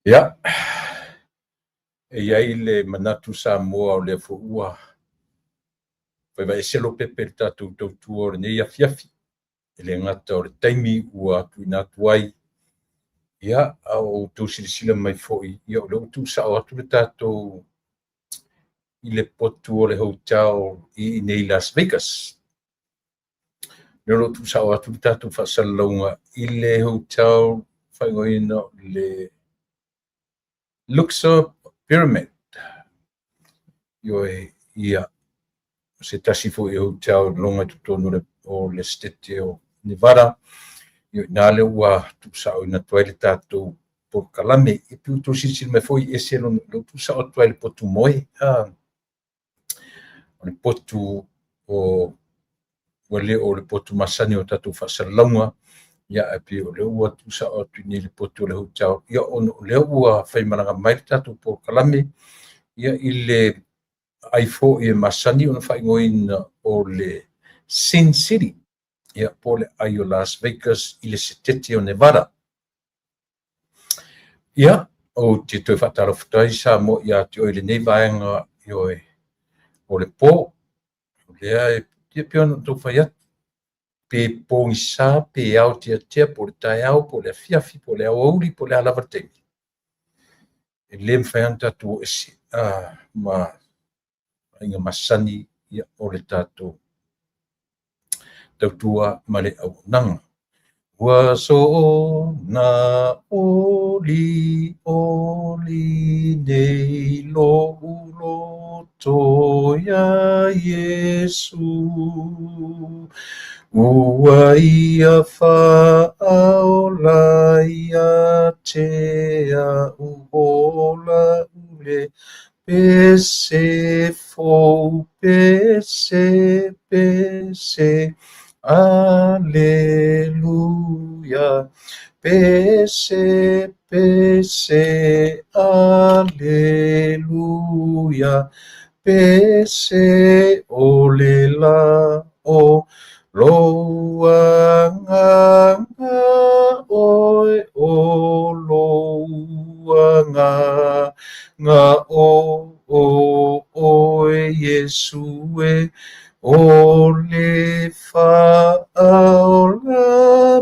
Ia, e i ai le manatu Samoa o lea foi ua faivaese Lopepe i le tatou tautua o lenei afiafi. E le gata o le taimi ua tuuina atu ai, ia, a o outou silasila mai foi, ia o lea ua tuusao atu le tatou i le potu o le hotel i inei i Las Vegas. O lea o lo o tuusao atu le tatou faasalalauga i le hotel faaigoaina o le Luxor Pyramid. Ioe, ia, o se tasi foi o hotel i luga i totonu o le Setete o Nevada. Ioe, i ina lea ua tuusaoina atu ai le tatou polokalame. E pei ua outou silasila mai foi e ese lona, o lea ua tuusao atu ai i le potu moe. O le potu o ua le o le potu masani o tatou faasalalauga, ia ae pei o lea ua tuusao atu i inei i le potu o le hotel, ia ona o lea ua faimalaga mai le tatou polokalame, ia i le aai foi e masani ona faaigoaina o le Sin City, ia po o le aai o Las Vegas i le Setete o Nevada. Ia, ou te toe faatalofa atu ai Samoa ia te oe i lenei vaega, ioe, o le po. O lea e ia pei ona outou fai atu, pe pogisa, pe aoteatea, po o le taeao, po o le afiafi, po o le aoauli, po o le a lava le taimi. E le mafai lava ona tatou o ese ma aiga masani ia, o le tatou tautua ma le auaunaga. Ua soona oli oli nei lo'u loto iā Iesu, Ua ia faaola ia te a'u ola ule Pese fou, pese, pese, aleluia. Pese, pese, aleluia. Pese o le la o lou agaga ʻoe o lou agaga o o ʻoe Iesu e o le faaola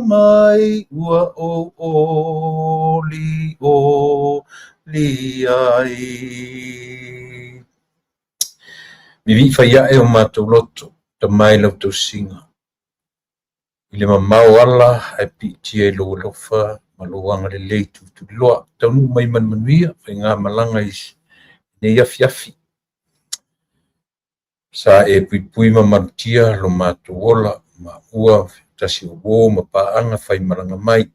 mai ua ou olioli ai. Vivii fai ae o matou loto, Tama e i lau tausiga. I le mamao ala ae piitia i lou alofa ma lou agalelei tulituliloa. Taunuu mai ma le manuia, faigamalaga i lenei afiafi. Sa e puipui ma malutia lo matou ola ma ua tasi o uo ma paaga faimalaga mai.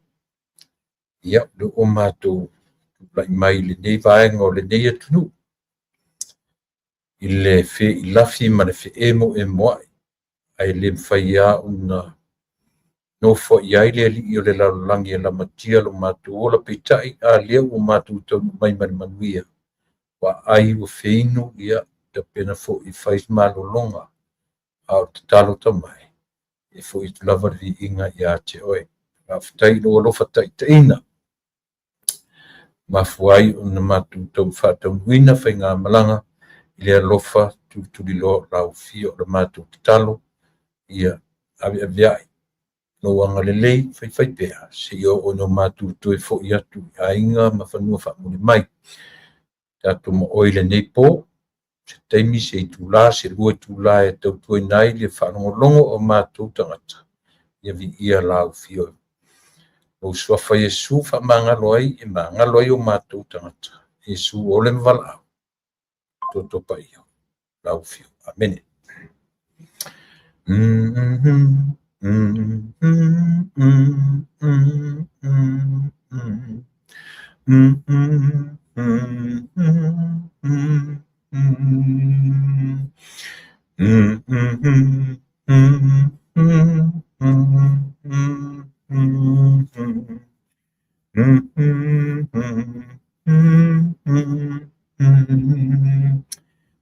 Ia, o lea ua matou tulai mai i lenei vaega o lenei atunuu i le feilafi ma le feemoemoai, ae le mafai lava ona nofoai ai le alii o le lalolagi e lamatia lo matou ola. Peitai, a lea ua matou taunuu mai ma le manuia, ua ai ua feinu, ia, tapena foi e fai se malologa, a o le tatalo tamae, e foi atu lava le viiga ia te oe. Faafetai i lou alofa taitaiina. Mafua ai ona matou tau faataunuuina faigamalaga i le alofa tulituliloa o lau afio. O le matou tatalo ia aveaveai lou agalelei faifaipea seia oo ina matou toe foi atu i aiga ma fanua faamuli mai. Tatou ma oe i lenei po, se taimi, se itula, se lua itula e tautuaina ai le faalogologo o matou tagata, ia viia lau afio. Lou suafa Iesu faamagalo ai e magalo ai o matou tagata. Iesu ole ma valaau. Toto paia. Lau afio. Amene.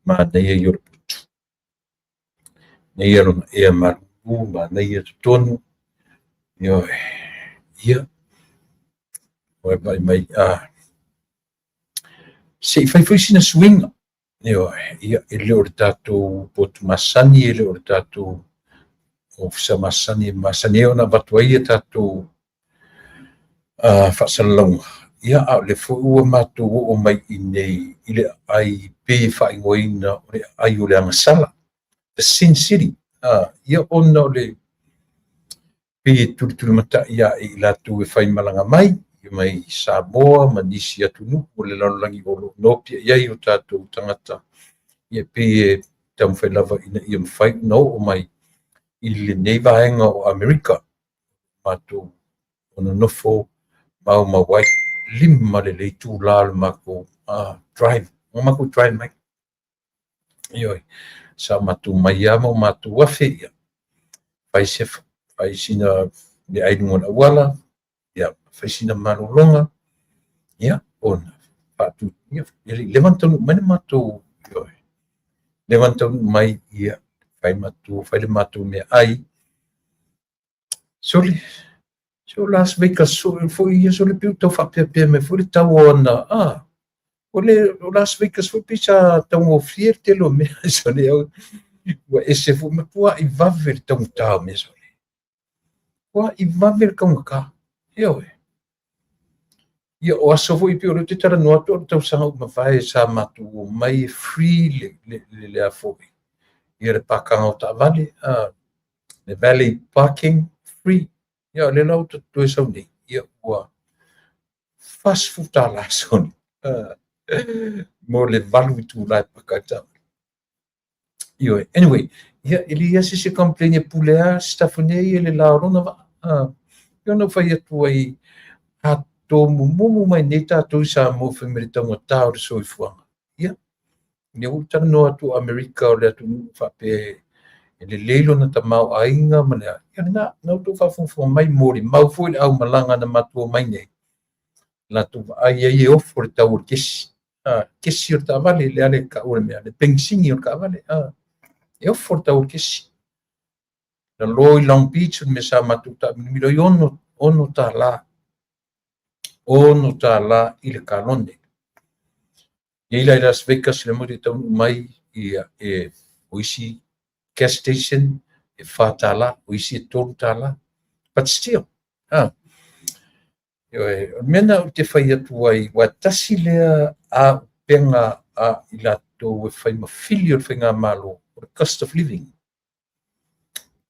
Manaia ia o le potu. Manaia lona ea malulu, manaia totonu. Ioe. Ia. Ua vaai mai a. Se i fai foi sina suiga, ioe, ia, e le o le tatou potu masani, e le o le tatou ofisa masani e masani ai ona avatu ai a tatou faasalalauga, ia, a o lea foi ua matou oo mai i inei i le aai pei e faaigoaina o le aai o le agasala, the Sin City, ia, ona o le pei e tulitulimatai ae i latou e faimalaga mai mai Samoa ma nisi atunuu o le lalolagi o lo o nopiai ai o tatou tagata, ia pei e taumafai lava ina ia mafai ona oo mai i lenei vaega o Amerika matou nonofo maumau ai. 5 lelei itula o le matou drive, o matou drive mai. Ioe, sa matou mai lava ma o matou afe, ia, fai sina meaai i luga o le auala, ia, fai sina malologa, ia, ona faatu, ia, e le i leva ona taunuu mai le matou, ioe, leva ona taunuu mai, ia, fai le matou meaai. Sole, se o Las Vegas foi ia, sole, pei ua tau faapeapea mai foi le tau o ana, o le o Las Vegas foi pei sa taugofie le tele o mea, sole, ua ese foi, matuai vave le taugata o mea, sole, matuai vave le taugata, ioe. Ia, o aso foi pei o lea ou te talanoa atu o le tausaga ua mavae sa matou omai e free le a foi, ia, le pakaga o taavale, le valet parking free. Ia, o lea la ua toe sau nei, ia, ua $40, sole, mo le 8 itula e paka ai le taavale. Ioe, anyway, ia, e leai lava se isi e complain, e pule lava Sitafune ia i le la o lona vaa. Ia, ona ou fai atu ai, a tomumumu mai nei tatou i Samoa fai mai le taugata o le soifuaga. Ia, lea ua ou talanoa atu o Amerika o le atunuu faapea e lelei lona tamaoaiga ma le a. Ia lena, na outou faafogafoga mai, molimau foi le aumalaga na matou omai nei. Latou vaai ai e ofo le tau o le kesi. Kesi o le taavale, le a le tau o le mea, le penisini o le taavale. E ofo le tau o le kesi. Lalo i Long Beach, o le mea sa matou taamilomilo ai, $6. $6 i le kalone. Nei la i Las Vegas, le mo te taunuu mai, ia, e o isi gas station e $4, o isi e $3. But still, ioe, o le mea na ou te fai atu ai, ua tasi lea auupega a i latou e fai ma fili o le faigamalo, o le cost of living.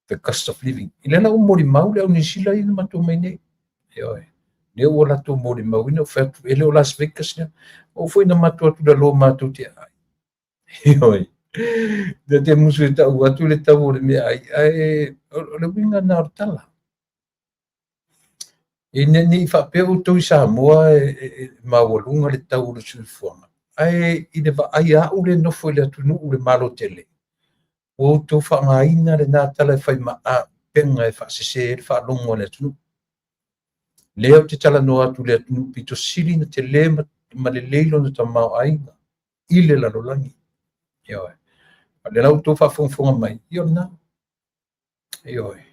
The cost of living. I lea la ua molimau le au Niu Sila ia na matou mai nei. Ioe, lea ua latou molimauina, ou fai atu, e le o Las Vegas lea. Oo foi na matou atu lalo matou te aai. Ioe, na te musu e tau atu le tau o le meaai, ae o le uiga na o le tala. E ne i faapea outou i Samoa e maualuga le tau o le soifuaga, ae i le vaai a au le nofo i le atunuu le Malo tele, ua outou faaaogaina lena tala e fai ma auupega e faasese ai le faalogo a le atunuu. Lea ou te talanoa atu i le atunuu pito sili na tele ma lelei lona tamaoaiga i le lalolagi. Ioe. A o lea la ua outou faafogafoga mai, ia o lena. Ioe.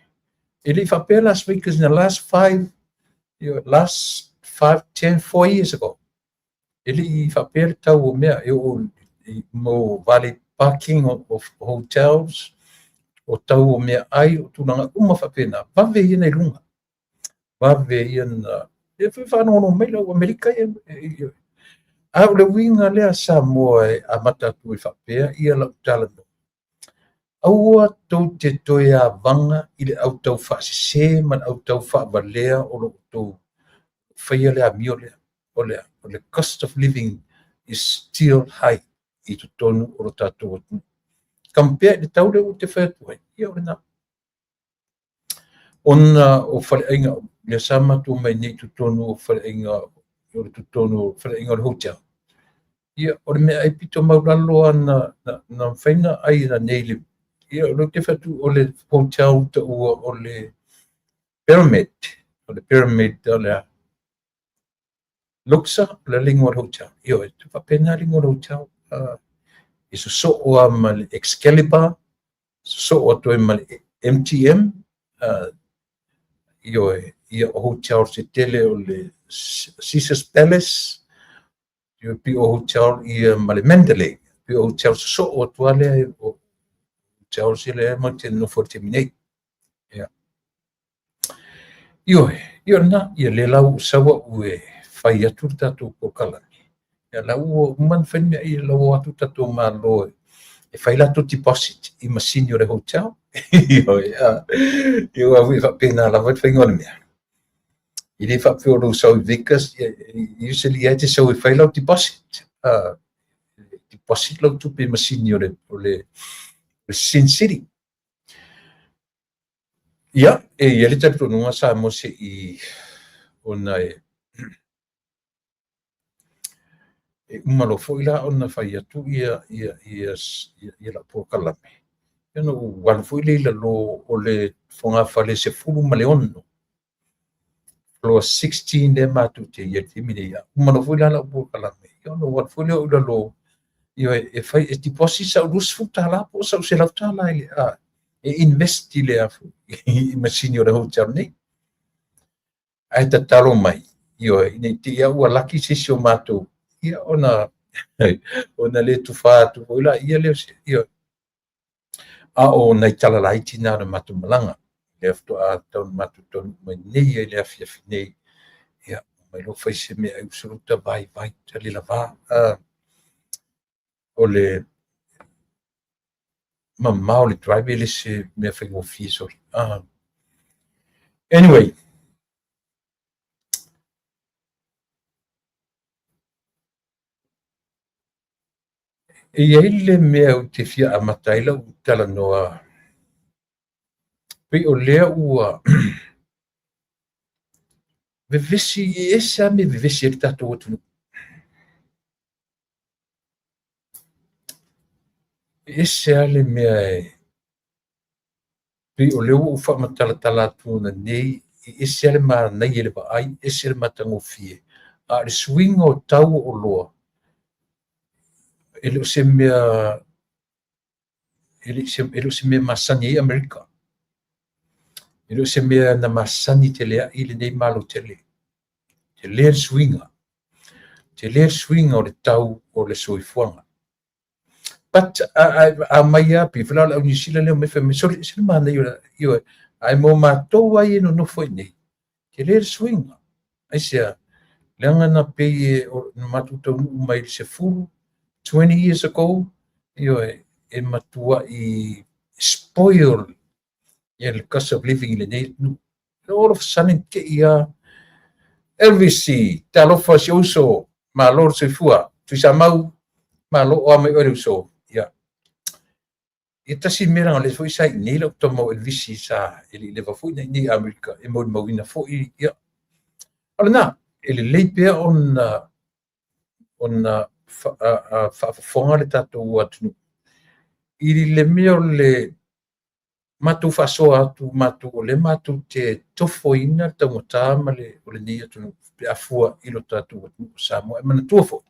E le i faapea Las Vegas in the last 5, ioe, last 5, 10, 4 years ago. E le i faapea le tau o mea e oo mo valet parking of hotels, o tau o meaai, o tulaga uma faapena. Vave ia na i luga. Vave ia na... E foi faalogologo mai lau Amerika ia. A o le uiga lea Samoa e amata atu ai faapea ia lau talanoa. Aua tou te toe avaga i le autau faasese ma le autau faavalea o lo outou faia le amio lea. O le cost of living is still high i totonu o lo tatou atunuu. Compare i le tau lea ua te fai atu ai, ia o lena. Ona o faleaiga, lea sa matou mai nei i totonu o faleaiga, o le totonu o faleaiga o le hotel. Ia, o le mea ai pito maulalo na mafai na ai na nei le, ia, o le te fai atu o le hotel taua o le Pyramid, o le Pyramid o le Luxor, o le lingua o le hotel. Ioe, te faapena lingua o le hotel. E sosoo lava ma le Excalibur, sosoo atu ai ma le MGM, ioe, ia o hotel se tele o le Caesars Palace. Pei o hotel ia ma le Mandalay, pei o hotel sosoo atu lava lea, o hotels lea matou te nonofo ai i le taimi nei. Ia. Ioe, ia o lena, ia lea la ua ou sau au e fai atu le tatou polokalame. Ia la ua uma ona fai le mea, ia la ua o atu le tatou Malo e fai latou deposit i masini o le hotel. Ioe, ia aua foi e faapena lava le faiga o le mea. E le faapea o lou sau i Vegas, usually lava e te sau e fai lau deposit. Deposit lau tupe i masini o le Sin City. Ia, e i ai le talitonuga Samoa se i ona e uma loa foi la ona fai atu ia lau polokalame, ia ona ou alu foi lea i lalo o le fogafale 16, floor 16 lea matou te i ai i le taimi nei. Uma loa foi la lau polokalame, ia ona ou alu foi lea i lalo, ia e fai e deposit sau $20 po o sau $100 i le e invest i le i masini o le hotel nei. Ae tatalo mai, ioe, ina i te i ua laki se isi o matou, ia ona le tufa atu foi la ia lea, ioe. A o nai tala laiti na o le matou malaga, lea faatoa tau matou taunuu mai nei ai le afiafi nei, ia, mai loa fai se mea ai usuluta vai vai tali lava. O le mamao le drive e le se mea faigofie soli. Anyway, e i ai le mea ou te fia amata ai lau talanoa, pei o lea ua vevesi, e ese lava mea e vevesi ai le tatou atunuu. E ese lava le mea e pei o lea ua ou faamatalatala atu nei, e ese lava le manaia i le vaai, ese le matagofie. A o le suiga o tau o oloa, e le o se mea, e le o se mea masani ai Amerika. E le o se mea na masani tele ai lenei Malo tele. Tele le suiga. Tele le suiga o le tau o le soifuaga. But a mai lava pei foi la o le au Niu Sila lea mai fai mai, sole, se le manaia o le, ioe, ae mo matou ai e nonofo i nei, tele le suiga. Aisea, leaga na pei e na matou taunuu mai i le 10, 20 years ago, ioe, e matuai spoil ia le cost of living i lenei atunuu. All of a sudden te i a Elvis, talofa si uso, malo le soifua, Tuisamau, malo o a mai oe le uso. Ia, ia tasi mea leaga o lea foi sa i inei lau tama o Elvisi sa e le i leva foi na i inei i Amerika e molimauina foi, ia. O lena, e lelei pea ona faafofoga le tatou atunuu i le mea o le matou faasoa atu, matou o lea matou te tofoina le taugata ma le o lenei atunuu pe a fua i lo tatou atunuu o Samoa. E manatua foi,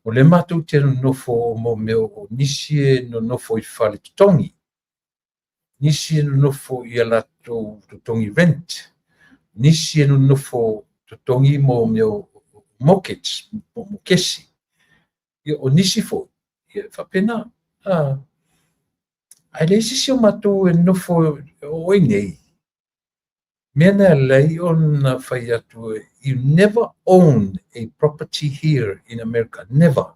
o lea matou te nonofo mo mea o nisi e nonofo i fale totogi, nisi e nonofo i a latou totogi rent, nisi e nonofo totogi mo mea o mortgage, mo mokesi. Ia, o nisi foi, ia, faapena. Ae leai se isi o matou e nonofo o i nei. Mea na alai ona fai atu, you never own a property here in America. Never.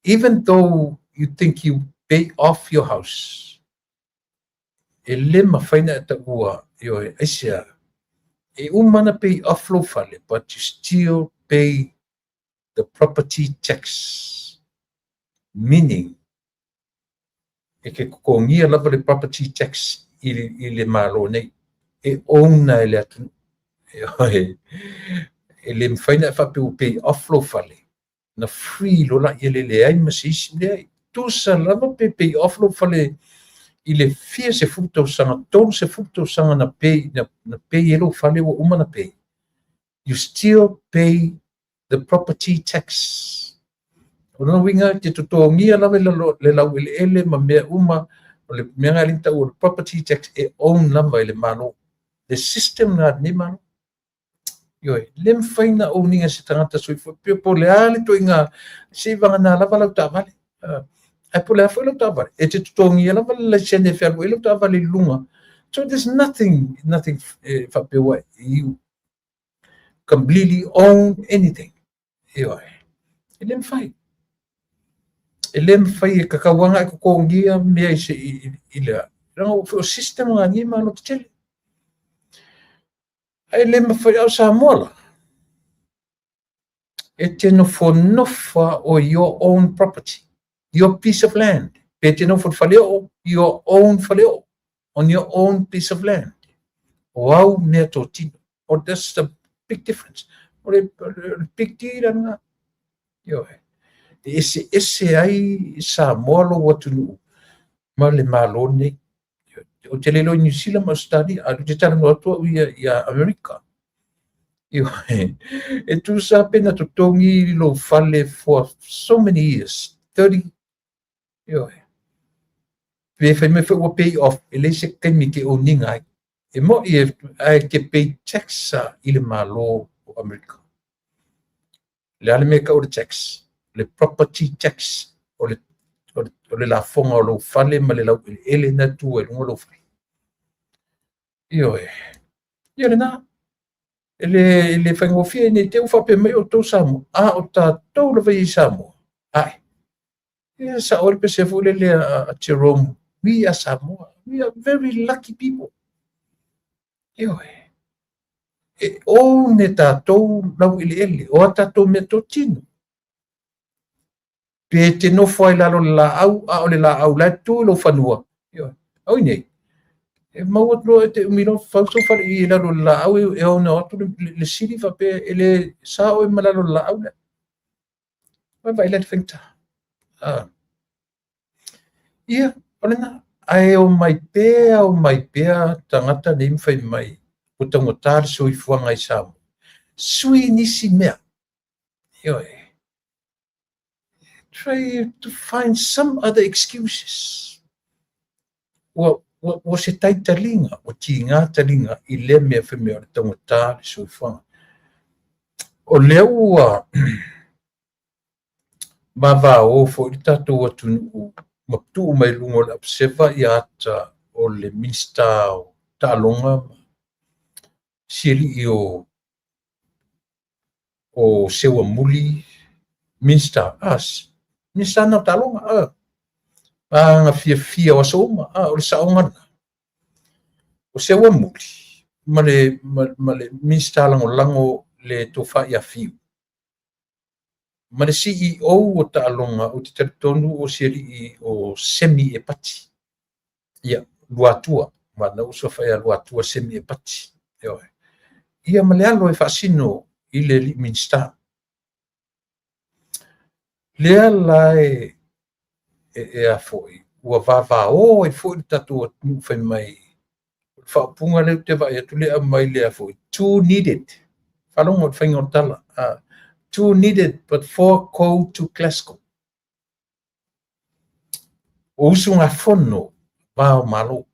Even though you think you pay off your house. E le mawhai na e taua, ioe, aisea, e uma na pay off lou fale, but you still pay the property tax. Meaning, e te totogia lava le property tax i le Malo nei. E own e le atunuu. E le mawhai na e whape ua pay off lou fale, na free lo la ia le leai ma se isi leai. Tusa lava pe pay off lou fale i le fia 10 tausaga, 30 tausaga na pay, na pay e lou fale ua uma na pay. You still pay the property tax. O lona uiga te totogia lava le lau eleele ma mea uma, o le mea nga linta o le property tax e own lava e le Malo. Le system na lenei Malo. Ioe, le mafai ona own ina e se tagata soifua pe po o le a le ituaiga seivagana lava lau taavale. Ae po o le a foi lau taavale, e te totogia lava le laisene e fealuai ai lau taavale i luga. So there's nothing, nothing e faapea ua you completely own anything. Ioe, e le mafai. E le mafai e tatau lava ona e totogia mea i, se, i, i, i le a. Leaga o system lena nei malo tetele. Ae le mafai, a o Samoa la, e te nofonofo lava oe i your own property, your piece of land. Pe te nofo i le faleoo, your own faleoo, on your own piece of land. O au meatotino. Oh, that's the big difference. O le, le big deal lena. Ioe. E eseese ai Samoa lou atunuu ma le Malo nei. Ou te le iloa i Niu Sila ma Ausetalia, ae ou te talanoa atu au ia ia Amerika. Ioe. E tusa pe na totogi lou fale for so many years, 30, ioe. Pe fai mai foi ua pay off, e leai se taimi e te own ina ai. E moni ae e te pay tax i le Malo o Amerika. O le a le mea e tau o le tax? O le property tax, o le, o le, o le lafoga o lou fale ma le laueleele na e tu ai i luga o lou fale. Ioe. Ia lena. E le, e le faigofie ne i te i ua faapea mai outou Samoa, a o tatou lava ia i Samoa. Ae, ia sao ai le pese foi lele a, a Jerome, we are Samoa, we are very lucky people. Ioe. E own e tatou laueleele, o a tatou meatotino. Pe te nofo ai lalo o le laau, a o le laau la e tu i lou fanua. Ioe. Au i nei, e maua atu loa e te umi loa fau sou fale i lalo o le laau e ono atu le, le, le sili faapea e le sa oe ma lalo o le laau lea. Vaai la le faigata. Ah. Ia, o lena. Ae omai pea, omai pea tagata nei ma fai mai, ua taugata le soifuaga i Samoa. Sui nisi mea. Ioe. Try to find some other excuses. Ua, ua, ua se taitaliga, ua tiga taliga i lea mea fai mai o le taugata le soifuaga. O lea ua vavao foi le tatou atunuu ma tuu mai luga o le apuseva ia ata o le Minisita o Taaloga ma si alii o o Seuamuli, Minista, ah, Minista na o Taaloga, ah, aga fiafia o aso uma, ah, o le saoga lena. O Seuamuli ma le, ma, ma le Minista lagolago le Tofa ia Fiu. Ma le CEO o Taaloga, ou te talitonu o si alii o Semi Epati. Ia, Luatua, ma na uso whai a Luatua Semi Epati. Ioe. Ia ma le alo e faasino i le alii Minista. Lea la e, e, e a foi, ua vavao ai foi le tatou atunuu fai mai, o le faaupuga lea ou te vaai atu lea e aumai lea foi, two needed. Faalogo i le faiga o le tala. Two needed but four go to Glasgow. O usugafono va o Malo.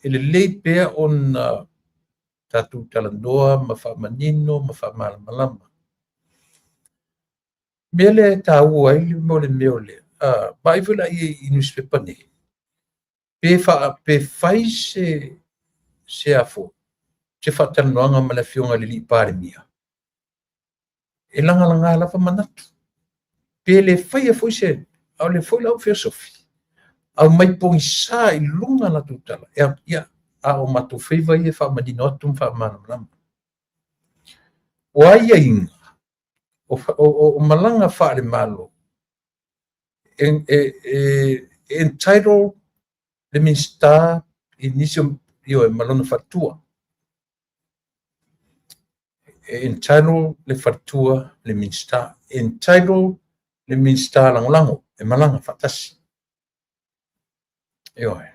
E lelei pea ona tatou talanoa ma faamanino ma faamalamalama. Mea lea e taua ai le mea o lea, vaai foi la i newspaper nei, pe, fa, pe fai se, se a foi, se faatalanoaga ma le Afioga i le Alii Palemia, e lagalaga lava manatu. Pe le faia foi se, a o lea foi la ua feosofi, aumai pogisa i luga latou tala, ia, a o matou faiva ia e faamanino atu ma faamalamalama. O aiaiga, o, o, o malaga faale-Malo, e, e, e entitle le Minisita i nisi o, ioe, ma lona faletua. E entitle le faletua le Minisita, e entitle le Minisita lagolago e malaga faatasi. Ioe.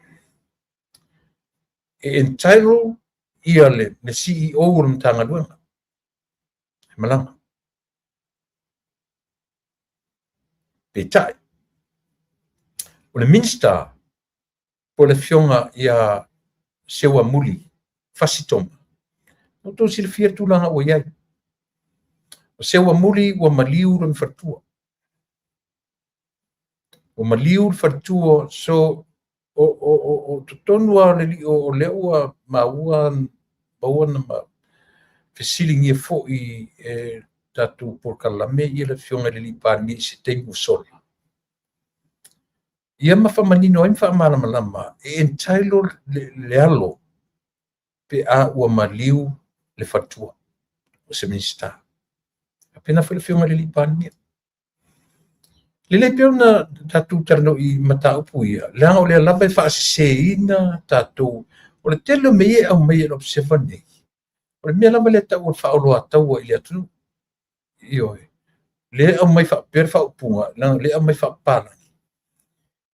E entitle ia le, le CEO o le Matagaluega e malaga. Peitai, o le Minisita po o le Afioga ia Seuamuli Fasi Toma. Ua outou silafia le tulaga ua i ai. O Seuamuli ua maliu lona faletua. Ua maliu le faletua, so o totonu lava o le lio o lea ua maua na fesiligia foi e tatou polokalame ia le Afioga i le Palemia i se taimi ua sola. Ia ma faamanino ai ma faamalamalama e entitle le alo pe a ua maliu le faletua o se Minisita. Faapena foi le Afioga i le Palemia. Lelei pea ona tatou talanoa i mataupu ia, leaga o lea lava e faaseseina tatou. O le tele o mea ia e aumai e le Observer nei, o le mea lava lea e tau o le faaoloataua i le atunuu. Ioe. Lea e aumai faapea le faaupuga, leaga o lea e aumai faapapalagi,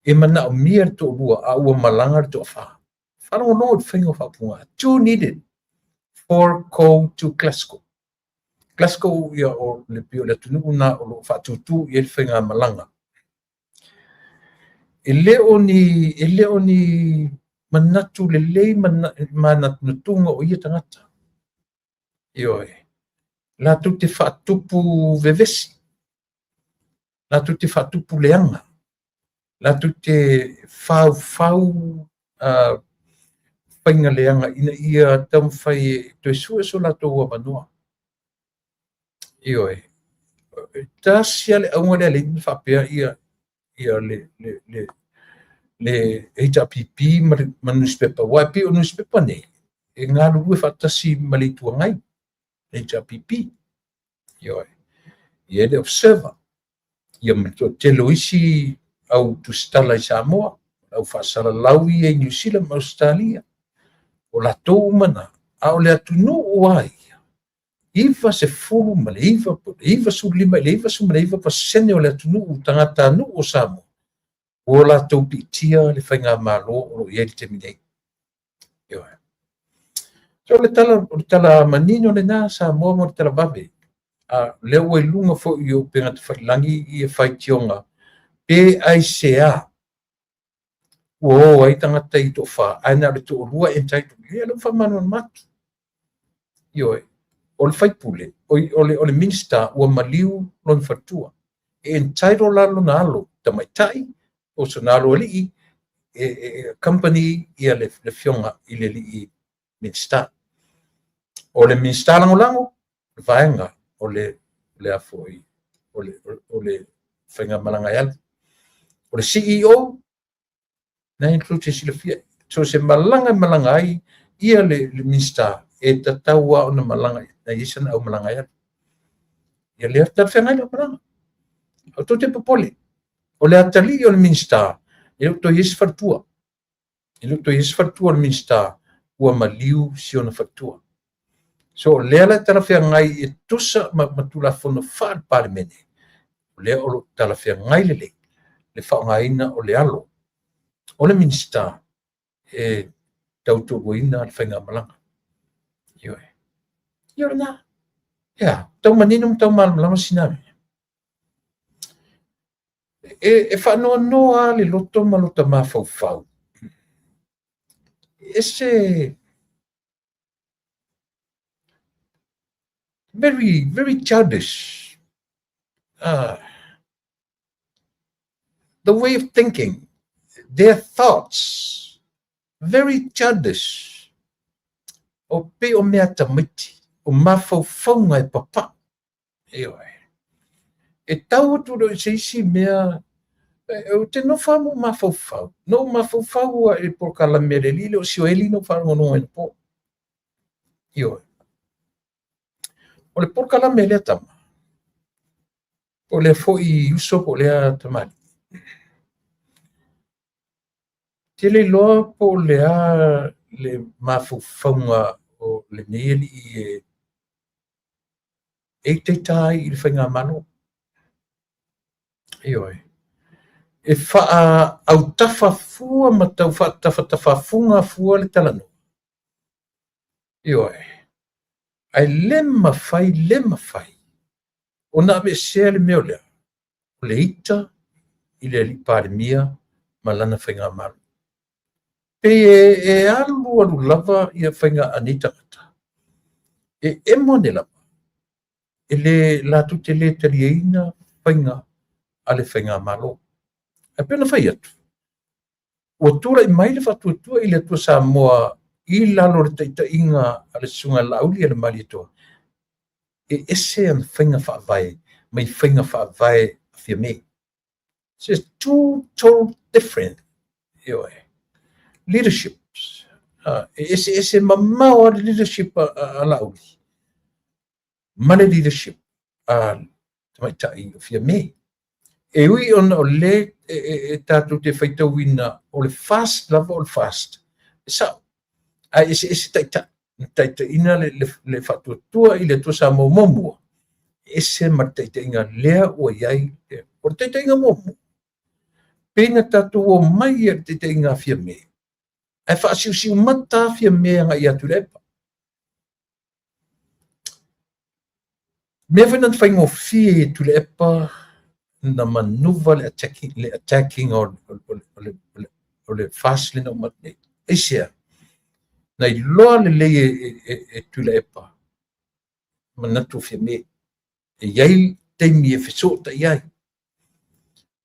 e manaomia le toalua a ua malaga le toafa. Faalogologo i le faiga o faaupuga. Two needed, four go to Glasgow. Glasgow ia o le pei o le atunuu na o lo o faatūtū i ai le faigamalaga. E le o ni manatu lelei manatunatuga o ia tagata. Ioe. Latou te faatupu vevesi, latou te faatupu leaga, latou te faufau faiga leaga ina ia taumafai e toe sue so latou avanoa. Ioe. Tasi lava le auga lea e ala faapea ia le HRPP ma le newspaper. Aua e pei o newspaper nei, e galulue faatasi ma le Itu Agai, le HRPP. Ioe. Ia le Observer, ia ma le toatele o isi au tusitala i Samoa, au faasalalau ia i Niu Sila ma Ausetalia. O latou uma na, a o le atunuu lava ia, 99 po o le 95 i le 99% o le atunuu tagatanuu o Samoa, ua latou piitia le faigamalo o lo o i ai i le taimi nei. Ioe. So o le tala manino lena Samoa mo le tala vave. A lea ua i luga foi o upega tafailagi ia faitioga pe aisea ua o ai tagata i toafa, ae na o le toalua entitled. Ia lea ua faamalamalama atu. Ioe. O le faipule, o le Minisita ua maliu lona faletua. E entitled la lona alo tamaitai o sona alo alii e accompany ia le afioga i le alii Minisita. O le Minisita lagolago, le vaega o le a foi o le faigamalaga e alu. O le CEO, na e tou te silafia, so se malaga e malaga ai ia le Minisita, e tatau lava ona malaga, na i ai sana aumalaga e alu. Ia lea talafeagai le aumalaga. O tou te popole. O le atalii o le Minisita, e le o toe i ai se faletua. E le o toe i ai se faletua o le Minisita, ua maliu si ona faletua. So o lea la e talafeagai e tusa ma Tulafono faale-Palemene, o lea o lo o talafeagai lelei le faaaogaina o le alo o le Minisita e tautoaluaina le faigamalaga. Ioe. Ia o lena. Ia, tau manino ma tau malamalama sina mea. E faanoanoa le loto ma lota mafaufau. Ese very, very childish. The way of thinking, their thoughts, very childish. O pei o mea tamaiti, o mafaufauga e papau. Ioe. E tau atu leo i se isi mea, o te nofo lava ma ou mafaufau. Na ou mafaufau i le polokalame a le alii lea o Sioeli na ou faalogologo ai anapo. Ioe. O le polokalame lea tama, po o lea foi uso po o lea tamalii. Te le iloa po o le a le mafaufauga o lenei alii e itaita ai i le faigamalo. Ioe. E faaautafa fua ma tau faatafatafafuga fua le talanoa. Ioe. Ae le mafai, le mafai ona aveesea le mea o lea, o le ita i le alii Palemia ma lana faigamalo. Pei e alu alu alu lava ia faiga a nei tagata, e emo ane lava, e le latou te le taliaina faiga a le faigamalo. Ae pei ona fai atu, ua tulai mai le Faatuatua i le Atua Samoa i lalo o le taitaiga a le Susuga Laaulialemalietoa, e ese ana faiga faavae mai faiga faavae a Fiame. So it's two total different leaderships. E ese ese mamao a le leadership a Laauli ma le leadership a tamaitai o Fiame. E ui ona o le e tatou te faitauina o le FAST lava o le FAST, e sao, ae ese ese taitai. Na taitaiina le Faatuatua i le Atua Samoa muamua, ese ma le taitaiga lea ua i ai. O le taitaiga muamua, pei na tatou o mai i le taitaiga a Fiame, ae faasiusiumata Fiame agai ia Tuilaepa. Mea foi na faigofie e Tuilaepa na manuva le attacking o le FAST lena uma atu nei. Aisea? Na iloa lelei e Tuilaepa manatu o Fiame. E i ai taimi e fesootai ai.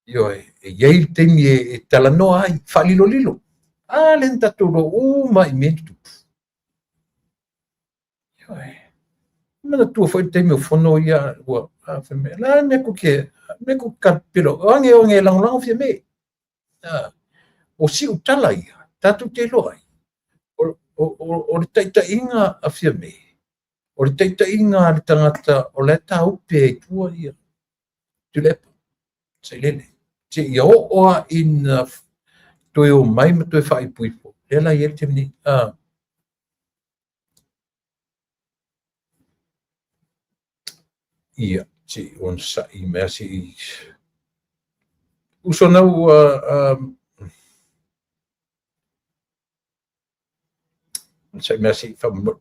Ioe, e i ai le taimi e talanoa ai, faalilolilo. A lea na tatou iloa uma i mea tutupu. Ioe. Manatua foi le taimi o fono ia ua fai mai, la mea ku ke kapelo, o ange o ange lagolago Fiame. O siu tala ia, tatou te iloa ai. O le taitaiga a Fiame, o le taitaiga a le tagata o le taupe ai tua ia. Tuilaepa, sailele. Se ia oo a ina toe o mai ma toe faaipoipo. Lea la i ai le taimi nei. Ia, se i onosai mai se i uso nau onosai mai se i whamomoe.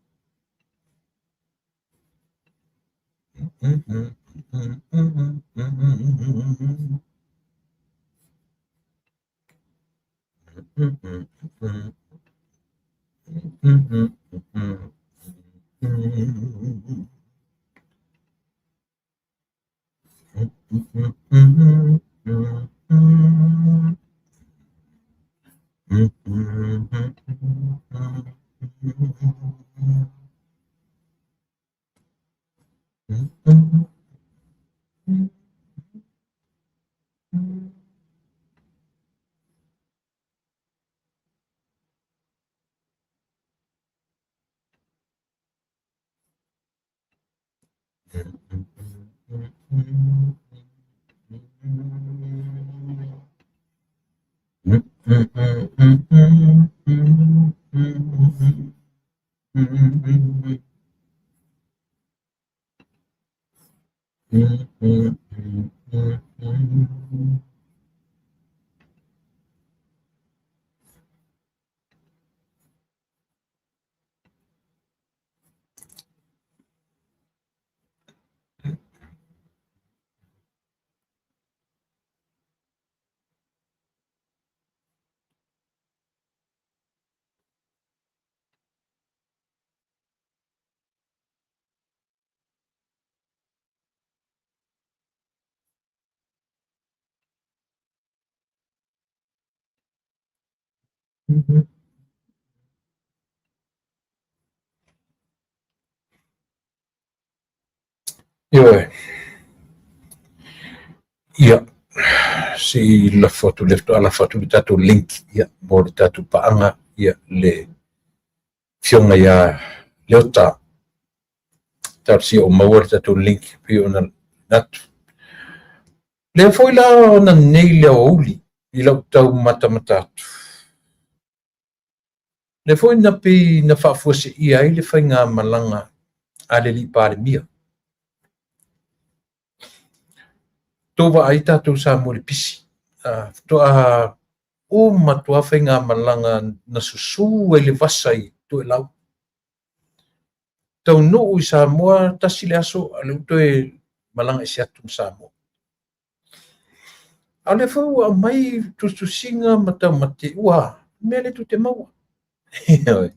Ioe. Ia, se i lafo atu le lafo atu le tatou link ia mo le tatou paanga ia le fioga ia Leota. Talosia o maua le tatou link pei ona natu. Lea foi la ona nei le aoauli i lau tau matamata atu. Lea foi na pei na faafuaseia ai le faigamalaga a le alii Palemia. Tou vaai tatou Samoa i le pisi. Faatoa uma atu lava faigamalaga na susu ai le vasa i Toelau. Taunuu i Samoa tasi le aso, a lea ua toe malaga ese atu ma Samoa. A o lea foi ua aumai tusitusiga ma taumate, ua mea le tou te maua. Ioe.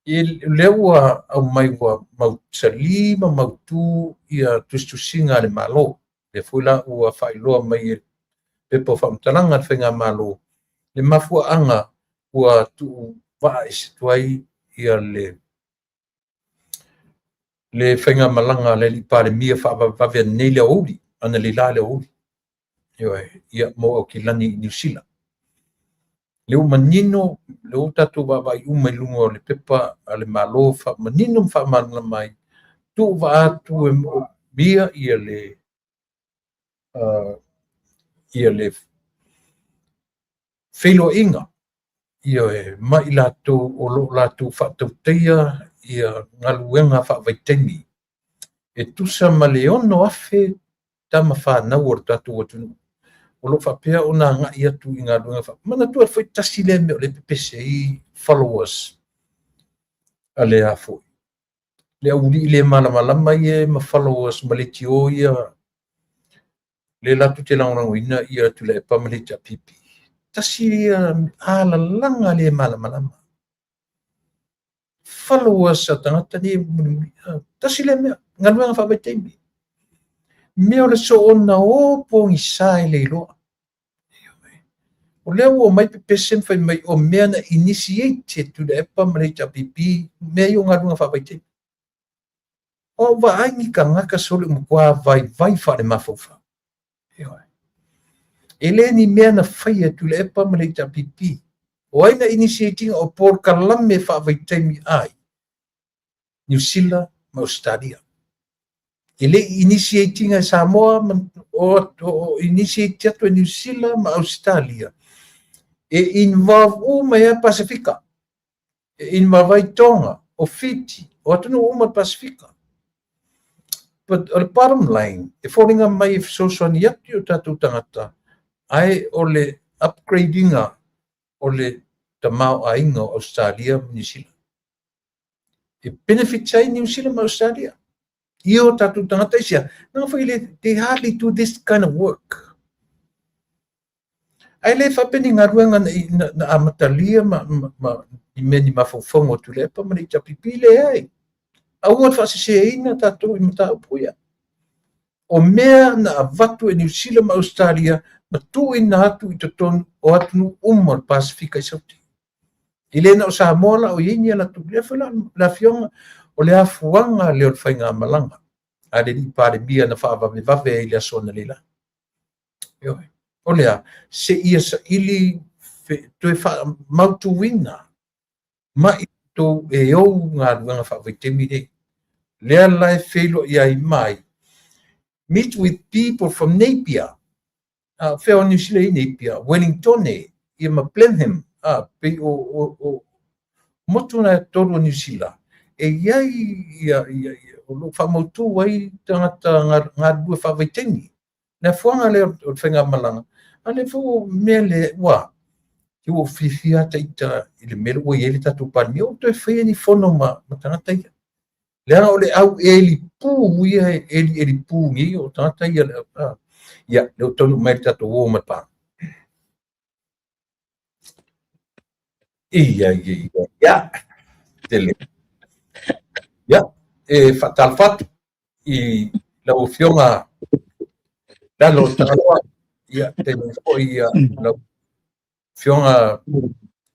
Lea ua aumai ua mausali ma mautu ia tusitusiga a le Malo. Lea foi la ua faailoa mai e pepa o faamatalaga a le Faigamalo le mafuaaga ua tuu vaa ese atu ai ia le faigamalaga a le alii Palemia faavavevave ananei le aoauli, analeila le aoauli. Ioe, ia mo Aukilani i Niu Sila. Lea ua manino, lea ua tatou vaavaai uma i luga o le pepa a le Malo faamanino ma faamalamalama ai, tuu vaa atu e moomia ia le feiloaiga, ioe, ma i latou o lo o latou faatautaia ia galuega faavaitaimi e tusa ma le 6,000 tama fanau o le tatou atunuu o lo o faapea ona agai atu i galuega. Manatua foi tasi lea mea o lea e pepese ai followers a le a foi le aulii le malamalama ia ma followers ma leitio ia le latou te lagolagoina ia Tuilaepa ma le HRPP. Tasi ia alalaga le malamalama followers a tagata nei mulimuli. Tasi lea mea, galuega faavaitaimi, mea o le soona o pogisa e le iloa. O lea ua omai pepese ma fai mai o mea na initiate e Tuilaepa ma le HRPP mea ia o galuega faavaitaimi. O vaai ni tagata sole ua matua vaivai faale-mafaufau. E le ni mea na faia e Tuilaepa ma le HRPP. O ai na initiate ina o polokalame faavaitaimi ai Niu Sila ma Ausetalia? E le i initiate ina e Samoa ma, o initiate atu e Niu Sila ma Ausetalia. E involve uma ia Pasifika. E involve ai Tonga, o Fiti, o atunuu uma o le Pasifika. But o le bottom line, e foliga mai e fesoasoani atu i o tatou tagata, ae o le upgrade ina o le tamaoaiga o Australia ma New Zealand. E benefit ai New Zealand ma Australia i o tatou tagata isia. Nanga foi le, they hardly do this kind of work. Ae le faapea ni galuega na amatalia ma ni mea ni mafaufauga o Tuilaepa ma le HRPP, leai. Aua le faaseseina tatou i mataupu ia. O mea na avatu e Niu Sila ma Australia ma tuuina atu i totonu o atunuu uma o le Pasifika i Saute. E le na o Samoa la o i ai ni latou. Lea foi la le afioga o le afuaga lea o le faigamalaga a le alii Palemia na faavavevave ai i le aso analeila. Ioe. O lea, se ia saili toe faamautuina ma i tou e ou galuega faavaitaimi nei. Lea la e feiloai ai mai meet with people from Napier. Fea o Niu Sila i Napier, Wellington, ia ma Blenheim, pei o motu na e tolu o Niu Sila, e iai ia o lo o faamautu ai tagata galulue faavaitaimi. Le afuaga lea o le faigamalaga, a lea foi ua mea le ua ua fiafia ata ita i le mea ua i ai le tatou Palemia, ua toe faia ni fono ma tagata ia. Leaga o le au eli pū ia e eli eli pū nei o tagata ia le ia le ua taunuu mai le tatou o ma le pa. Ia, ia, ia, ia. Tele. Ia, e faatalofa atu i lau Afioga Lalo Tagaloa. Ia, taimi foi ia lau Afioga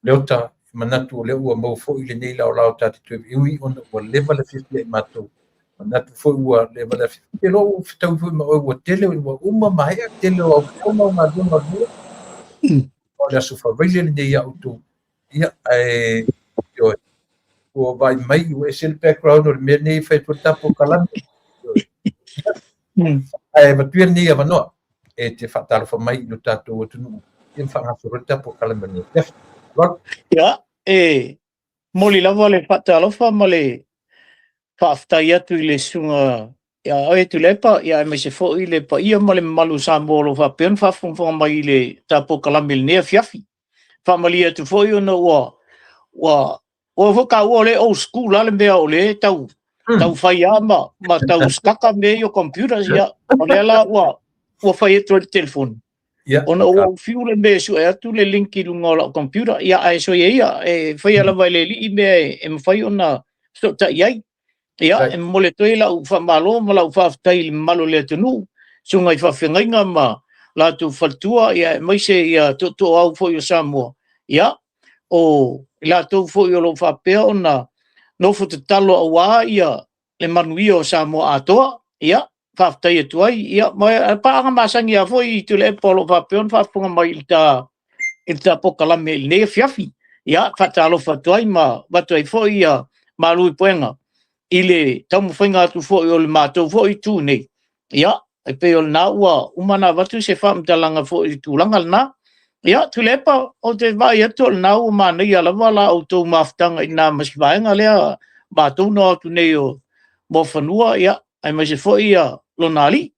Leota, manatu o lea ua maua foi lenei laolao ta te toe ui ona ua leva le fiafia i matou. Manatu foi ua leva le afiafi. Te loa ua fetaui foi ma oe ua tele, ua uma maea tele o au fono o galuega o le o le aso Faraile lenei ia outou. Ia, ae, ioe, ua vaai mai, ua ese le background o le mea nei e fai atu le tapo kalame. Ae avatu ia lenei avanoa e te faatalofa mai i lo tatou atunuu. Ia ma faagasolo le tapo kalame o lenei afiafi. Ia, e momoli lava le faatalofa ma le faafetai atu i le susuga ia oe Tuilaepa, ia aemaise foi le paia ma le mamalu o Samoa o lo o faapea ona faafogafoga mai i le tatou kalame i lenei afiafi. Faamalie atu foi ona ua foi taua o le old school la le mea o le tau fai lava ma tau skaka mea ia o computers, ia o lea la ua fai atu ai le telefoni. Ona ua ou fiu le mea e sue atu le link i luga o lau computer, ia ae soia ia, e faia lava e le Alii mea e mafai ona fesootai ai. Ia, e momoli atu ai lau faamalo ma lau faafetai i le mamalu o le atunuu, susuga i faafeagaiga ma latou faletua, ia aemaise ia tootooau foi o Samoa, ia, o i latou foi o lo o faapea ona nofo tatalo aua ia le manuia o Samoa atoa. Ia, faafetai atu ai. Ia, ma paaga masani lava foi i Tuilaepa o lo o faapea ona faafofoga mai i le ta polokalame i lenei afiafi. Ia, faatalofa atu ai ma avatu ai foi ia malu i puega i le taumafaiga atu foi o le matou foi itu nei. Ia, e pei o lena ua uma ona avatu se faamatalaga foi i le tulaga lena. Ia, Tuilaepa, ou te vaai atu o lena ua manaia lava la outou mafutaga i na ma si vaega lea matou na o atu nei o Muafanua, ia, aemaise foi ia lona alii.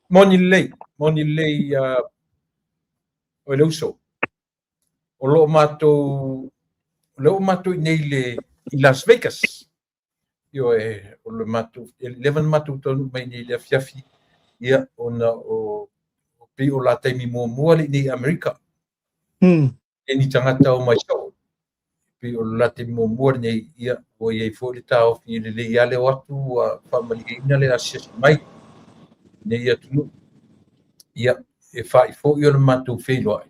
Moni lelei, moni lelei oe le uso. O lo o matou, o lea ua matou i inei i Las Vegas. Ioe, o le matou, e leva ona matou taunuu mai nei i le afiafi, ia, ona o pei o la taimi muamua lea i inei i Amerika. E ni tagata o mai soo. Pei o le la taimi muamua lenei, ia, ua i ai foi le taofi e lelei lava le o atu ua faamalieina le asiasi mai i nei atunuu. Ia, e fa'i foi o le matou feiloai,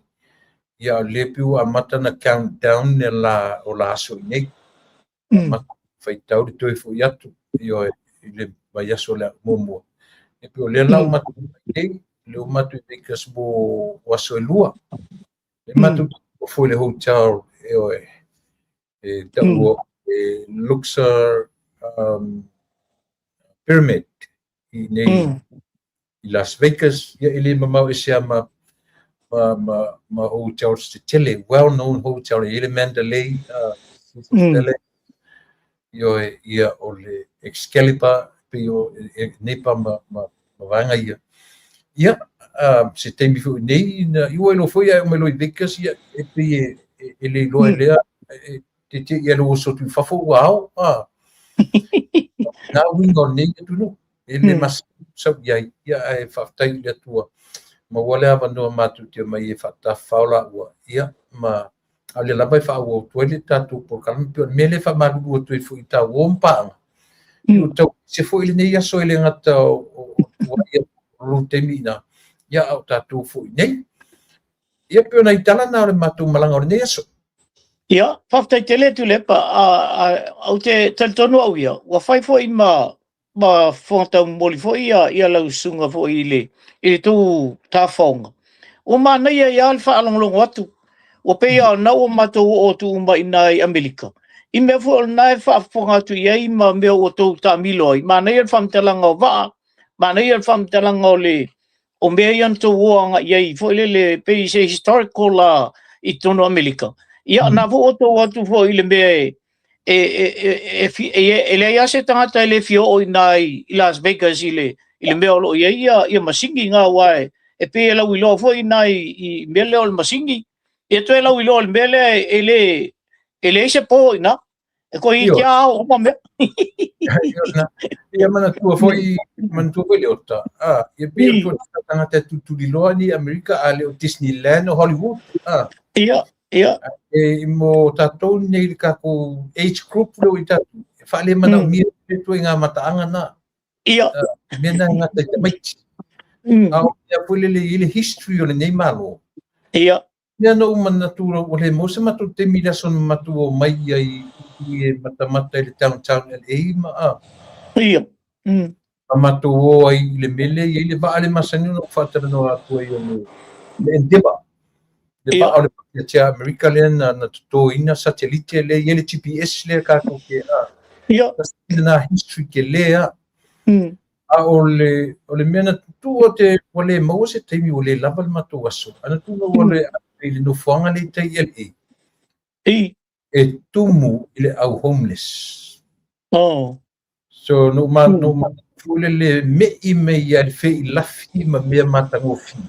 ia, o lea pei ua amata ona count down le o la aso i nei. Amata faitau le toe foi atu, ioe, i le vaiaso le muamua. E pei o lea la ua matou nei, lea ua matou i Vegas mo aso e 2. E matou nofo i le hotel, ioe, e taua e Luxor Pyramid i nei i Las Vegas. Ia, e le mamao ese lava ma hotels tetele, well known hotel, e i ai le Mandalay, Mandalay, ioe, ia, o le Excalibur, pei o e nei pa ma vaega ia. Ia, se taimi foi nei, na ua iloa foi ae oo mai loa i Vegas, ia, e pei e le iloa e lea, e te te ia le oso atu i fafo ua ao, Nā uiga o lenei atunuu, e le masani sau i ai, ia, ae faafetai i le Atua, maua le avanoa matou te omai e faatafafao laua, ia, ma a o lea lava e faaauau atu ai le tatou polokalame. Pei o le mea lea e faamalulu atu ai foi i tauo ma paaga, o tau ese foi lenei aso e le gata o tuai o lou taimi i ina, ia, a o tatou foi nei. Ia, pei o nai tala na o le matou malaga o lenei aso. Ia, faafetai tele Tuilaepa. Ou te talitonu au ia, ua fai foi ma fofoga taumoli foi ia lau susuga foi i le tou tafaoga. Ua manaia ia le faalogologo atu. Ua pei lava o lena ua matou oo atu uma i ina i Amerika. I mea foi o lena e faafofoga atu i ai ma mea ua tou taamilo ai. Manaia le faamatalaga o vaa, manaia le faamatalaga o le o mea ia na tou o agai i ai foi lele pei se historical i totonu o Amerika. Ia, na foi ua tou o atu foi i le mea e leai lava se tagata e le fia oo i ina i Las Vegas i le mea o lo o i ai ia masini na, aua e pei e lauiloa foi i ina i mea lea o le masini. Ia toe lauiloa i le mea lea e leai se po i ina. E koe i te ao uma mea. Ia manatua foi, manatua foi le ota. Ia pei o tua tagata e tutuliloa ni Amerika a le o Disneyland o Hollywood. Ia, ia. E mo tatou nei le tatou age group leo i tatou. E faale manaomia le tua i ngā mataaga na. Ia. Mea na ngata i tamaiti. A o mea foi lele i le history o lenei malo. Ia. Mea na ou manatu ua le maua se matou taimi i le aso na matou o mai ai i e matamata i le downtown LA ma a. Ia. Ma matou o ai i le mea lea e i ai le vaa le masani ona ou faatalanoa atu ai o le Endeavour. Le vaa o le Pakeatea Amerika lea na totoina satelite lea e i ai le GPS lea tatou te a. Ia. Lena history tele a. A o le mea na tutu o te ua le maua se taimi ua le lava le matou aso. A na tu na ua le i le nofoaga lea i tai LA. E tumu i le au homeless. So no ma no ma fu le le mei me ia le fe i lafi ma mea matagofie.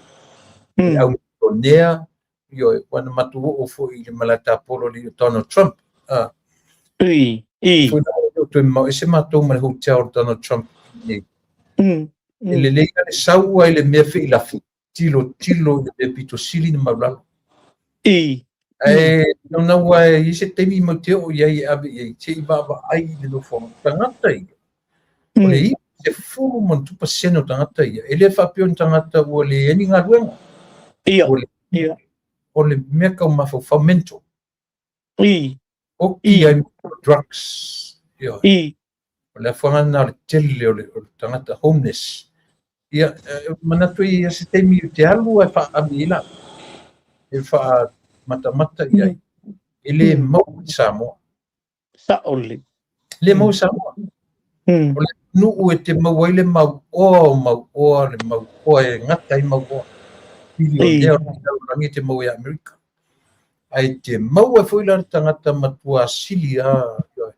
Le au milionea, ioe, ua na matou oo foi i le malae tapolo le o Donald Trump. Foi na o toe mamao ese matou ma le hotel o Donald Trump nei. E lelei le sau ai le mea fe i lafi. Tilotilo i le mea pito sili ona maulalo. I. Ae naunau lava e i ai se taimi matou te oo i ai e ave i ai, se i vaavaai i le nofoaga. O tagata ia, o le 90+ pasene o tagata ia, e le faapea o ni tagata ua leai ni galuega. O le mea tau mafaufau, mental. Oki ai drugs. Ioe. O le afuaga lena o le tele o le tagata homeless. Ia, manatu i ai se taimi ou te alu ae faaali ai la. E faamatamata i ai. E le maua i Samoa. Sa'o lelei. E le maua i Samoa. O le atunuu e te maua ai le mauoa o mauoa, le mauoa e gata ai mauoa. Bilionea o le lalolagi e te maua ia Amerika. Ae te maua foi la le tagata matua sili lava. Ioe.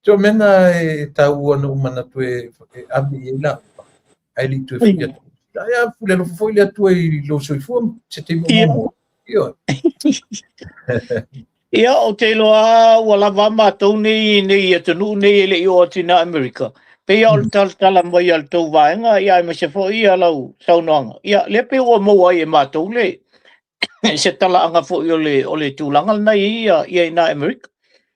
So o mea na e taua na ou manatu e ave i ai la, ae le i toe foi atu. Ae a pule alofa foi le Atua i lou soifua se taimi o muamua. Ioe. Ia, ou te iloa lava ua lava a matou nei i nei atunuu nei e le i oo atu i nā Amerika. Pei lava o le talatala mai a le tou vaega, ia aemaise foi ia lau saunoaga. Ia, lea pei ua maua ai e matou le se talaaga foi o le tulaga lena e i ai ia i nā Amerika.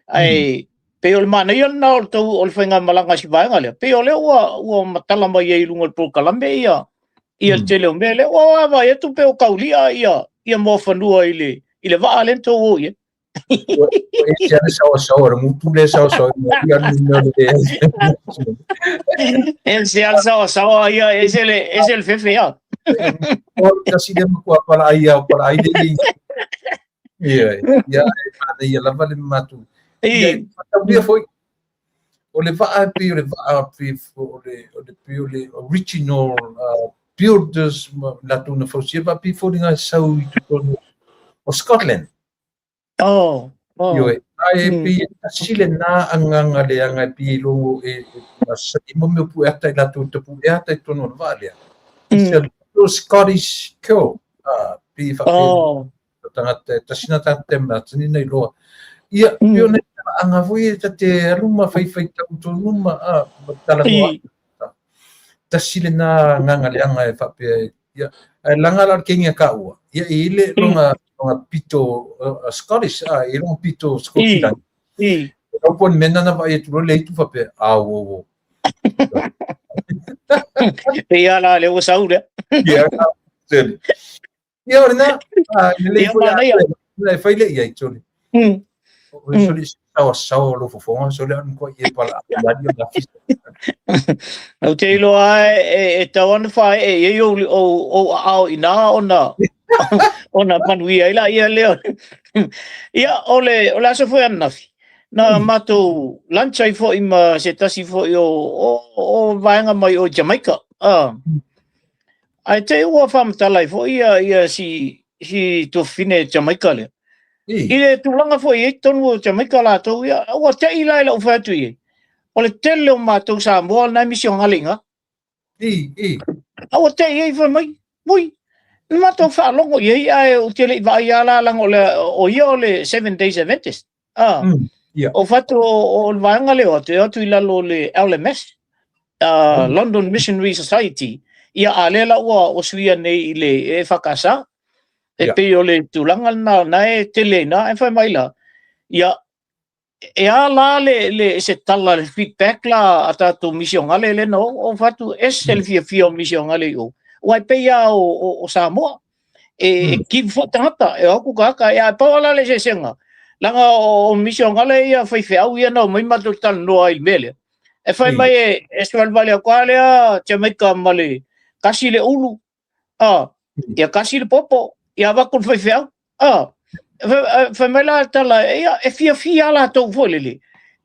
Ae pei o le manaia lena o le tou o le faigamalaga i si vaega lea. Pei o lea ua matala mai ai i luga o le polokalame ia le tele o mea lea. Ua vaavaai atu pei o kaulia ia muafanua i le vaa lea na tou o i ai. Ua ese lava le saoasaoa o le gutu lea e saoasaoa ai ia le mea o le leai. Ese lava le saoasaoa ia, ese le fefe ia. O le tasi lea matua palaai lava o palaai le i. Ia, ia, e manaia lava le matou. Ia, faataulia foi. O le vaa e pei o le vaa pei o le pei o le original builders ma latou na fausia le vaa pei e foliga e sau i totonu o Scotland. Oh. Ioe, ae pei e tasi lena agaga leaga e pei e logo e masani mo mea o pueata i latou te pueata i totonu o le vaa lea. It's a little Scottish girl. Ah, pei e faapea tagata, tasi na tagata e masani na iloa. Ia, pei o nai talaaga foi e ta te alu ma faifai tau tonu ma, ma talanoa. Tasi lena agaga leaga e faapea, ia, ae laga la o le kegi a kaua, ia e i ai le longa pito Scottish, e i ai longa pito Scotland. Lau po o le mea lena na vaai atu loa le itu faapea, a uo uo. Pei lava la lea ua sau lea. Ia, tele. Ia, o lena, lelei Ia, foi manaia. A e fai le i ai, sole. O le sole saoasaoa o lou fofoga, sole a matua i e pala ali o le afisa. Ou te iloa e tau ana whae e i ou aao i nā ona manuia ai la ia lea. Ia, o le aso foi ananafi, na matou lunch ai foi ma se tasi foi o vaega mai o Jamaica. Ah. Ae te i ua faamatala ai foi ia si tuafafine Jamaica lea. I le tulaga foi e i totonu o Jamaica latou ia, ua te i la i lau fai atu i ai. O le tele o matou Samoa na e misionale i ngā. A ua te i ai fai mai, ui, na matou faalogo i ai ae ou te le i vaai lava la laga o le o ia o le Seven Days Adventist. Ah, o fatu o le vaega lea o atu, e o atu i lalo o le LMS, London Missionary Society. Ia, a lea la ua suia nei i le EFKS. E pei o le tulaga lena na e tele ai na, e fai mai la, ia, e a la le se tala le feedback la a tatou misionale lea na o fatu ese le fiafia o misionale i o. Ua e pei lava o Samoa. E give foi tagata, e o atu tagata, e a pau la le eseesega. Laga o misionale ia faifeau ia na omai matou talanoa ai i le mea lea. E fai mai e soalevale atu lava lea Jamaica ma le kasi le ulu, ia kasi le popo, ia avatu le faifeau. Ah, fai mai la tala, ia, e fiafia lava latou foi lele.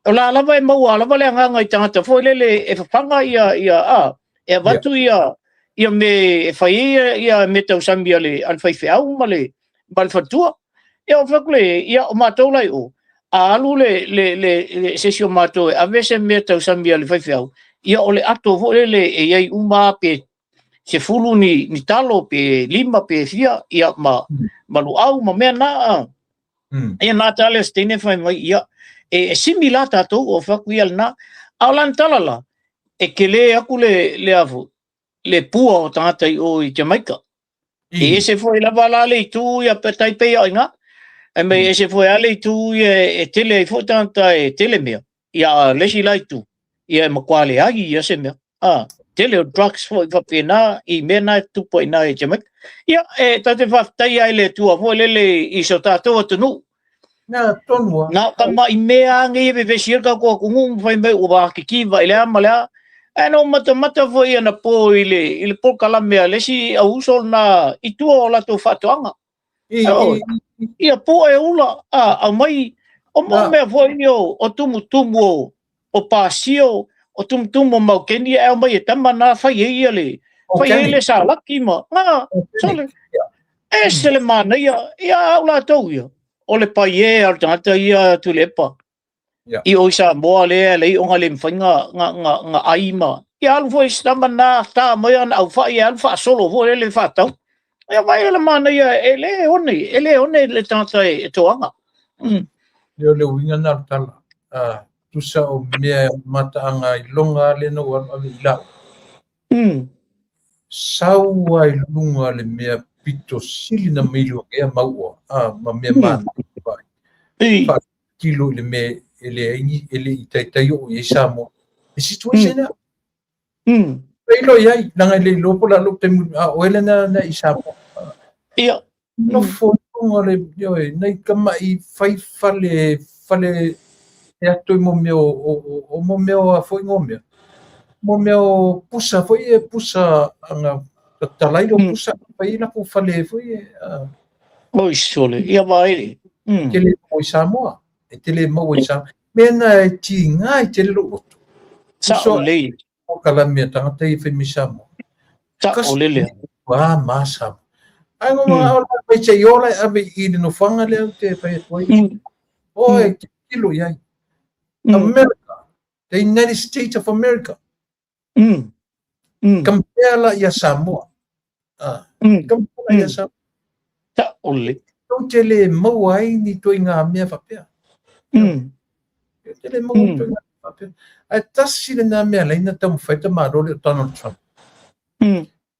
O la lava e maua lava le agaga i tagata foi lele e fafaga ia e avatu ia me e fai ai ia me tausami a le faifeau ma le faletua. Ia o fai atu le ia o matou la i o, a alu le se isi o matou e ave se mea tausami a le faifeau, ia o le ato foi lele e i ai uma pe 10 ni talo pe 5 pe fia, ia ma luau ma mea na. Ia na tale o se teine fai mai, ia, e simi la tatou o fai atu ia lena. A o lana tala la, e tele aku le afu, le pua o tagata i o i Jamaica. E ese foi lava la le itu ia pe tai pe ia inga. E me ese foi a le itu ia e tele ai foi tagata e tele mea. Ia le isi la itu. Ia e matua leai ia se mea. A, tele o drugs foi faapena i mea na e tupu ai i Jamaica. Ia, e tatou te faafetaia ai le Atua foi lele i so tatou atunuu. Na tonu a. Na o tama'i mea a nei e vevesi ai le tatou atunuu ma fai mai ua vakikiva i le a ma le a. Ae na ou matamata foi anapo i le, i le polokalame a le isi au uso lena i tua o latou faatoaga. Ia pue ula, a, aumai, o mo mea foi ia o tumutumu o pasio, o tumutumu o maukeni e aumai e tama na fai ai ia le, fai ai le salaki ma, nga, sole, ese le manaia, ia au latou ia, o le paie a le tagata ia Tuilaepa. I o i Samoa lea e leai ona le mafai na ai ma ia alu foi si tama na ta mai ana aufai e alu faasolo foi lele faatau. Ia vaai le manaia e le one, e le one le tagata e toaga. Lea o le uiga na o le tala. Tusa o mea mataaga iloga lea na ou alu ave i lau. Sau ai luga le mea pito sili na milionea mau oa, ma mea manaia. Faatilo i le mea e leai e le i taitai oo i ai Samoa. E situation lea. E iloa i ai, leaga e le iloa po o le a lou taimi, a o oe lea na i Samoa. Ia. Nofo i luga le, ioe, nai tama'i fai fale, fale e ato i mo mea o mo mea o a foi ngo mea. Mo mea o pusa foi e pusa anga tatalai lo pusa fai la ku fale foi e Oi sole, ia vaai. Tele mo i Samoa. E tele maua i Samoa. Mea na e tiga i tele lou loto. Sa'o lelei. O kala mea tagata ia fai mai Samoa. Sa'o lele. Ua ma Samoa. Ai ngo mga ola mai se i ola e ave i le nofoaga lea ou te fai atu ai. Oi, tilotilo i ai. America, the United States of America. Compare la ia Samoa. Compare la ia Samoa. Sa'o lelei. Tou te le maua ai ni ituaiga mea faapea. Te le maua ni ituaiga mea faapea. Ae tasi lena mea e ala ai ona taumafai le tamāloa lea o Donald Trump.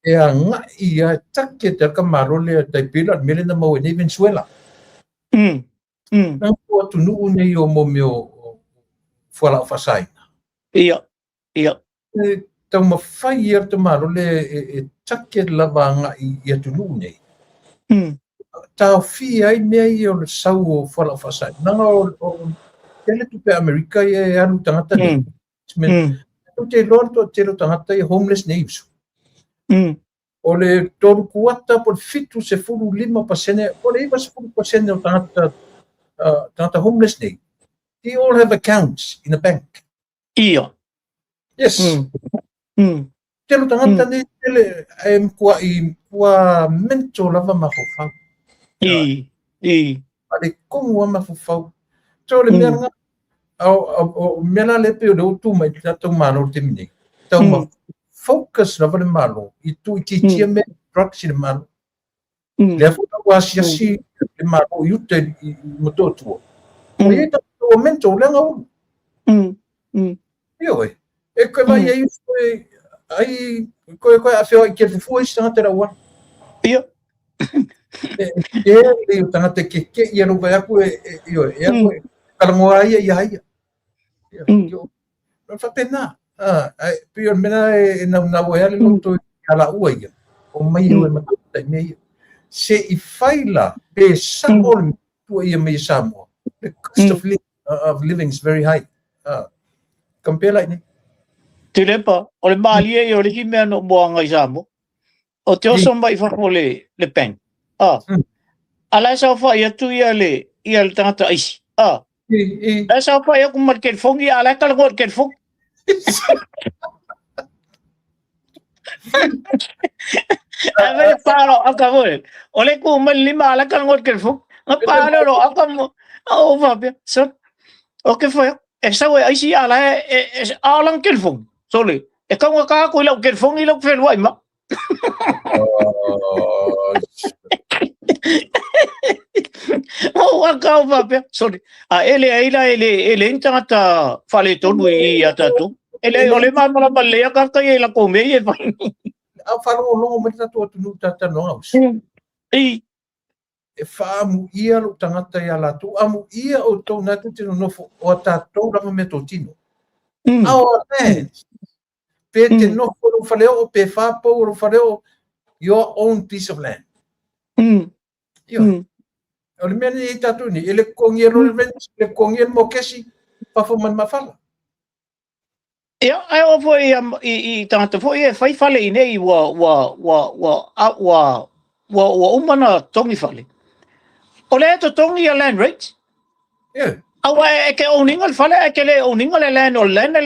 E agai ia e target le tamāloa lea tai pei la o le mea lea na maua ai nei Venezuela. Na o atunuu nei o mo mea o fualaau faasaina. Ia, ia. E taumafai ia le tamāloa lea e target lava agai i atunuu nei. Taofia ai mea ia o le sau o fualaau faasaina. Leaga o tele tupe a Amerika ia e alu i tagata nei. Tou te iloa le toatele o tagata ia homeless nei uso. O le 3/4 po o le 75% po o le 90% o tagata tagata homeless nei, they all have accounts in a bank. Ia. Yes. Tele o tagata nei tele e matuai matua mental lava mafaufau. I, i. Faaletonu lava mafaufau. So o le mea lena, o mea la lea pei o lea ua tu mai le tatou Malo i le taimi nei, tau ma focus lava le Malo i tuuitiitia mea drugs i le Malo. Lea foi la ua asiasi le Malo i uta i Motootua. Ua i ai tagata ua mental leaga ulu. Ioe. E koe vaai ai koe ai koe koe afeoai ke fufua isi tagata i le auala. Ia. E tele o tagata e keke'i ia lou vaai atu e ioe e alu e talanoa ai ia ia ia. Ia faapena. Ae pei o le mea lena e naunau ai lava le loto ia laua ia, omai e o e matamata i mea ia. Se i fai la pe sa'o le tuuaia mai e Samoa, the cost of of living is very high. Compare la i inei. Tuilaepa, o le malie ia o le isi mea na ou moaga i Samoa. O te oso mai i fafo le, le bank. A la e saofai atu ia le, ia le tagata aisi. La e saofai atu ma le telefoni, a la e talanoa i le telefoni. Ae fai le pa lou aka foi. O le tu mai le lima, a la e talanoa i le telefoni. Na pa lea o lou aka mo, a ou faapea, sole, ou te fai atu, e sau e aisi a la e, e, a o lana telefoni. Sole, e taugata atu i lau telefoni lea ou te feluai ma. Ou aka ou faapea, sole, a e leai la, e le, e leai ni tagata faaletonu i i ia tatou. E leai, o le malamalama lelei lava tagata ia i latou mea ia e fai. A faalogologo mai le tatou atunuu i talatalanoaga uso. E faaamuia lou tagata ia latou, amuia outou na tou te nonofo o a tatou lava meatotino. Our lands. Pe te nofo i lou faleoo, pe fa pou o lou faleoo, your own piece of land. Ioe. O le mea lenei e tatou nei, e le totogia loa le rent, le totogia le mokesi, fafo ma le mafala. Ia, ae oo foi i tagata foi e fai fale i nei ua uma na totogi fale. O lea e totogi ia land rate. Aua e ke own ina le fale ae ke le own ina le land, o le land,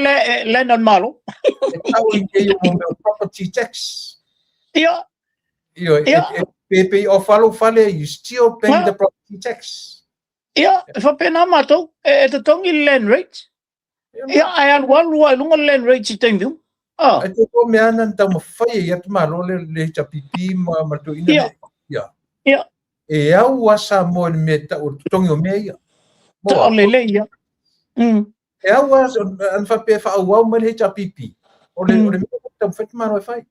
land a le Malo. E tau i kēia mo mea o property tax. Ioe, e pe o falo fale, you still paying the property tax. Ia, e faapena matou, e totogi le land rate. Ia, ae alualu lava i luga le land rates i taimi uma. Ai te ko mea ana na taumafai ai atu Malo le HRPP ma le toeaina lea. Ia. E au a Samoa i le mea e tau o le totogi o mea ia. Tao lelei ia. E au a ana faapea e faaauau mai le HRPP, o le o le mea e taumafai atu Malo e fai.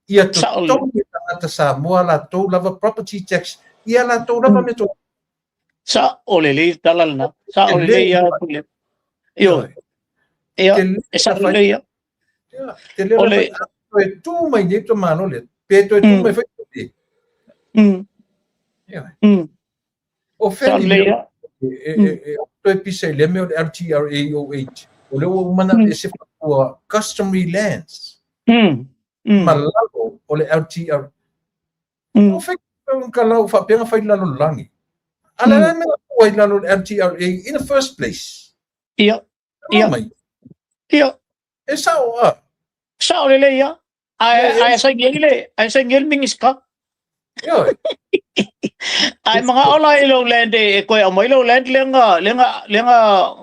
Ia totogi e tagata Samoa latou lava property tax, ia latou lava mea totogi. Sao lelei le tala lena. Sao lelei ia Tuilaepa. Ioe. Ia, e sao lelei ia. O le toe tu mai nei to Malo lea, pe toe tu mai foi te. O fea ni mea e toe pisa i le mea o le LTRA 08. O lea ua uma ona ese faatua customary lands. Ma lalo o le LTRA. O fea ka lau faapea na fai i lalo o le lagi. A le la mea na i lalo o le LTRA in the first place. Ia. Mai. E sao a. Sao lelei ia. Ae saini ai le, ae saini ai le Minisita. Ioe. Ae manao la i lou land e koe aumai lou land lea na lea na lea na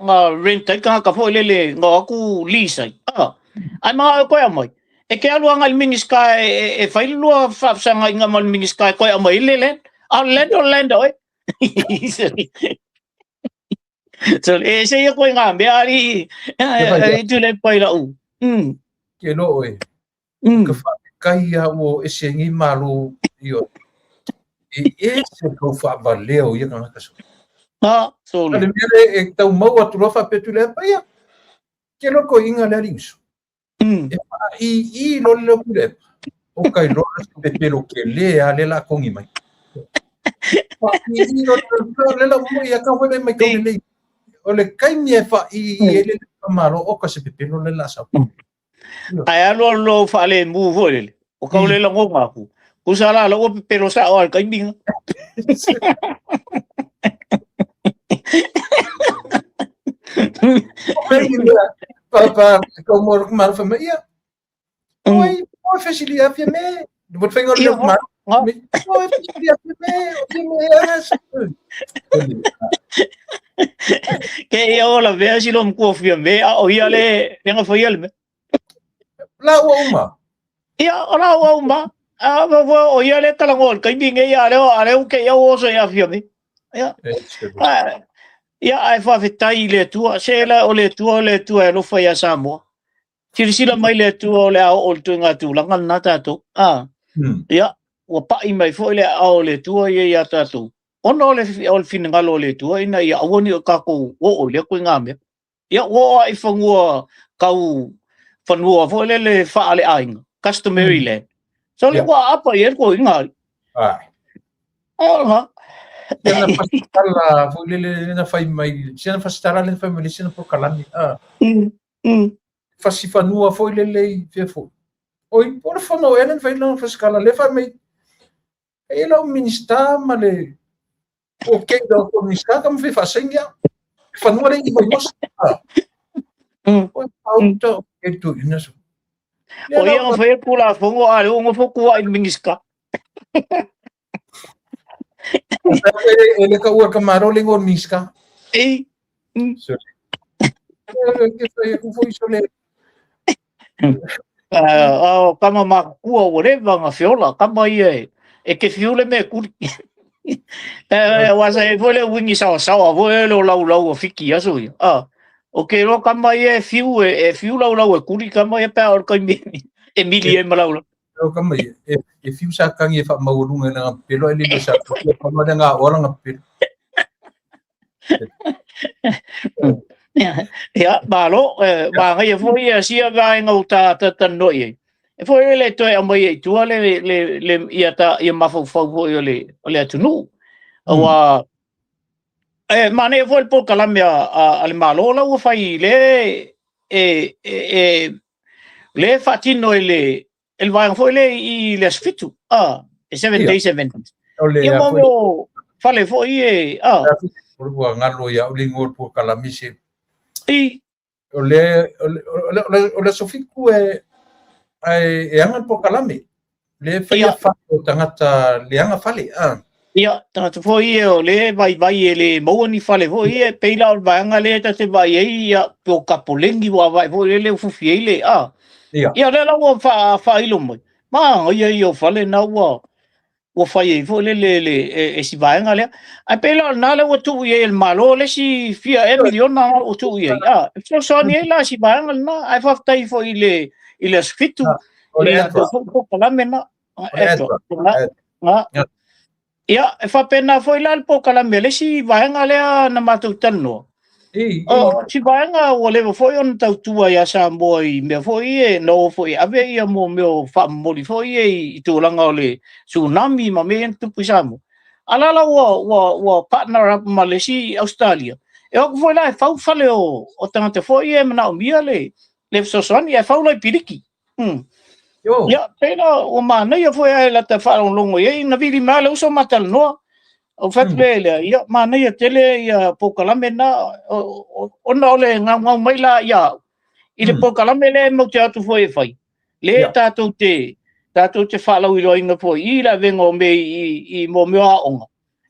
na rent ai tagata foi lele na o atu lease ai. Ae manao e koe aumai. E ke alu agai i le Minisita e fai le lua faafesagaiga ma le Minisita e koe aumai ai le land. A o le land o le land a oe. So, e ese ia koe ngā mea ari, ari Tuilaepa i lau. Ke loa oe. Ka faafetai a ua ese ai nei Malo ioe. E ese kou faavalea o ia tagata so. Ah, sole. A le mea lea e tau mau atu loa faapea Tuilaepa, ia, ke loa koiina le alii uso. E faaii loa le leo Tuilaepa, o ka iloa se pepelo kele a le la kongi mai. Faaii loa le leo le la mo ia ka wele mai kau lelei. O le kaimi e faaii e le le Malo o ka se pepelo le la sau. Ae alu alu loa ua faalemu foi lele, o kau le lagona aku, tusa la la ua pepelo sao lava i le taimi lena. Papa, kau mo ku maru fa mai ia. Oi, oi fesili a fia me. Mo te whainga o le ku maru. Oi, fesili a fia me, o fia me e sa. Ke ia o la vea si lo mkua fia me, a o ia le, le nga faia le me. La ua uma. Ia, o la ua uma. A wa o ia le talangoa le taimi nei a leo a leo ke ia oso ia fia me. Ia. Ia ae faafetai i le Atua, se la o le Atua o le Atua e alofa ia Samoa. Silasila mai le Atua o le a oo i le ituaiga tulaga lena tatou. Ia, ua pai mai foi le aao o le Atua ia ia tatou. Ona o le finagalo o le Atua ina ia aua ne i o tatou oo i lea ituaiga mea. Ia, ua oo lava i fanua tau fanua foi lele faaleaiga, customary land. So le ua aapa i ai le toeaina alii. Ona. Sina fasitala foi lele na fai mai, sina fasitala le na fai mai le sina polokalame. Fasi fanua foi lele i fea foi. Oi, po le fono ea le na fai lana fasikala le fai mai. E lau Minisita ma le o ke lau Minisita ka ma fai faasaini au. Fanua le i Vaimoso. O auta o ke tu ina so. O ia nga fai Tulafono a le ua nofo tua'i i le Minisita. E le ka ua ka malo le ngo Minisita. Ei. So, ke fai ku foi so le. O kama matutua ua leva na feola, kama ia e ke fiu le mea e kuli. Aua sa i ai foi le uini saosaoa foi lele o laulau o Fiti i aso ia. O ke iloa kama ia e fiu, e fiu laulau e kuli kama ia pe a o le taimi e mili ai ma laulau. O ka mai, e fiu sa tangi e whaamaualuga i lana pepelo, ai le le sa tupia pa mai langa o langa pepelo. Ia, malo, manaia foi ia sia vaega o ta talanoa i ai. E foi le toe aumai ai i tua le ia ta ia mafaufau foi o le atunuu. Aua e manaia foi le polokalame a le Malo la ua fai le e le faatino e le vaega foi le i le aso 7, e 7 days Adventist. O le Ia mo mea fale foi e O le ua ngalo ia o le ingoa o le polokalame se i o le aso 7 e aga le polokalame. Le faia fale o tagata le aga fale. Ia, tagata foi e o le vaivai e le maua ni fale foi e pei la o le vaega lea ta te vaai ai ia po kapoleni ua vaai foi le ufufi ai le Ia lea la ua faailo mai. Ma ia ia o fale na ua fai ai foi le e si vaega lea. Ae pei la o lena lea ua tuu i ai e le Malo le isi fia e miliona ua tuu i ai. E fesoasoani ai la si vaega lena. Ae faafetai foi i le aso 7. O le I latou foi polokalame na. Ia, e faapena foi la le polokalame a le isi vaega lea na matou talanoa. O si vaega ua leva foi ona tautua ia Samoa i mea foi e na o foi e ave ia mo mea o faamomoli foi e i tulaga o le tsunami ma mea ia na tupu i Samoa. A la ua partner up ma le isi Australia. E o atu foi la e fau fale o tagata foi e manaomia le fesoasoani ae fau la i piliki. Ia, pei la ua manaia foi ae lata faalogologo i ai, na vili mai le uso ma talanoa. O fai atu lea, ia, manaia tele ia polokalame na, ona o le gaugau mai la ia au, i le polokalame lea e mau te atu foi e fai. Le tatou te faalauiloaina foi i le avega o mea i mo mea o aoga.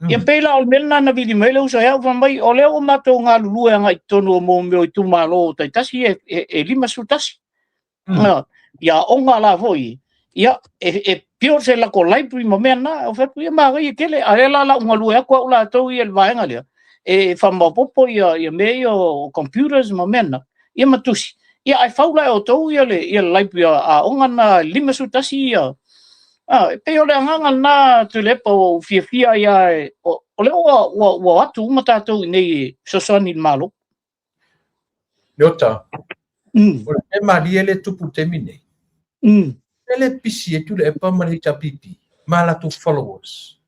Ia pei la o le mea lena na vili mai le uso e au fai mai, o lea ua matou galulue agai i totonu o mo mea o itumalo taitasi e 51. Ia aoga la foi, ia, e build se lako library ma mea na, o fai atu, ia manaia tele, a lea la la galue atu au latou ia le vaega lea, e faamaopopo ia mea ia o computers ma mea na, ia ma tusi. Ia ae fau la e outou ia le library a aoga na 51 ia. E pei o le agaga lena Tuilaepa ua ou fiafia ia, o lea ua atu uma tatou i nei e fesoasoani i le Malo. Leota, o le mea malie le tupu i le taimi nei. E le pisi e Tuilaepa ma le HRPP ma latou followers.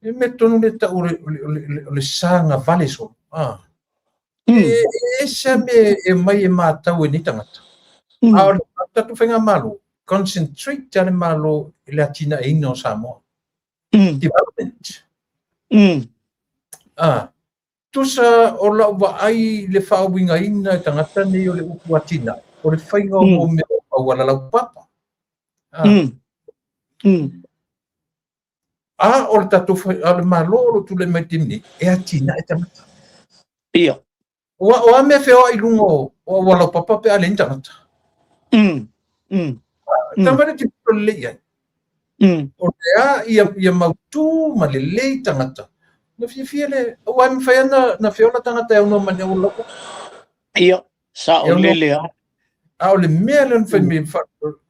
E mea tonu le tau o le saga vale solo. E ese me e mai e mātau e nei tagata. A o le tatou faigamalo, concentrate a le Malo i le atinaeina o Samoa. Development. Tusa o lau vaai le faauigaina e tagata nei o le upu atinae, o le faiga o mea o auala laupapa. A o le tatou a le Malo o lo tulai mai taimi nei, e atinae tagata. Ua o a mea feoai i luga o auala laupapa pe a leai ni tagata. Tama le tilotilo lelei i ai. O le a ia mautu ma lelei tagata. Na fiafia le, aua e mafai lava na feola tagata e aunoa ma ni auala laupapa. Ia, sao lele a. A o le mea lea na fai mai,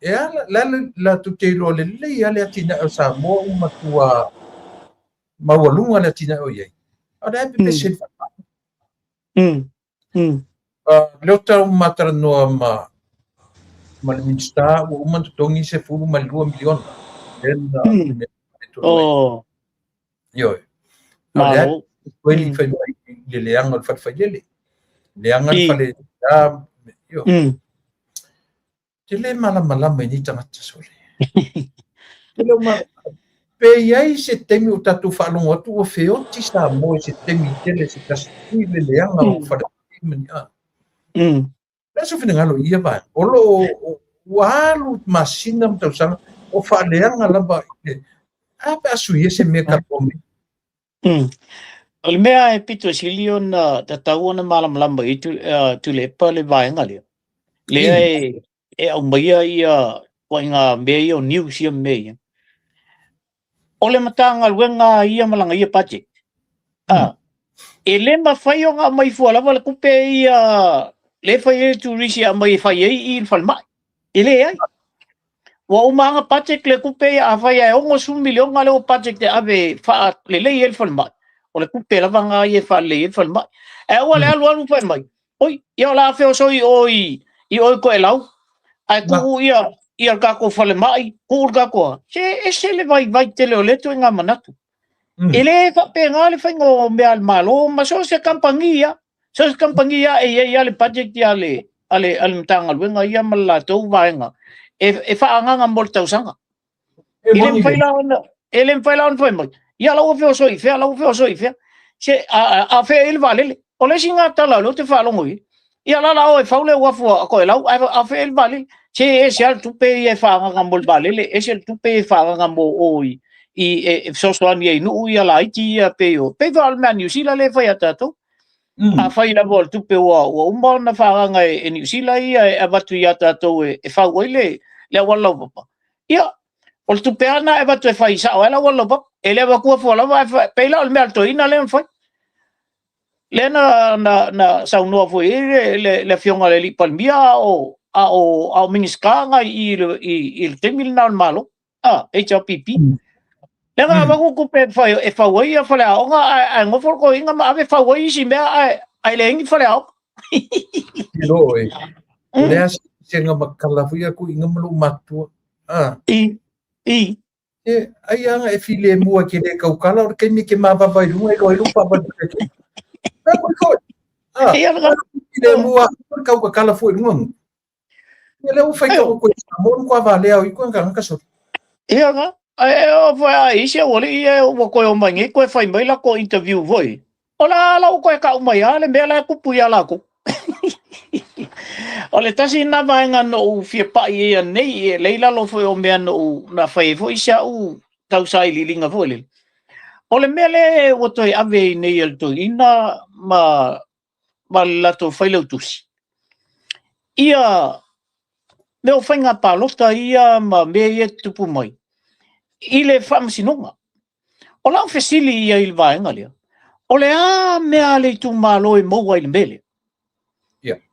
e ala, le ala latou te iloa lelei lava le atinae o Samoa ua matua maualuga le atinae o i ai. A o le a e pepese i le falemai. Lea o tau matalanoa ma le Minisita ua uma ona totogi 12 miliona. Lea na Oh. Ioe. A o le a Malo. koe li fai mai i le leaga o le fale failele. Leaga le fale, a, ioe. Te le malamalama i nei tagata sole. Te le pe i ai se taimi o tatou faalogo atu ua feoti Samoa i se taimi tele se tasi i le leaga o fale ma ni a. Le se finagalo i ia vaega. O lo o ua alu masina ma tausaga o faaleaga lava i le a pe a suia se mea ka mai. O le mea e pito sili ona tatau ona malamalama i Tuilaepa le vaega lea. Lea e aumaia ia ituaiga mea ia o news ia ma mea ia. O le Matagaluega ia ma lana ia budget. E le mafai ona aumai fua lava le tupe ia le fai ai le turisi e aumai e fai ai i le falemai. E leai. Ua uma lava ona budget le tupe ia, afai e 60 miliona lea ua budget e ave e faalelei ai le falemai, o le tupe lava lena ia e faalelei ai le falemai. Ae aua le alu alu fai mai, oi, ia o le a feosoi i o i o i Toelau, ae tuu ia ia le tatou falemai, tuu le tatou a. Se ese le vaivai tele o lea ituaiga manatu. E le faapena le faiga o mea a le Malo ma so o se kamupani lava. So o se kamupani lava e i ai lava le budget a le a le Matagaluega ia ma le latou vaega e faaagaaga mo le tausaga. E le mafai la ona e le mafai la ona fai mai, ia la ua feosoi i fea, la ua feosoi i fea. Se a fea i le vaalele. O le isi lena tala o lea ou te faalogo i ai. Ia la la o e fau le uafu a Toelau, ae a fea i le vaalele. Se e ese lava le tupe ia e faaagaaga mo le vaalele, ese le tupe ia e faaagaaga mo o i e fesoasoani ai i nuu ia laiti ia pei o pei foi o le mea a Niu Sila lea e fai ia tatou. Afai lava o le tupe ua uma ona faaagaaga e Niu Sila ia e avatu ia tatou e fau ai le auala laupapa, ia, o le tupe lava lena e avatu e fai sao ai le auala laupapa. E le avatua fua lava, ae pei la o le mea a le toeaina lea na fai. Lea na saunoa foi i ai le afioga i le Palemia a o Minisita na i le taimi lena o le Malo, HRPP. Lea na avatu tupe e fau ai ia faleaoga, ae nofo le toeaina ma ave fau ai isi mea, ae leai ni faleaoga. Ilo e. O le a se nga makala foi aku inga ma lou matua. I. I. E ai anga e file mua ke le kaukala o le kaimi ke mavava i lunga i loa i lou paavali ke. Ka koi koi. Ia file mua kaukakala foi lunga ngu. Ia lea ua fai ka koe mo no kwa valea o i koe nga ka so. Ia nga. Ai o foi ai isi o le ia ua koe o mai nei koe fai mai la ko interview foi. O la la ua koe kau mai a le mea la e kupu ia lakou. O le tasi lena vaega na ou fia pai ai anei, e lea i lalo foi o mea na ou na fai ai foi si au tausailiiliga foi lele. O le mea lea ua toe ave ai nei e le toeaina ma le latou failautusi, ia mea o faiga palota ia ma mea ia e tutupu mai i le faamasinoga. O lau fesili ia i le vaega lea, o le a mea a le itumalo e maua ai i le mea lea?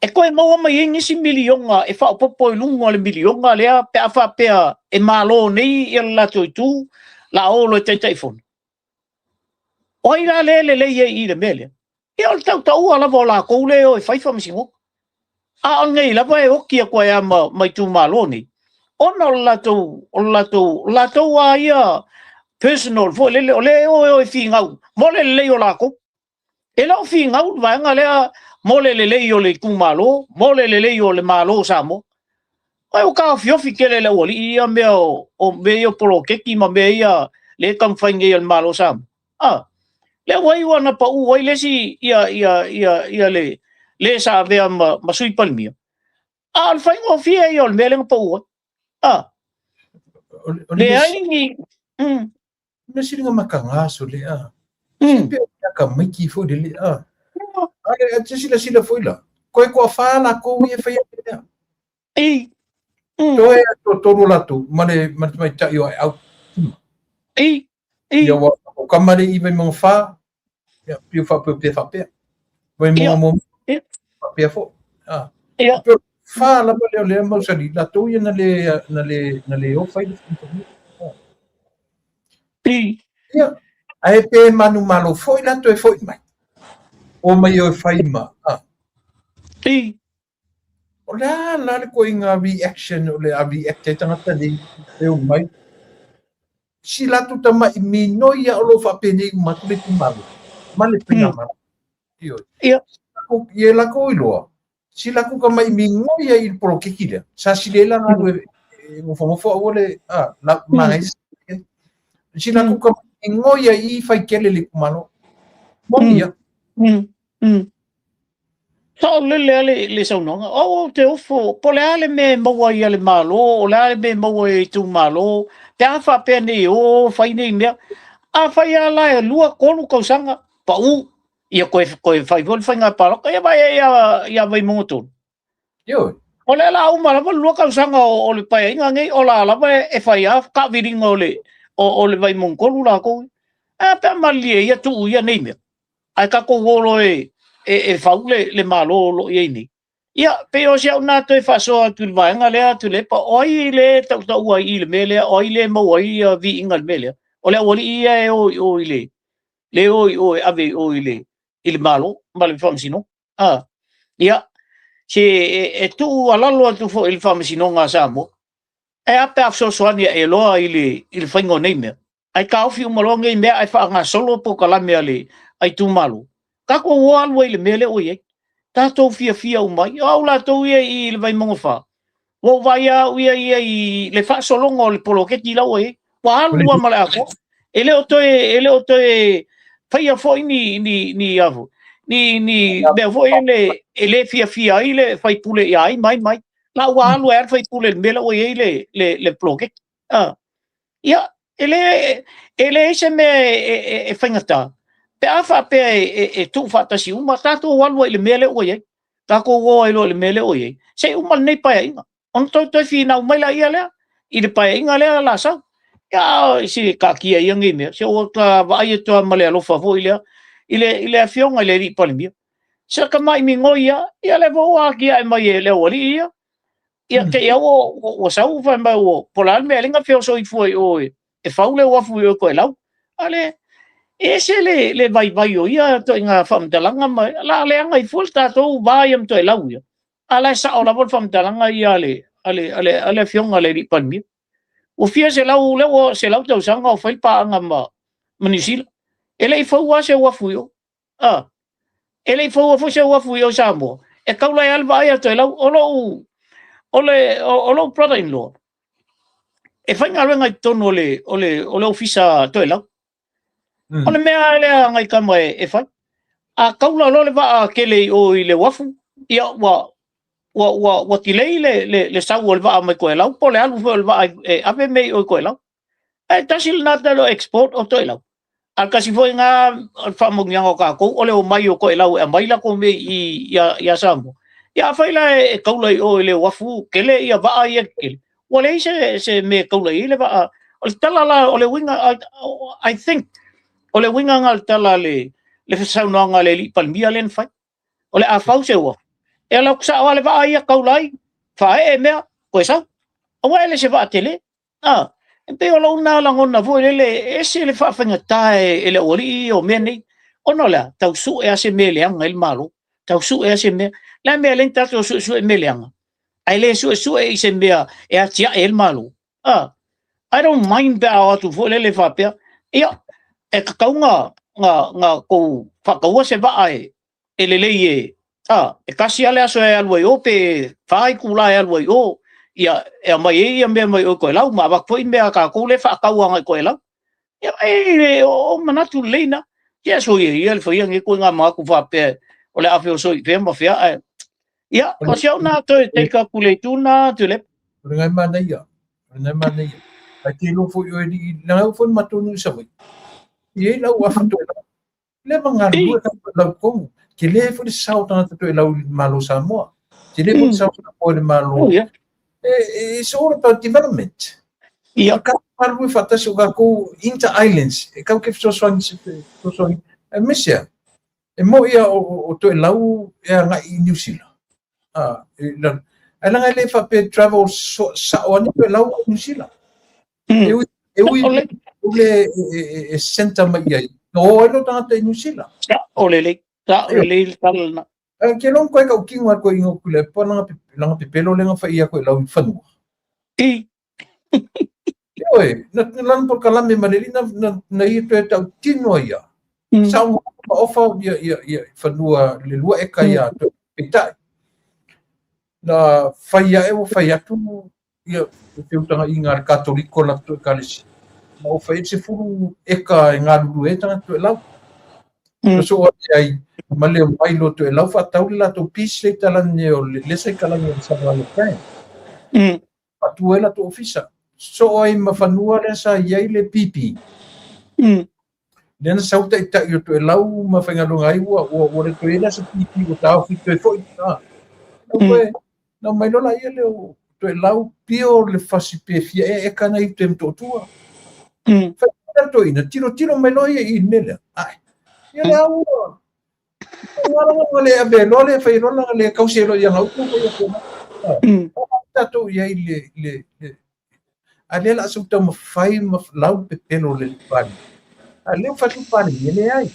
E toe maua mai ai nisi miliona e faaopoopo i luga o le miliona lea pe a faapea e malo nei ia le latou itu, la o loa e Taitaifono. O ai la lea e lelei ai i le mea lea? Ia o le tautaua lava o latou lea e o e fai faamasinoga. A o lenei lava e oti atu ai lava ma itumalo nei, ona o le latou, o le latou, latou lava ia personal foi lele, o lea e o e o e finau mo le lelei o latou. E le o finau le vaega lea mo le lelei o le itumalo, mo le lelei o le Malo o Samoa. Ai ua taofiofi tele le aualii ia mea o mea ia o poloketi ma mea ia lea e taumafai nei e le Malo o Samoa. Lea ua iu lava ina pau ai le isi ia, ia, ia, ia le, le sa avea ma Sui Palemia. A o le faigofie ia o le mea lea na pau ai. Leai ni... Mea sili na makaga so le a. Se pe o ka maiki foi le le a. Ale a te sila sila foi la. Koe ko fa la ko ia fai le. I. Toe to tolu la tu male male mai tai o au. I. I. Ia wa o kamare i vai mo fa. Ia piu fa pe pe fa pe. Vai mo mo. Fa pe fo. Ah. Ia. Fa la le le mo sali la tu ia na le na le na le o fai le. I. Ia, ae pe manumalo foi la toe foi mai. O mai o e fai ma. I. O le a la le koiga reaction o le a react ai tagata nei e o mai. Si latou tama'i minoi ia o lo o faapenei uma atu le itumalo ma le faigamalo. Ioe. Ia. Ia e latou iloa, si latou tama'i minoi ai i le poloketi lea, sa sili ai la ona alu e nofonofo aua le, a, la, manaia si latou tama'i minoi ai i faitele le itumalo. Moni ia. Saolele lava le saunoaga. Ou te ofo, po o le a le mea e maua ai a le Malo, o le a le mea e maua ai e itumalo, pe a faapea nei o fai nei mea. A fai lava la e 2, 3 tausaga, pau, ia toe fai foi le faiga palota. Ia vaai ai ia Vaimauga 3. Ioe. O lea la uma lava le 2 tausaga o le paeaiga nei, o la lava e fai lava taaviliga o le Vaimauga 3 latou. Ae a pe a malilie ia tuu ia nei mea. Ae tatou o loa e fau le Malo o lo o i ai nei. Ia, pei o si au na toe faasoa atu i le vaega lea Tuilaepa, o ai le tautaua ai i le mea lea, o ai le maua ai ia viiga i le mea lea? O le aualii ia e o i o i le, le o i o e ave i o i le Malo ma le Faamasinoga. Ah, ia, se e tuualalo atu foi i le Faamasinoga a Samoa, e a pe a fesoasoani ae loa i le faiga o nei mea, ae taofi uma loa nei mea ae faagasolo polokalame a le itumalo, tatou o alu ai i le mea lea ua i ai. Tatou fiafia uma ai. O au latou ia i le Vaimauga 4, ua ou vaai au ia ia i le faasologa o le poloketi la ua i ai. Ua alu lava ma le atoa. E le o toe faia foi ni mea foi le e le fiafia ai le faipule ia ai ma ai ma ai. La ua alu ai le faipule i le mea la ua i ai le poloketi. Ia, e leai se mea e faigata, pe a faapea e tuufaatasi uma, tatou alu ai i le mea lea ua i ai. Tatou o ai loa i le mea lea ua i ai, se i uma lenei Paeaiga, ona toe finau mai laia lea i le Paeaiga lea la sau. Ia, se taatia ia nei mea, se ua ta vaai atu lava ma le alofa foi lea i le afioga i le Palemia. Se tamai migoi lava, ia lea foi ua atiae mai e le aualii ia. Ia te i lava ua sau fai mai po o le a le mea e ala ai ona feoso ifo i o e fau le uafu i o i Toelau. A lea, e ese le vaivai o ia ituaiga faamatalaga ma o le a leaga ai fua le tatou va ia ma Toelau ia. A la e sao lava le faamatalaga ia a le afioga i le Palemia. Ua fia selau, lea ua 100 tausaga o fai le paaga ma Niu Sila. E le i fauina se uafu i o. E le i fauina foi se uafu i o i Samoa. E taula ai lava le vaai a Toelau. O lou brother in law, e faigaluega i totonu o le ofisa Toelau. O le mea lea a nai tama e fai. A taula loa le vaa tele i o i le uafu, ia ua delay le sau o le vaa mai Toelau po o le alu foi o le vaa e ave mea i o i Toelau. Ae tasi lena tala o export o Toelau. A tasi foi na faamanuiaga o tatou o le omai o Toelau e aumai latou mea ia Samoa. Ia afai la e taula i o i le uafu tele ia vaa ia tetele, ua leai se mea e taula i ai le vaa. O le tala la o le uiga, I think, o le uiga na o le tala le saunoaga a le Palemia lea na fai. O le a fau se uafu, e alu atu sao lava le vaa ia taula ai, faaee mea, toe sau. Aua e le se vaa tele. E pei o lou na lagona foi lele, e ese le faafaigata e le aualii o mea nei. Ona o le a, tau sue lava se mea e leaga ai le Malo. Tau sue lava se mea. Le a le mea e ala ai ona tatou suesue mea leaga, ae le suesue i se mea e atiae ai le Malo. I don't mind pe a o atu foi lele faapea, ia, e tatau na tou faataua se vaa e lelei e, e tasi lava le aso e alu ai o, pe 4 itula e alu ai o, ia, e aumai ai ia mea mai o i Toelau, ma avatu foi mea a tatou lea e faatau agai i Toelau. Ia, e o manatu lelei na. Ia, soia ia le faia nei ituaiga manatu faapea o le a feoso i fea ma fea, ae ia, o si au na toe take atu le itu na Tuilaepa. O le ngai manaia, o le ngai manaia. Ai te iloa foi oe li, na au foi matou nuu i Savaii. I ai lau afu Toelau. Le ma galulue ka Toelau tonu. Tele foi le sao tagata Toelau i le Malo Samoa. Tele foi le sao Samoa i le Malo. Oh, yeah. It's all about development. Ia. Ka galulue faatasi o tatou inter-islands. E kau ke fesoasoani se fesoasoani. Aemaise a, e mo ia o Toelau e agai i Niu Sila. Ai langa e le faapea travel sao ane Toelau i Niu Sila. E ui e ui le e center mai ai. No o ai lo tagata i Niu Sila. Sao lelei. Sao lelei le tala lena. Ke long koe kau kingo a koe ingo kule po langa pepelo lenga fa ia koe lau i fanua. I. Ioe, na lana por kalame ma leli na ia toe tau tino ia. Sa o ma ofa ia ia ia fanua le lua eka ia toe peitai. Na fai ae ua fai atu ia te utanga i ngā Katoliko la toe kalesi. Ma o fai se furu eka e ngā lulu e tanga toe lau. Na so o ai ma le mai lo toe lau whaatau le latou peace le talane o le lesa i kalani o le sa le kai. Atu ai latou ofisa. So ai ma fanua le sa iai le pipi. Le na sau taʻitaʻi o Toelau ma faigaluega ai ua ua ua le toe la se pipi ua taofi toe foi. Na koe na mai lola ia le o Toelau pio le fasi pe fia e e kana i te mtotua. Fai na toina tiro tiro mai loa ia i mele. Ai. Ia le au. Nga le ave loa le fai loa langa le kausi loa ia ngau ko ia ko. Tatou i ai le le le a lea la sau taumafai ma lau pepelo le pali. A lea ua fai pali e leai.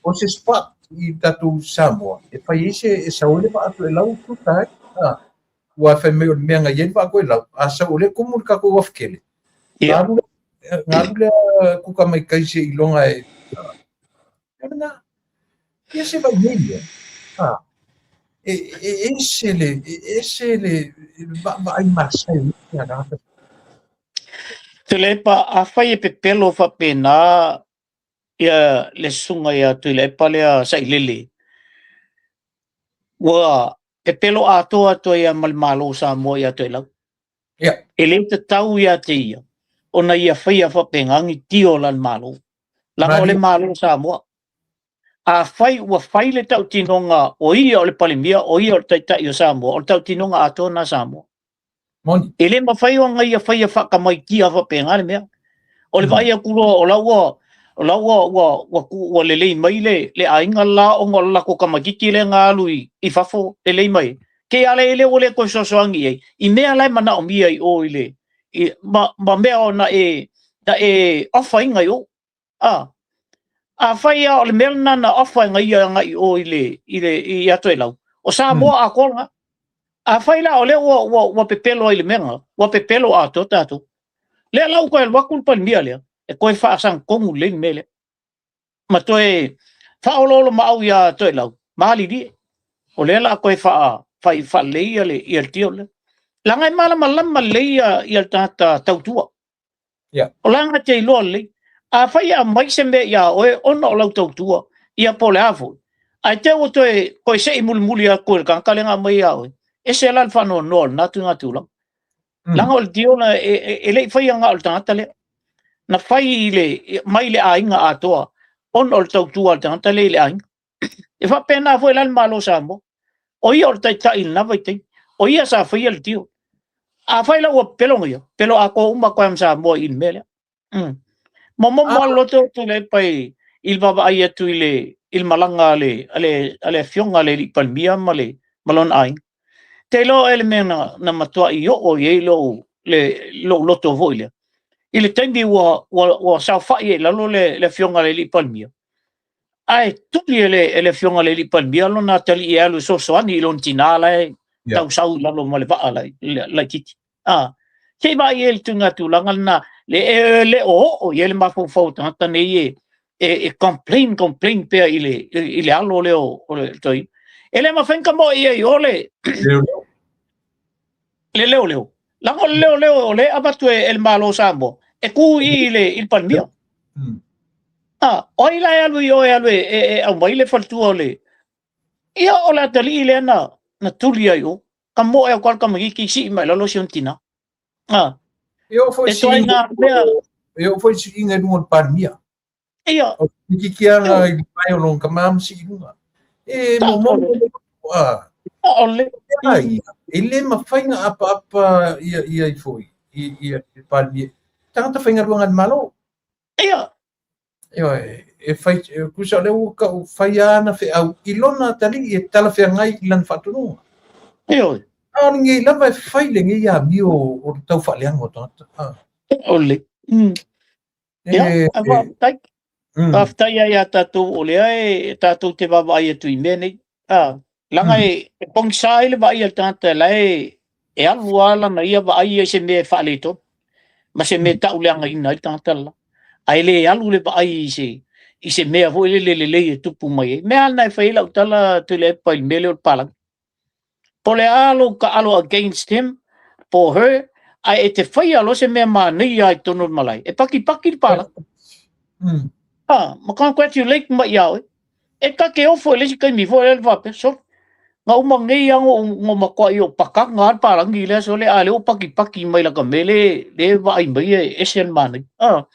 O se spot i tatou Samoa e fai ai se e sau ai le vaa toelau tuta ai. Ua fai mai o le mea na i ai le vaa toelau, a sau o lea e tumu le tatou uafu tele. Ia. Ga alu lea kuka mai kai se iloga e o lena. Ia se vai nei ia. E ese le e ese le vaavaai masai o le tagata. Tuilaepa, afai e pepelo faapena ia le susuga ia Tuilaepa lea Sailele, ua pepelo atoa atu ai ma le Malo o Samoa ia Toelau. Yeah. E le tatau ia te ia ona ia faia faapena ni tio o lana Malo. Leaga o le Malo o Samoa. Afai ua fai le tautinoga o ia o le Palemia, o ia o le Taitai o Samoa, o le tautinoga atoa lena a Samoa. Moni. E le mafai ona ia faia faatamaitia faapena le mea. O le vaai atu loa o la ua o la ua ua ua, ua lelei mai le, le aiga la ona o le latou tamaititi lea na alu i, i fafo lelei mai. Ke ale ele ua le toe fesoasoani i ai i mea la e manaomia i o i le i, ma, ma mea ona e na e ofaina i o. A, afai lava o le mea lena na offer e ia agai i o i le, i le, ia Toelau, o Samoa atoa lena. Afai la o lea ua, ua, ua pepelo ai i le mea lena, ua pepelo atoa tatou. Lea la ua toe alu atu le Palemia lea, e toe faasagotonu lelei le mea lea. Ma toe faaoloolomaau ia Toelau, malilie. O lea la a toe faa, fai, faalelei ia le, ia le deal lea. Leaga e malamalama lelei ia, ia le tagata tautua. Yeah. O la na te iloa lelei. Afai e aumai se mea ia oe ona o lau tautua, ia po o le a foi, ae te ua toe, toe sei mulimuli atu e le tagata lea na aumai ia oe, ese la le faanoanoa o lena tuiga tulaga. Leaga o le deal e, e, e le i faia na o le tagata lea. Na fai i le, mai le aiga atoa ona o le tautua a le tagata lea i le aiga. E faapena foi la le Malo o Samoa. O ia o le taitai i lena vaitaimi. O ia sa faia le deal. Afai la ua pepelo ia, pepelo atoa uma atu ai ma Samoa i le mea lea. Momomo lava le loto o Tuilaepa i, i le vaavaai atu i le, i le malaga a le, a le, a le afioga a le alii Palemia ma, le, ma lona aiga. Te iloa oe le mea na, na matuai oo i ai lou, le, lou loto foi lea. I le taimi ua, ua, ua saofai ai i lalo le, le afioga a le alii Palemia, Ae tuli e le, e le afioga i le alii Palemia lona atalii e alu e fesoasoani i lona tinā la e Yeah. tausau i lalo ma le vaa laitiiti. Ah, se i vaai i ai le tuiga tulaga lena, le, e le o oo i ai le mafaufau o tagata nei e, e, e complain, complain pea i le, i, i le alo lea o, o le toeaina. E le mafai ona tamoe i ai o le, Leoleo. le leoleo. Leaga o le leoleo o lea e avatu e, e le Malo o Samoa, e tu i i le, i le Palemia. Ah, o ai la e alu i o e alu e, e, e aumai le faletua o le... Ia, o le atalii lea na, na tuli ai o. Ka moe atu le tamaitiiti sii mai lalo si ona tinā. Ah, E oo foi e ituaiga mea... E oo foi siiga i luga o le Palemia. Ia. O te kikianga i mai o lona tama ma sii i luga. E momomo a. Ole. Ai, e le mafai na apaapa ia ia i foi i ia i Palemia. Tagata faigaluega a le Malo. Ia. Ioe, e fai e tusa o lea ua tau fai lava ana feau i lona atalii e talafeagai i lana faatonuga. Ioe. A o lenei lava e fai lenei amio o le tau faaleaga o tagata. Ah. Ole. Ia, ae faafetai. Faafetai ai ia tatou o lea e tatou te vaavaai atu i mea nei. A, leaga e, e pogisa ai le vaai a le tagata la e, e alu lava lana ia vaai ia i se mea e faaletonu ma se mea e tauleagaina ai le tagata lela. Ae le alu le vaai i se, i se mea foi lele lelei e tupu mai ai. Mea lava lena e fai ai lau tala Tuilaepa i le mea lea o le palagi. Po o le a lou taalo against him po o her, ae e te faia loa se mea manaia i totonu o le malae, e pakipaki le palagi. Ah, ma congratulate mai ia oe. E ta te ofo i le isi taimi foi lea le faapea, sole, na uma nei lava ona ou matuai ou pakaga lava le palagi i le aso lea, a o lea ua pakipaki mai lata mea lea e vaai mai e ese le manaia. Ah,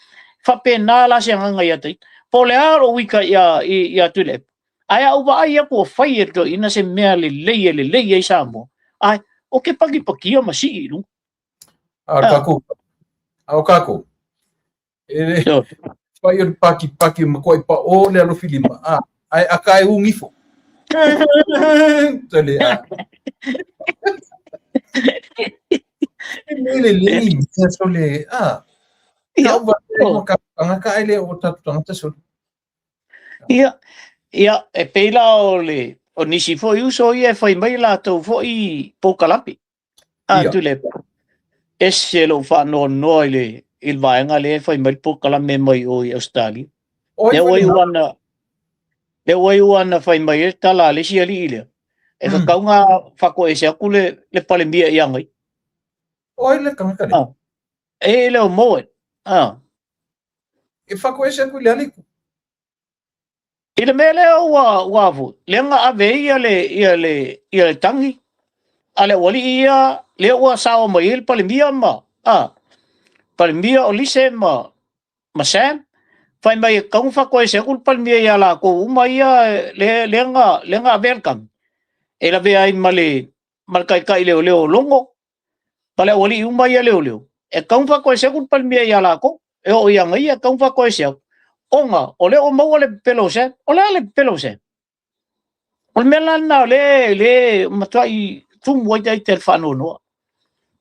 faapena la se agaga ia te ia. Po o le a lou ika ia Tuilaepa, Ae a ou vaai atu ua fai e le toeaina se mea lelei e lelei ai Samoa, ae ou te pakipakia ma sii i luga. A o kākou, a o kākou, e le fai o le pakipaki matuai paʻō le alofilima, a, Ae aka e ugifo. Tole a. E mea lelei mea sole a. Ia. Ka uva le ma ka tangata ai le o tatu tangata sole. Ia, ia, e pei la o le, o nisi foi uso ia e fai mai latou foi polokalame. A Ia. Tuilaepa. Ese lou faanoanoa i le i le vaega lea e fai mai le polokalame mai o i Australia. Oi Lea foi ua le iu ana lea ua iu ana fai mai ai le tala a le isi alii lea, e tatau ona faatoese atu le le Palemia ia Agaia. Oi le tagata lea. Ah. E le o Mowat. Ah. E faatoese atu i le alii. I le mea lea ua ua foi, lea na ave ai ia le ia le ia le tagi a le aualii ia lea ua sao mai ai le Palemia ma a Palemia o Lise ma ma Sam fai mai e tatau ona faatoese atu le Palemia ia latou uma ia lea lea na lea na avea le tagi e lavea ai ma le ma le taitai leoleo o Logo ma le aualii uma ia leoleo, e tatau ona faatoese atu le Palemia ia latou, e oo ia ia, e tatau ona faatoese atu, ona o lea ua maua le pepelo o Sam. O le a le pepelo o Sam? O le mea la lena o lea e matuai tumu ai ita i le faanoanoa.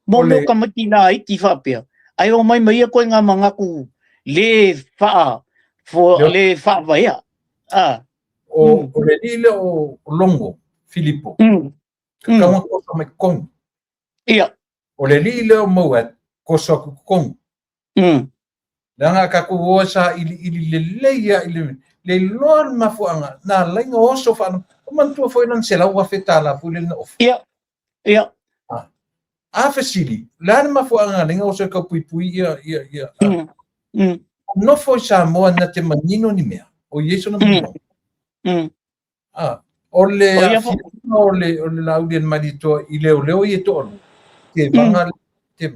Mo mea o tamaiti laiti faapea, ae omai ma ia ituaiga manatu le faa, le faavaea. Ah. O, o le alii lea o Logo, Filipo, tatau ona toso mai totonu. Ia. O le alii lea o Mowat, toso atu i totonu. Leaga a tatou o e sailiili lelei lava i le le iloa le mafuaaga na ala ai ona oso faana. O manatua foi lana $100,000 foi lea na ofa. Ia. Ia. A fesili, o le a le mafuaaga na ala ai ona oso e tau puipui ia ia ia. Nofo i Samoa na te manino ni mea. O i ai sona maninoga. Ah, o le aafiaga o le, o le Laaulialemalietoa i leoleo ia e toalua, tevaga mm. te,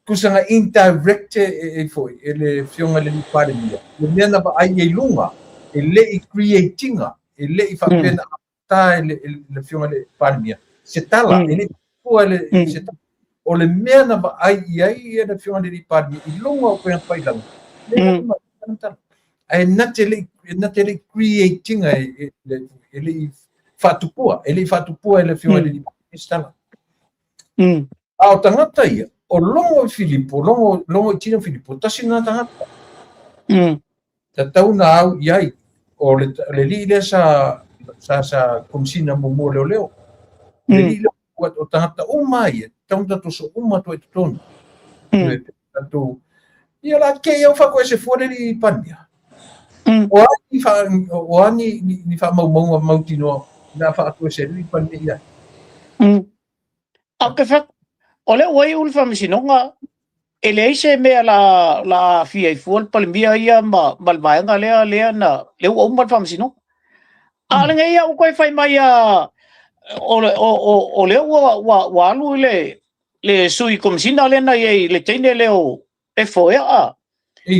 tusa na indirect e, e, e foi, e le afioga i le alii Palemia, le mea na vaai i ai luga, e le i create ina, e le i faapea na amata e le, e le afioga i le Palemia, se tala, e le i fua le, se tala. O le mea na vaai i ai ia le afioga i le alii Palemia i luga o upega tafailagi, lea na tala. Ae na te le i, na te le i create ina e, e, e le i faatupua, e le i faatupua e le afioga i le alii Palemia se tala. A o tagata ia, o Logo i Filipo, Logo, Logo i Tino Filipo, tasi lena tagata. Tatau na au i ai, o le, le alii lea sa, sa, sa komisina muamua o leoleo. Le alii lea o tagata uma ia, tatau na tatou so uma atu ai i totonu. Tatou, ia la te i au faatoese fua le alii Palemia. O a ni, wha, o a ni, ni, ni whaamaumauga mautinoa na faatoese le alii Palemia i ai. A o ke fai, o lea ua iu le faamasinoga, e leai se mea la, la aafia ai fua le Palemia ia ma, ma le vaega lea, lea na, lea ua uma le faamasinoga. A o lenei ia ua toe fai mai a, o, o, o, o lea ua, ua, ua alu i le, le sui komisina lea na i ai, le teine lea o Efo ea a.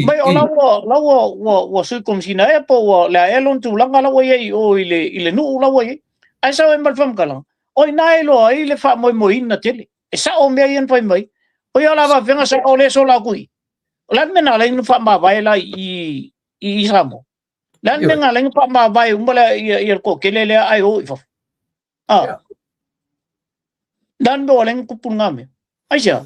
Mai o la ua, la ua, ua, ua sui komisina ea po ua le a ea lona tulaga la ua i ai i o i le, i le nuu la ua i ai. Ae sao ai ma le faamatalaga, o i ina e iloa ai le faamoemoeina tele. E sao mea ia na fai mai, o ia o le a faafefea ona sao lea e sola atu i i. O le a le mea na ala ai ona faamavae la i, i, i Samoa? Le a le mea na ala ai ona faamavae uma le, ia, ia le toatele lea ae o i fafo? Ah. Le a le mea ua ala ai ona tupu lena mea? Aisea?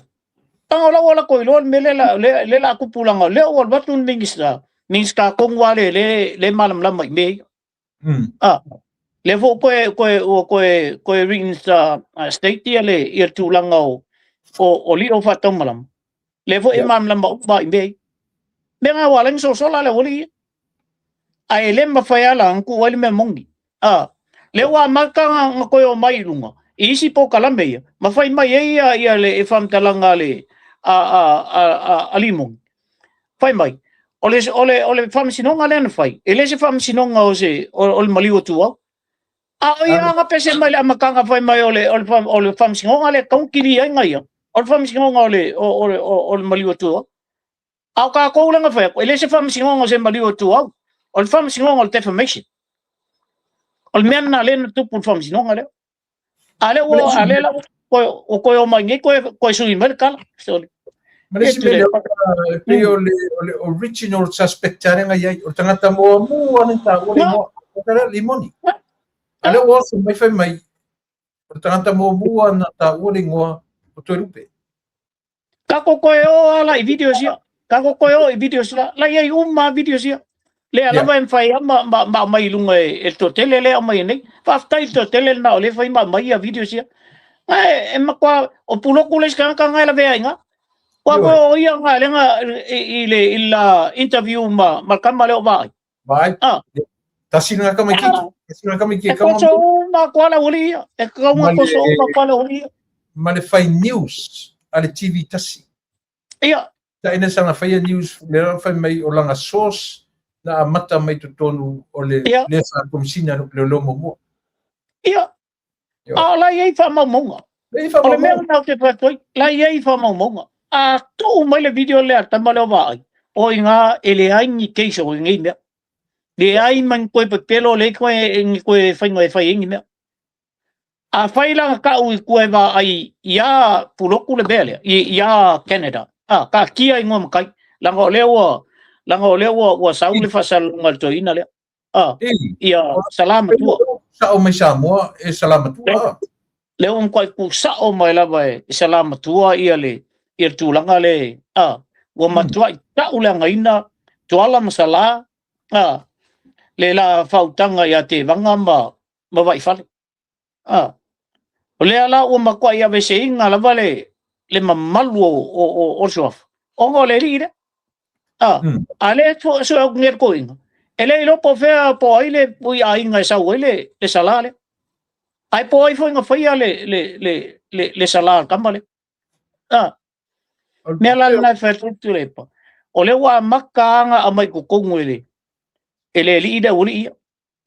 Tanga o la ua latou iloa le mea lea la, lea, lea la tupu leaga o lea ua alu atu le Minista, Minista tonu lava lea le, le malamalama i mea ia. Ah, lea foi ua toe, toe, ua toe, toe reinstate ia le, ia le tulaga o, o, o lio faataumalama. Lea foi e malamalama uma i mea ia. Mea na ua ala ai ona sosola le aualii ia. Ae le mafai lava la ona tuu ai le mea moni. A, lea ua amata ona toe omai i luga i isi polokalame ia, ma fai mai ai ia, ia le faamatalaga a le a, a, a, a, a Limoni. Fai mai, o le, o le, o le faamasinoga lea na fai, e le se faamasinoga o, se, o, o le maliu atu au. A o ia na pese mai le amataga fai mai o le, o le, o le faamasinoga lea tatau ona kilia ai na ia, o le faamasinoga o le, o, o, o, o le maliu atu au. A o tatou lea na fai atu, e le se faamasinoga o se maliu atu au, o le faamasinoga o le defamation. O le mea lena lea na tupu i le faamasinoga lea. A lea ua, a lea la ua toe omai nei toe, toe sui mai le tala. Sorry. Ma le isi mea lea, e pei o le, o le original suspect lea na i ai, o le tagata muamua na taua le igoa. O le moni. A lea ua oso mai fai mai, o le tagata muamua na taua le igoa o Toelupe. Tatou toe o ala i videos ia. Tatou toe o i videos la. La i ai uma videos ia. Lea lava e mafai lava ma aumai i luga e le toatele lea e aumai nei. Faafetai i le toatele lena o lea e fai ma aumai ia videos ia. Ae e matua, o Puloku le isi tagata na e lavea ai i ina. Aua foi o ia na lea na i le i la interview ma ma le tama lea o Vaai. Vaai. Tasi lena tamaitiiti. Tasi lena tamaitiiti. E toso uma atu lava le aualii ia. E tatau ona toso uma atu lava le aualii ia. Ma le fai news a le TV tasi. Ia. Taina sana faia news, le la fai mai o lana source na amata mai totonu o le le sa komesina leoleo muamua. Ia. A o la e i ai faamaumauga. O le mea lena ou te fai atu ai, la e i ai faamaumauga. A tuu mai le video lea a le tama lea o Vaai, o i ina e leai ni case o lenei mea. Leai ma ni toe pepelo, leai toe ni toe faiga e fai ai ni mea. Afai la na tau i tua e vaai iā Pulotu le mea lea, iā Canada, a, taatia igoa matai, leaga o lea ua, leaga o lea ua, ua sau le faasalalauga a le toeaina lea. A, ia Salā Matua. Sao mai Samoa e Salā Matua. Lea ua matuai tuusao mai lava e Salā Matua ia le, ia le tulaga lea, a, ua matuai tauleagaina Tuala ma Salā, a, le la faautaga ia Tevaga ma, ma Vaifale. A, o lea la ua matuai aveeseina lava le, le mamalu o, o, o, o le suafa, ona o le alii lea. A, a lea e sue atu nei le toeaina, e le iloa po o fea po o ai le aiga e sau ai le, le Salā lea. Ae po o ai foi na faia le, le, le, le, le Salā a le tama lea. A, mea la lena e fai atu ai Tuilaepa, o lea ua amata lava ona aumai i totonu e le, e le alii le aualii ia.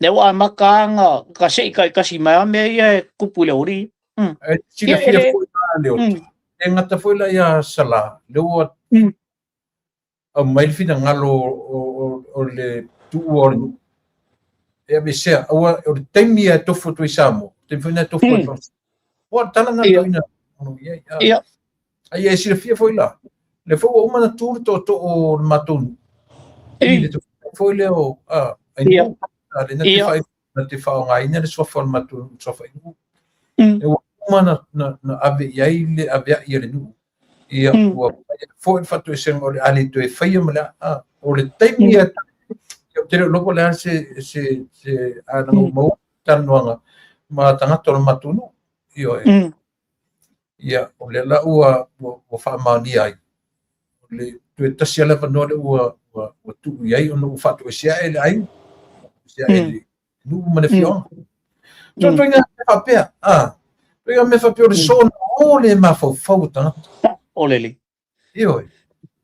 Lea ua amata lava ona tasei taitasi mai lava mea ia e tupu i le aualii. E silafia foi la Leota, e gata foi la ia Salā, lea ua aumai le finagalo o le tuua o le nuu e aveesea, aua o le taimi e tofu atu ai Samoa, taimi foi lena e tofu ai Faamasino. Ua le tala lena na toeaina i ai. A ia e silafia foi la, lea foi ua uma ona tu le tootoo o le matou nuu, i le tofu foi lea o Ainuu, lea na te na te faaaogaina le suafa o le matou nuu, suafa Ainuu. Lea ua uma na ave i ai le aveai a le nuu. Ia, ua foi le faatoesega o le a le toe faia ma le a. O le taimi ia, ou te le o iloa po o le a se, se, se, a na maua talanoaga ma tagata o le matou nuu. Ioe. Ia, o lea la ua, ua, ua faamaonia ai. O le toe tasi lava le avanoa lea ua, ua, ua tuu i ai ona ua faatoesea e le aiga, faatoesea e le nuu ma le afioaga. Ituaiga mea faapea, a, ituaiga mea faapea o le soona o le mafaufau o tagata. O le lei. Ioe.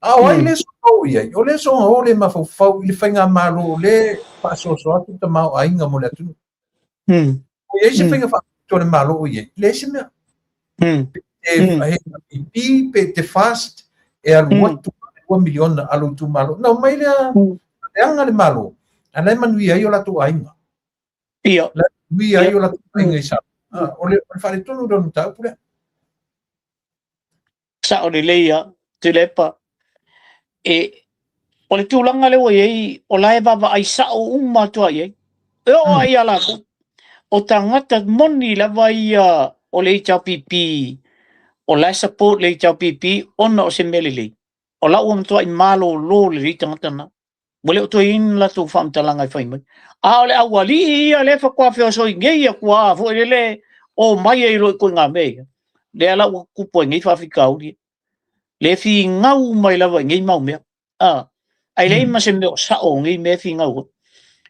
A o ai le soona o i ai? O le soona o le mafaufau i le faigamalo o le faasoasoa atu le tamaoaiga mo le atunuu. O i ai se faiga faapito a le Malo o i ai? Leai se mea. Pe te pe te fast e alu atu le 2 miliona a lou itumalo. Na omai lea leaga le Malo, a la e manuia ai o latou aiga. Ia. La e manuia ai o latou aiga i Samoa. O le faaletonu lea o le mataupu lea. Sao lelei lava, Tuilaepa. E, o le tulaga lea ua i ai, o la e vaavaai sao uma atu lava i ai. E oo lava ia latou, o tagata moni lava ia o le HRPP, o la e support le HRPP ona o se mea lelei. O la ua matuai malolo lelei tagata na. Ua le o toe i ai ni latou faamatalaga e fai mai. A o le aualii ia lea faatoa feosoi nei atu lava foi lele o mai ai loa i ituaiga mea ia. Lea la ua tutupu ai nei faafitauli ia. Lea e finau mai lava i nei mau mea. A, ae leai ma se mea o sao o nei mea e finau ai.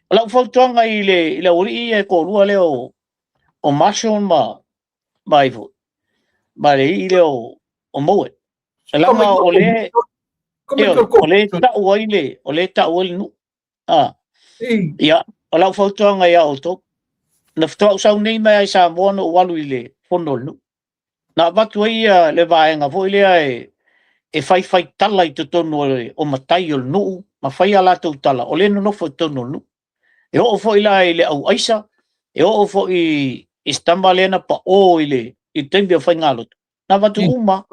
O lau fautuaga i le, i le aualii ia e toalua lea o, o Marshall ma, ma ai foi, ma le alii lea o, o Mowat. Leaga o le o le tau ai le o le tau ai le nuu. A. Ia, o lau fautuaga ia outou. Na faatoa ou sau nei mai lava i Samoa na ou alu i le fono a le nuu. Na avatu ai ia le vaega foi lea e e faifai tala i totonu o, le, o matai o le nuu ma fai a latou tala o lea e nonofo i totonu o le nuu. E oo foi la i le au aisa, e oo foi i se tama lea na pao i le, i le taimi o faigalotu. Na avatu uma,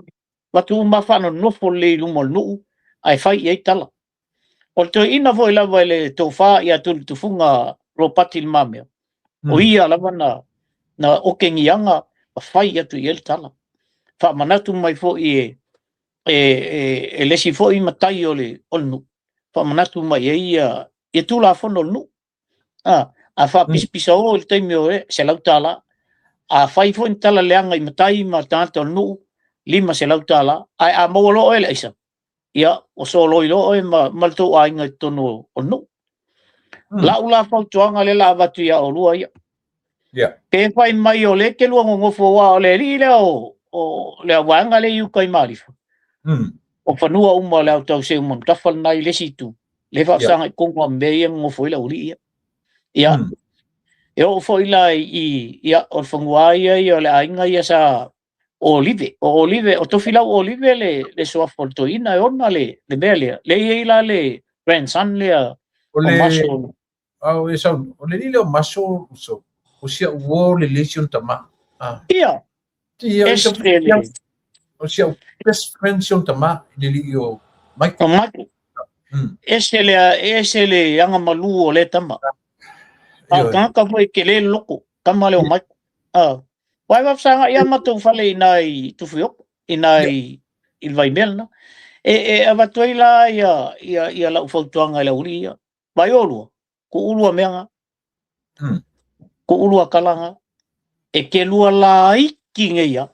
avatu uma faanonofo lelei i luma o le nuu ae fai i ai tala. O le toeaina foi lava i le tofa ia Tulitufuga Ropati Le Mamea, o ia lava na na okegiaga ma fai atu i ai le tala. Faamanatu mai foi e e e, e le isi foi matai o le o le nuu, faamanatu mai ai ia ia Tulafono o le nuu. A faapisapisa o i le taimi o e $100. A fai foi ni tala leaga i matai ma tagata o le nuu, $500. Ae a maua loa oe le aisa, ia ua soloi loa oe ma, ma le tou aiga i totonu o le nuu. Lau la fautuaga lea la avatu ia oulua ia. Yeah. Pe fai mai o lea e te lua nonofo aua o le alii lea o, o le auvaega lea i uka i Malifa. O fanua uma o le autauseu Manutafa lena i le isi itu. Le faafesaga i tonu a mea ia nonofo ai le aualii ia. Ia. E oo foi la i, ia, o le fanua ia ia o le aiga ia sa Olive. O Olive, o Tofilau Olive le, le suafa o le toeaina e ona le, le mea lea. Le i ai la le grandson lea o le Maso. A o e sau, o le lile o Maso, so, o sia uo le le si tama. Ah. Ia. Ia, o si au best friend si tama, le li o Michael. O Michael. Ese le, ese le anga malu o le tama. A tagata foi ke le loko, tama le o Michael. Ah. Wai wafsanga ia matou fale i nā i Tufuioko, i nā i, i le Vaimea lena. E, e avatu ai la ia, ia, ia lau fautuaga i le aualii ia. Vai olua, ku ulua mea nga. Ku ulua kala nga. E ke lua laiti nei ia.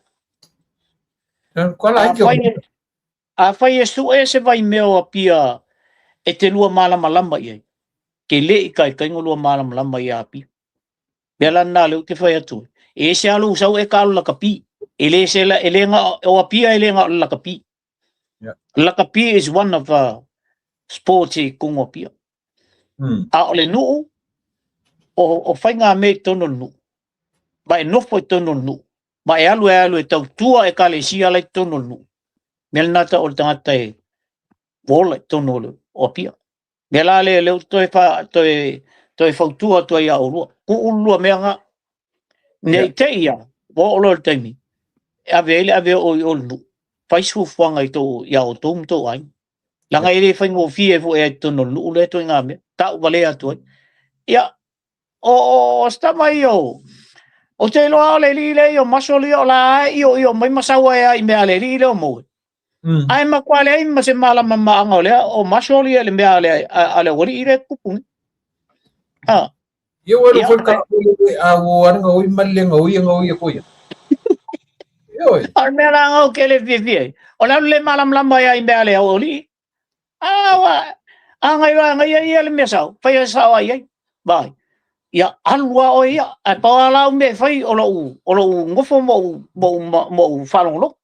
Afai e sue se vaimea o Apia e te lua malamalama i ai, ke le i kaikainga lua malamalama i Apia. Mea la na lea ou te fai atu ai. E ese lava lou sau e ka lakapi. E le se la, e le nga, o Apia e le nga o le lakapi. Yeah. Lakapi is one of sports i totonu o Apia. A o le nuu, o, o faiga mea i totonu o le nuu. Ma e nofo i totonu o le nuu. Ma e alu e alu e tautua ekalesia la i totonu o le nuu. Mea lena tau o le tagata e ua ola i totonu o le o Apia. Mea la lea lea ou te toe fa toe toe fautua atu ai ia oulua. Tuu lua mea nga. Ne i te i ia, ua oo loa i le taimi, e ave ai le ave oo i o i le nuu. Fai se fuafuaga i tou ia outou ma tou aiga. Leaga e le faigofie foi ai i totonu o le nuu lea ituaiga mea. Tau valea atu ai. Ia, o, o, o se tama ia o, ou te iloa o le alii lea ia o Maso ia o la e ioio mai ma sau ai lava i mea a le alii lea o Moe. Ae matua leai ma se malamalamaaga o lea o Maso ia i le mea a le, a, a le aualii lea e tupu nei. Ah. Ia ua foi ka le a ua anga oi malle nga oi nga oi ko ia. Oi. O le mea la ngau ke le fiafia ai. O le alu le malamalama ai i mea a le aualii. A ua a ngai loa ngai ia ia le mea sao, fai ai sao ai ai. Vai. Ia alu a oe ia, ae pau lava la au mea e fai o lou o lou nofo ma ou ma ou ma ou faalogologo.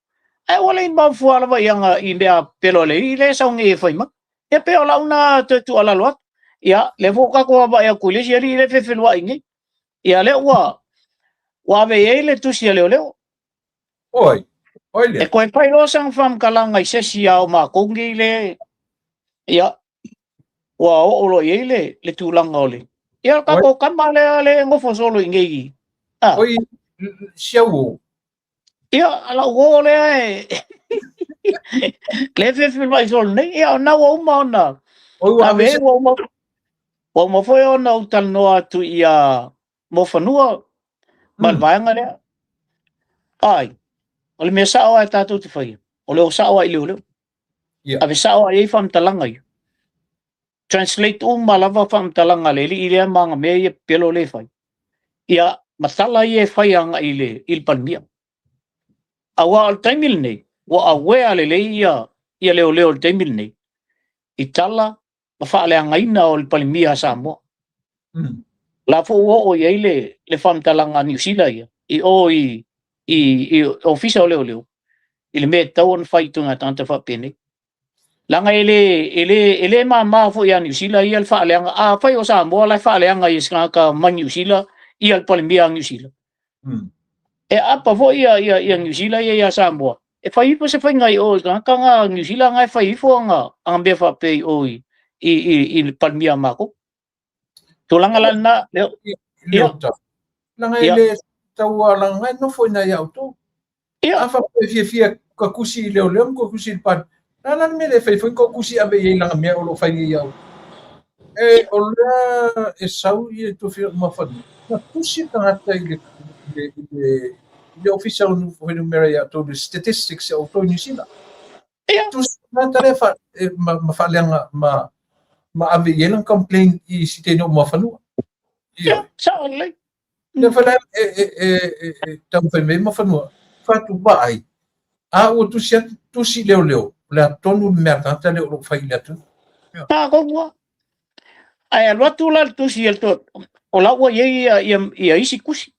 Ae ua le maufua lava i aga i mea pelo a le alii lea e sau nei e fai mai. Ia pei o lau na toe tuualalo atu. Ia, lea foi ua tatou vaavaai atu i le isi alii lea e fefeluai nei. Ia lea ua ua ave i ai le tusi a leoleo. Oi, oi lea. E toe fai loa sana faamatalaga i se isi a o matou nei le ia ua oo loa i ai le, le tulaga o le ia le tatou tama lea le nofo solo i nei. Ah. Oi, si au o. Ia, lau uo lea e le fefeluai solo nei. Ia, na ua uma ona Oi, ua ave, ua uma ua uma foi ona ou talanoa atu ia Mofanua ma le vaega lea. Ai, o le mea sao lava e tatou te faia, o le o sao lava i leoleo. Yeah. Ave sao lava i ai faamatalaga ia. Translate uma lava faamatalaga a le alii lea ma ana mea ia pepelo lea e fai. Ia, ma tala ia e fai agai i le, i le Palemia. Aua o le taimi lenei, ua aware lelei ia, ia leoleo i le taimi lenei, i tala ma faaleagaina o le Palemia a Samoa. La foi ua oo i ai le, le faamatalaga a Niu Sila ia, i o i, i, i Ofisa o Leoleo, i le mea e tatau ona fai i ituaiga tagata faapenei. Leaga e le, e le, e le mama foi ia Niu Sila ia le faaleaga. Afai o Samoa la e faaleaga i se tagata mai Niu Sila ia le Palemia a Niu Sila. E aapa foi ia, ia, ia Niu Sila ia ia Samoa. E fai ifo se faiga i o i tagata nga Niu Sila nga e fai ifo aga, aga mea faapea i o i, i, i, i le Palemia a matou. Tulaga la lena, leo, ia. Langa e le tau langa ngai nofo ina ia outou. Ia. A faapea e fiafia ka kusi i leoleo ma ka kusi i le pali. La la le mea le fai foi ko kusi ave i ai langa mea o lo o fai nei ia outou. E o lea e sau i e tofi o Muafanua, na tusi tagata i le ofisa o fuainumera ia outou, le statistics ia outou i Niu Sila. Tusi tagata lea ma faaleaga ma ave i ai lana complaint i siteni o Muafanua. Ia, sao lelei. Lea foi la e taumafai mai Muafanua, fatu vaai, a ua tusi atu, tusi leoleo, o le a tonu le mea a le tagata lea o lo o fai i le atunuu. Tatou ae alu atu la le tusi a le o la ua i ai ia isi tusi.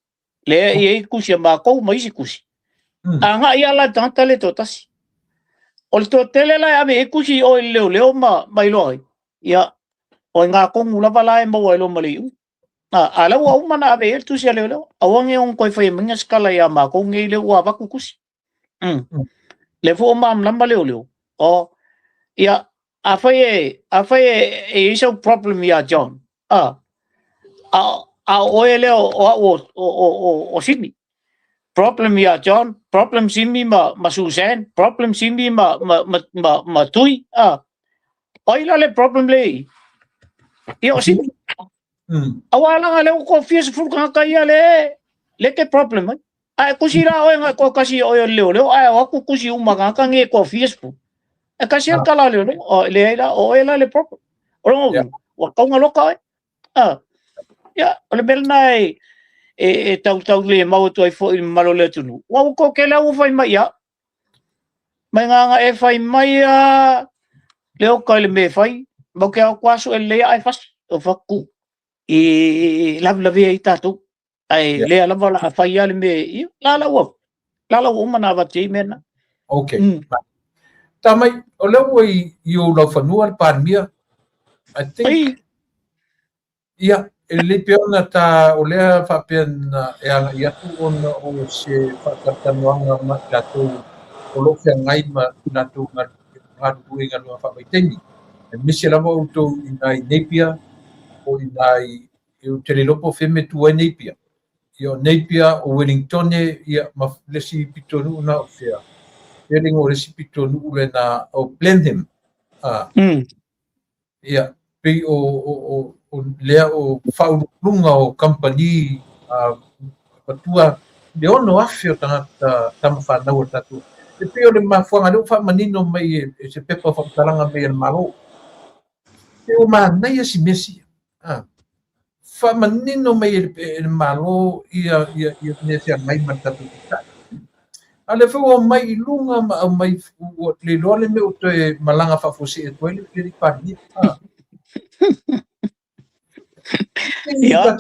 Lea e i ai tusi a matou ma isi tusi. Agai lava la le tagata lea toatasi. O le toatele la e ave i ai tusi i o i le leoleo ma iloa ai, ia, o i gatonu lava la e maua ai loa ma le iuga. A la ua uma ona ave i ai le tusi a leoleo, aua ne i ono toe faia mai se tala ia matou nei lea ua avatu tusi. Lea foi ua malamalama leoleo. O, ia, afai e i ai sau problem ia John, a o oe lea o au o Simi. Problem ia John, problem Simi ma Suzanne, problem Simi ma Tui. O ai la le problem le i? Ia o Simi. Aua laga lea ua toafia 10 tagata ia le te problem ai. Ae tusi la oe ngai toatasi o oe o le leoleo, ae o atu tusi uma tagata nei e toafia 10. E kasi le tala a leoleo, o leai la, o oe la le problem. O lona uiga, ua tauga loka oe. Ia, o le mea lena e tautau le mau atu ai foi i le mamalu o le atunuu. Ua toatele ua fai mai ia. Mai nganga e fai mai a le oka i le mea e fai, mau ke au kwaso e lelei ae fasi, o fatu i lavelavea ai tatou. Ae lea lava la a fai lava le mea, ia, la la ua uma na avatu ai mea na. Okay. Ta mai, o lea ua i ou laufanua le Palemia. I think, ia, e lelei pea ona ta, o lea faapea na e agai atu ona o se faatalatalanoaga ma i latou o lo o feagai ma latou galulue i galuega faavaitaimi. Aemaise lava outou i nai Napier, o i nai, ou te le iloa po o fea mea tu ai Napier. Ia o Napier, o Wellington, ia ma le isi pitonuu na o fea. Fea le igoa o le isi pitonuu lena o Blenheim. Ia, pei o lea o faauluuluga o kamupani matua le 6,000 o tagata tama fanau o tatou. E pei o le mafuaaga lea ua faamanino mai e se pepa o faamatalaga mai e le Malo. E ua manaia si mea sia. Faamanino mai e le Malo ia mea feagai ma le tatou taitai. A lea foi ua aumai i luga ma aumai ua le iloa le mea ua toe malaga faafuasei atu ai le Palemia. Ia.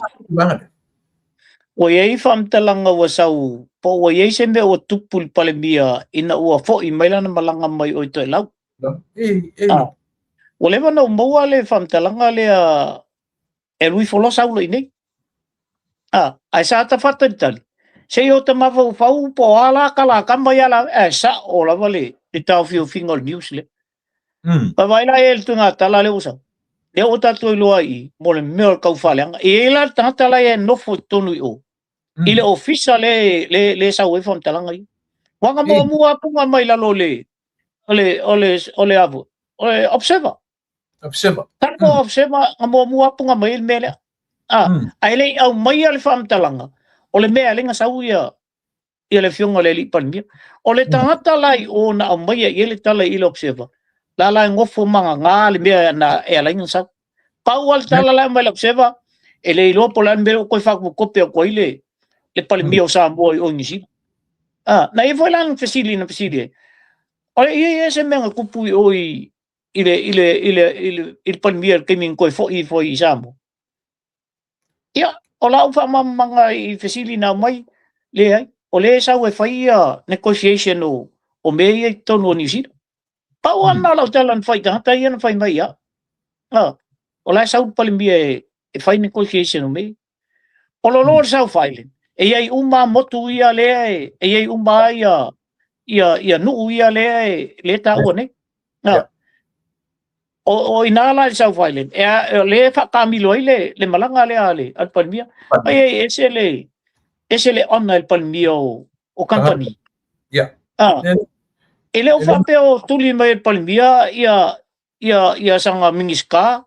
Ua i ai faamatalaga ua sau, po ua i ai se mea ua tupu i le Palemia ina ua foi mai lana malaga mai o i Toelau. Ua leva ona ou maua le faamatalaga lea e alu ifo loa sau loa i nei. Ae sa ta faatalitali, se i o ta mafaufau po o a la tala a tama ia la, ae sao lava le taofiofiga o le news lea. Vaavaai la i ai le tuiga tala lea ua sau. Lea ua tatou iloa i mo le mea o le tau faaleaga. E i ai la le tagata la e nofo i totonu i o, i le ofisa le sau ai faamatalaga ia. Ua na muamua apuga mai lalo o le o le o le o le avo, o le Observer. Observer. Tatou Observer na muamua apuga mai le mea lea. Ae le i aumaia le faamatalaga, o le mea lea na sau ia le afioga i le alii Palemia. O le tagata la i o na aumaia i ai le tala i le Observer, la e nofo magaga le mea na e ala ai ona sau. Pau lava le tala la e aumai le Observer, e le iloa po o le a le mea ua toe faakope atu ai le Palemia o Samoa i o i Niu Sila. Na ia foi la na fesili ai. O le ia se mea na tupu i o i le Palemia i le taimi na toe foi ifo i Samoa. Ia, o lau faamalamalamaga i fesili na aumai, leai, o lea e sau e fai ia negotiation o mea ia i totonu o Niu Sila. Pau lava lena o lau tala na fai i tagata ia na fai mai ia. O la e sau le Palemia e fai negotiation o mea ia. O lo le South Island, e i ai uma motu ia lea e i ai uma ia nuu ia lea e taua nei. O ina la i le South Island, e le faakamilo ai le malaga lea a le Palemia. Ai e ese le ona e le Palemia o company. E le o faapea o tuli mai e le Palemia ia sanga Minisita,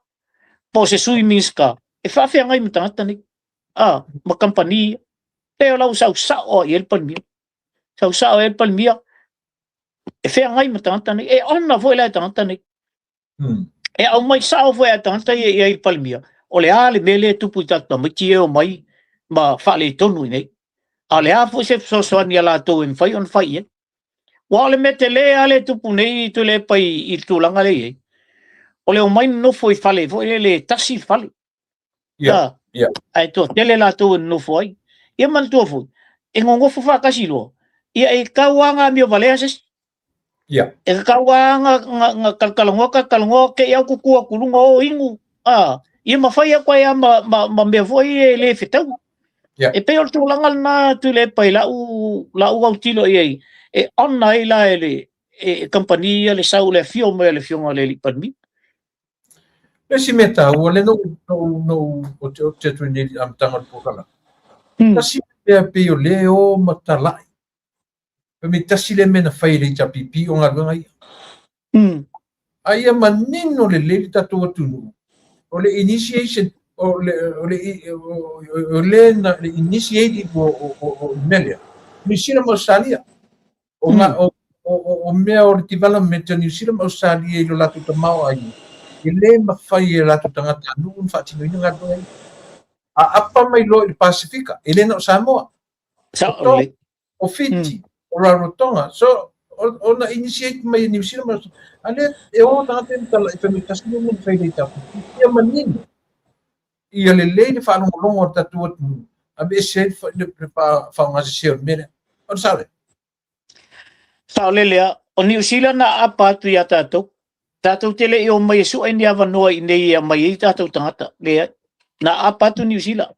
po po o se sui Minisita e faafeagai ma tagata nei, a, ma kamupani ia. Pei o la ua sau sao lava i ai le Palemia. Sau sao i ai le Palemia e feagai ma tagata nei, e ona foi la e tagata nei. E aumai sao foi a tagata ia i ai le Palemia, o le a le mea lea e tupu i tatou tamaiti ia e omai ma faaletonu i inei. A o le a foi se fesoasoani a latou e mafai ona fai i ai. Aua o le mea tele lava lea e tupu nei Tuilaepa i le tulaga lea e i ai, o le omai nonofo i fale foi lele e tasi le fale. Yeah, yeah. Ae toatele latou e nonofo ai. Ia manatua foi, e nonofo faatasi loa, ia e tau lava ona amio valea se isi. Yeah. E tatau lava ona talatalanoa, talatalanoa, te i au tutu atu i luga o inu, a, ia ma fai atu ai lava ma, ma, ma mea foi ia e le fetaui. Yeah. E pei o le tulaga lena Tuilaepa i lau, lau autilo i ai, e ona ai la e le e kamupani ia le sau le afio mai o le Afioga i le Alii Palemia. Le isi mea taua, lea na ou, na ou, ou te, ou te atu nei i le amataga o le polokalame. Tasi mea pei o lea e o ma talai. Fai mai tasi lea mea na fai e le HRPP o galuega ia. A ia manino lelei le tatou atunuu, o le initiation, o le, o le, o le na, le initiative o, o, o, o le mea lea, Niu Sila ma Australia. O, nga, o, o, o, o mea o le development a Niu Sila ma Australia i lo latou tamaoaiga, e le mafai e latou tagatanuu ona faatinoina galuega ia. A apa mai loa i le Pasifika, e le na o Samoa. Sao lelei. O Fiti, o Rarotonga. So, o na initiate mai e Niu Sila ma a lea e o tagata ia ma talai fai mai tasi lea mea na fai e le HRPP. Ia manino, ia lelei le faalogologo a le tatou atunuu, aveese ai le faaaogasese o le mea lea. O le sao lea? Saolele lava, o Niu Sila na aapa atu iā tatou. Tatou te le i omai e sue ni avanoa i inei e aumai ai tatou tagata. Leai. Na aapa atu Niu Sila.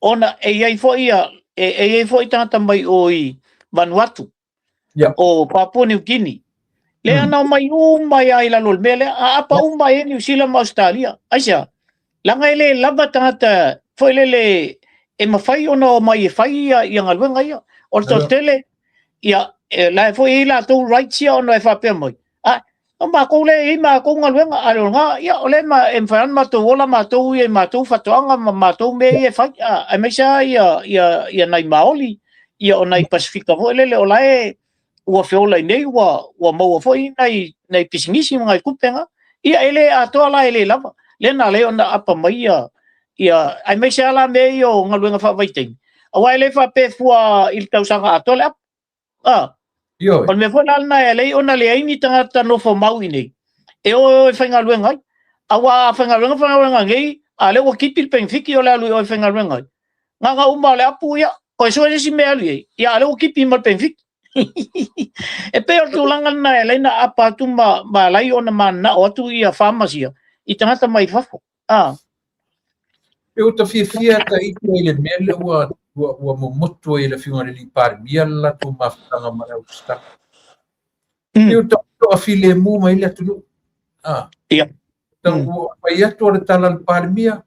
Ona e i ai foi ia, e, e i ai foi tagata mai o i Vanuatu, o Papua New Guinea. Lea na omai uma ai lava i lalo o le mea lea, aapa uma ai Niu Sila ma Ausetalia. Aisea? Leaga e le lava tagata foi lele e mafai ona omai e fai ia, ia galuega ia. O le toatele, ia, e, la e foi e i ai latou rights ia ona e faapea mai, a, o matou lea e i ai matou galuega, a o lena, ia, o lea e mafai ona matou ola matou ia i matou faatoaga ma matou mea ia e fai, a, aemaise lava ia, ia, ia nai Maoli, ia o nai Pasifika foi lele, o la e, ua feola i nei, ua, ua maua foi nai, nai pisinisi ma nai tupe na. Ia, e le atoa la, e le lava. Lea na ala ai ona aapa mai ia, ia, aemaise lava la mea ia o galuega faavaitaimi, aua e le faapea e fua i le tausaga atoa le apo. A, Ioe. o le mea foi la lena e ala ai ona leai ni tagata nofo mau i nei, e o e o e faigaluega ai. Aua a faigaluega faigaluega nei, a lea ua tipi le penefiti o le alu i o e faigaluega ai. Gaga uma o le apu, ia, toe sue le isi mea e alu i ai, ia a lea ua tipi ma le penefiti. E pei o le tulaga lena e ala ai ona aapa atu ma, ma ala ai ona mananao atu ia farmers ia i tagata mai fafo. A. E ua ta fiafia ta ite i le mea lea ua, ua, ua momotu ai e le Afioga i le Alii Palemia le latou mafutaga ma le au tusitala. E ua tau toafilemu mai le atunuu. A. Ia. Tau ua fai atu o le tala a le Palemia,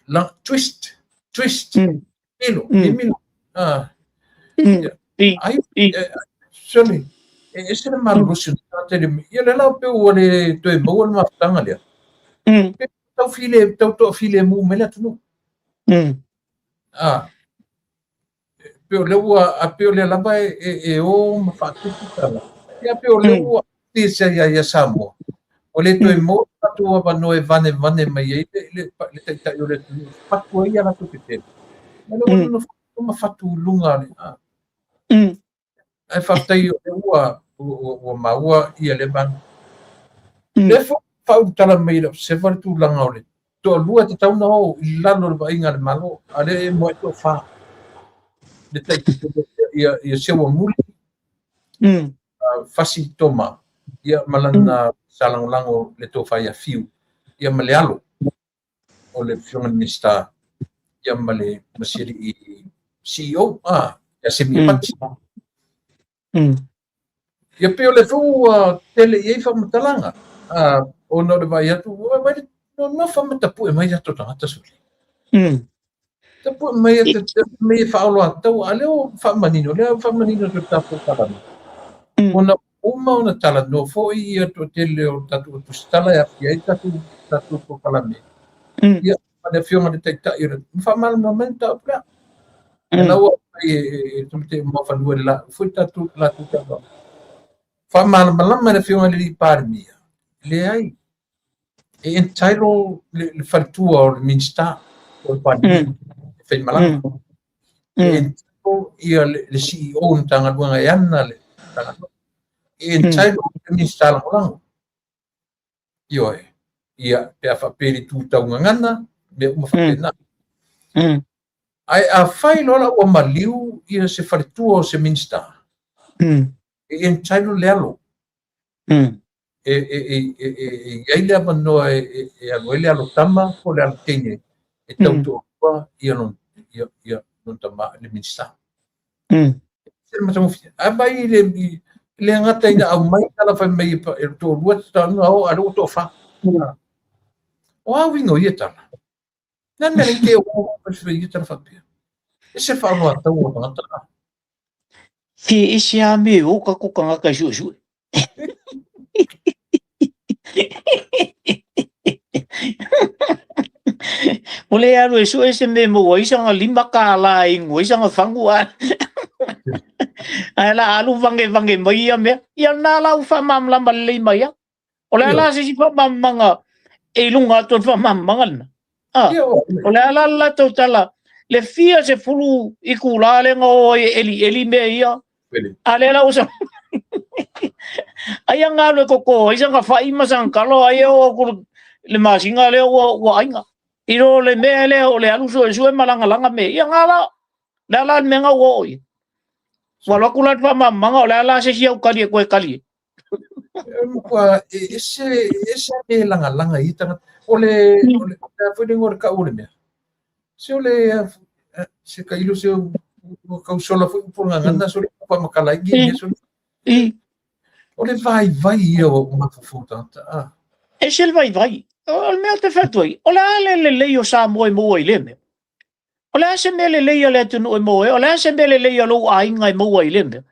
la, twist, twist, milo, milo. A. Ai, sorry, e ese le malolosi o le tagata i le mea. Ia lea la pei ua le toe maua le mafutaga lea. Tau file, tau toafilemu mai le atunuu. A. Pei o lea ua, a pei o lea lava e, e, e o ma faatupu tala. Ia pei o lea ua obvious ai ia Samoa. Ua le toe maua le latou avanoa e vanevane mai ai le, le, le taitai o le atunuu e fatu ai a latou tetele. Ia lea ua nonofo ma fatu i luga o le, a. Ae faafetai o lea ua, ua, ua maua ia lea vaega. Lea foi faaulutala mai e le Observer le tulaga o le toalua e tatau ona o i lalo o le vaaiga a le Malo, a o lea e moe toafa. Le tai ia, ia Seua Muli, Fasi Toma, ia ma lana sa lagolago le tofa ia Fiu, ia ma le alo o le Afioga i le Minisita, ia ma le ma si alii CEO, ia Semi Epati. Ia pei o lea foi ua tele i ai faamatalaga, ona o le vaai atu, ua vaai nonofo ma tapue mai tatou tagata sole. Tapue mai e te mai e faaoloatau, a lea ua faamanino, lea ua faamanino atu e le tatou talanoa. Ona uma ona talanoa foi ia toatele o tatou tusitala e aafia ai tatou polokalame. Ia, ma le afioga i le Taitai o le faamalamalama mai le mataupu lea. Ia la ua aumai e le Muafanua i le foi tatou latou talanoaga. Faamalamalama e le afioga i le Palemia, leai, e entitle le faletua o le Minisita o le Palemia e faimalaga. E entitle ia le CEO o le Matagaluega e ana le Matagaluega. E entitle le Minisita Lagolago. Ioe, ia, pe a faapea i le itu tau gagana, mea uma faapena. Ae afai loa la ua maliu ia se faletua o se Minisita, e entitle le alo. E i ai le avanoa e alu ai le alo tama po o le alo teine e tautoalua ia lona tama le Minisita. Se matagofie. A vai le le gata ina aumai tala fai mai e toalua tauna o a le ua toafa. O a uiga o ia tala? Na mea le te o o ia tala faapea. E se whaaloa tau o tangata. Ke ese a me o ka ko kangaka i sue sue. O le alu e sue se me mo ai sanga lima ka la e ingo ai sanga fangu a. Ae la alu vange vange mai ia mea. Ia nā la u whamamlama lelei mai ia. O le ala se si whamamanga e i lunga atu o le whamamanga lena. Ah, o le ala la tau tala le fia se fulu i kula le ngā e eli eli mea ia. A le la usa. Ai nga le koko ai sanga fai ma sang kalo ai o ku le masinga le o ua ainga. I ro le mea le o le alu sue sue malanga langa me. Ia nga la le ala le menga o i. Ua loku la fa manga o le ala se si au kali e koe kali. Ua ese ese me langa langa i tanga o le o le foi le ngore ka o le mea. Se o le se ka ilo se o kau sola foi po ngana so le pa makala i me so. O le vai vai ia o mafufu tata. Ah. E se le vai vai. O le mea te whatui. O le ale le lei o Samoa e maua i le mea. O le a se mea le lei a le atunuu e maua ai. O le a se mea le lei a lou aiga e maua i le mea.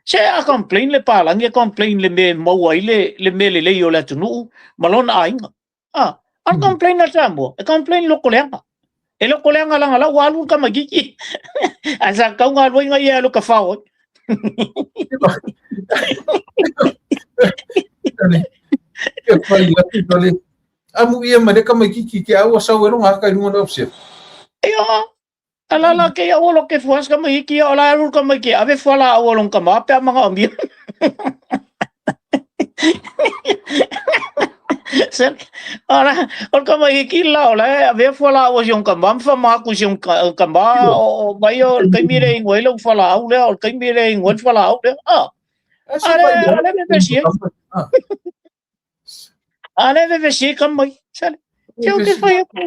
Se a complain le palangi, e complain le mea e maua ai le mea le lei o le atunuu ma lona aiga. Ah, a complain a Samoa, e complain loko leanga. E loko leanga langa lau alu ka makiki. A sa kaunga aluinga ia alu ka whao. Ke pai la le amu ia ma le ka makiki ke au sau e ronga ka runga no opse. Ia, ala la ke ia olo ke fuas ka makiki o la alu ka makiki ave fuala au olong ka ma pe manga o mia. Se ora o ka makiki la ola ave fuala au si on ka ma fa ma ku si on ka ma o mai o kai mire ingoi lo fuala au le o kai mire ingoi fuala au le. Ah. Ale ale me vesi. Ale me vesi ka mai. Sale. Te o te whai atu.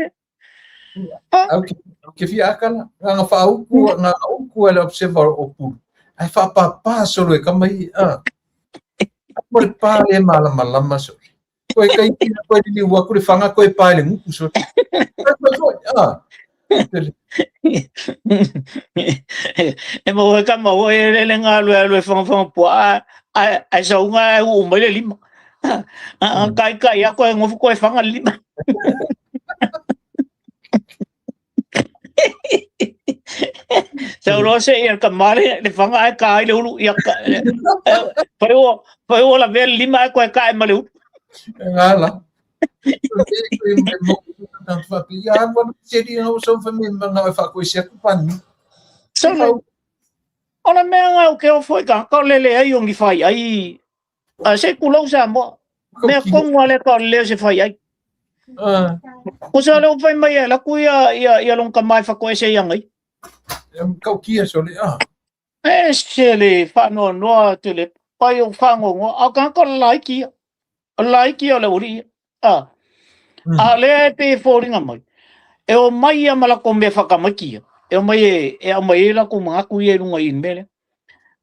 Au ke fia akala, ngā whaauku, ngā uku ele observer o pulu. Ai whaapapa solo e kamai, ah. Mo le pā le malama lama solo. Koe kai tina koe lili ua kure whanga koe pā le nguku solo. Koe koe, ah. E mo e ka mau e le ngā lue lue whanga whanga pua ai saunga e uu mai le lima. Kai kai a koe ngofu koe whanga le lima. Sau loa se ia ka mare le whanga ai ka ai le ulu ia ka pai o la vele lima ai koe ka e ma le ulu. Ngā la. So o le mea ngau ke o foi ka ka lele ai o ngi fai ai a se kulau sa mo mea kongu ale ka le se fai ai. Ko sa le fai mai e la ku ia ia ia long ka mai fa ko ese ia ngai. Kau kia so le ah. E se le fa no no te le pai o fa ngo a ka ko laiki. Laiki o le uri. Ah. A le pe fōringa mai. E o mai ia mala ko me whakamaki. E o mai e au mai e la ko mangaku ia i runga i mele.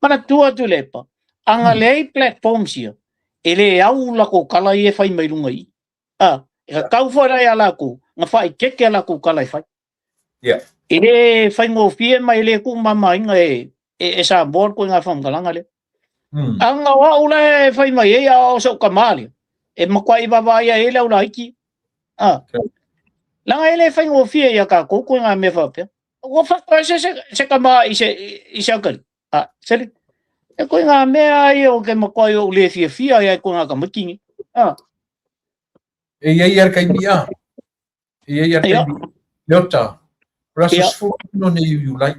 Mana tua tu lepa. Anga lei platforms ia. E le au la ko kala i e whai mai runga i. Ah, e ka kau whai rai a la ko. Nga whai keke la ko kala i whai. Yeah. E le whai ngō fie mai le ku mama inga e sa board ko ngā whangalanga le. Anga wa ula e whai mai e a o sau kamali. E makwa i wawa ia e le ula iki. Ah. Leaga e le faigofie ia tatou koe mea faapea. Ua faatoese se tama i se atalii. A, seli. E koe ngā mea ai o te matua o le fiafia ia koe ngā tamaiti ni. Ah. E iai a le taimi a. E iai a le taimi. Leota, o le aso 16 nei o Iulai.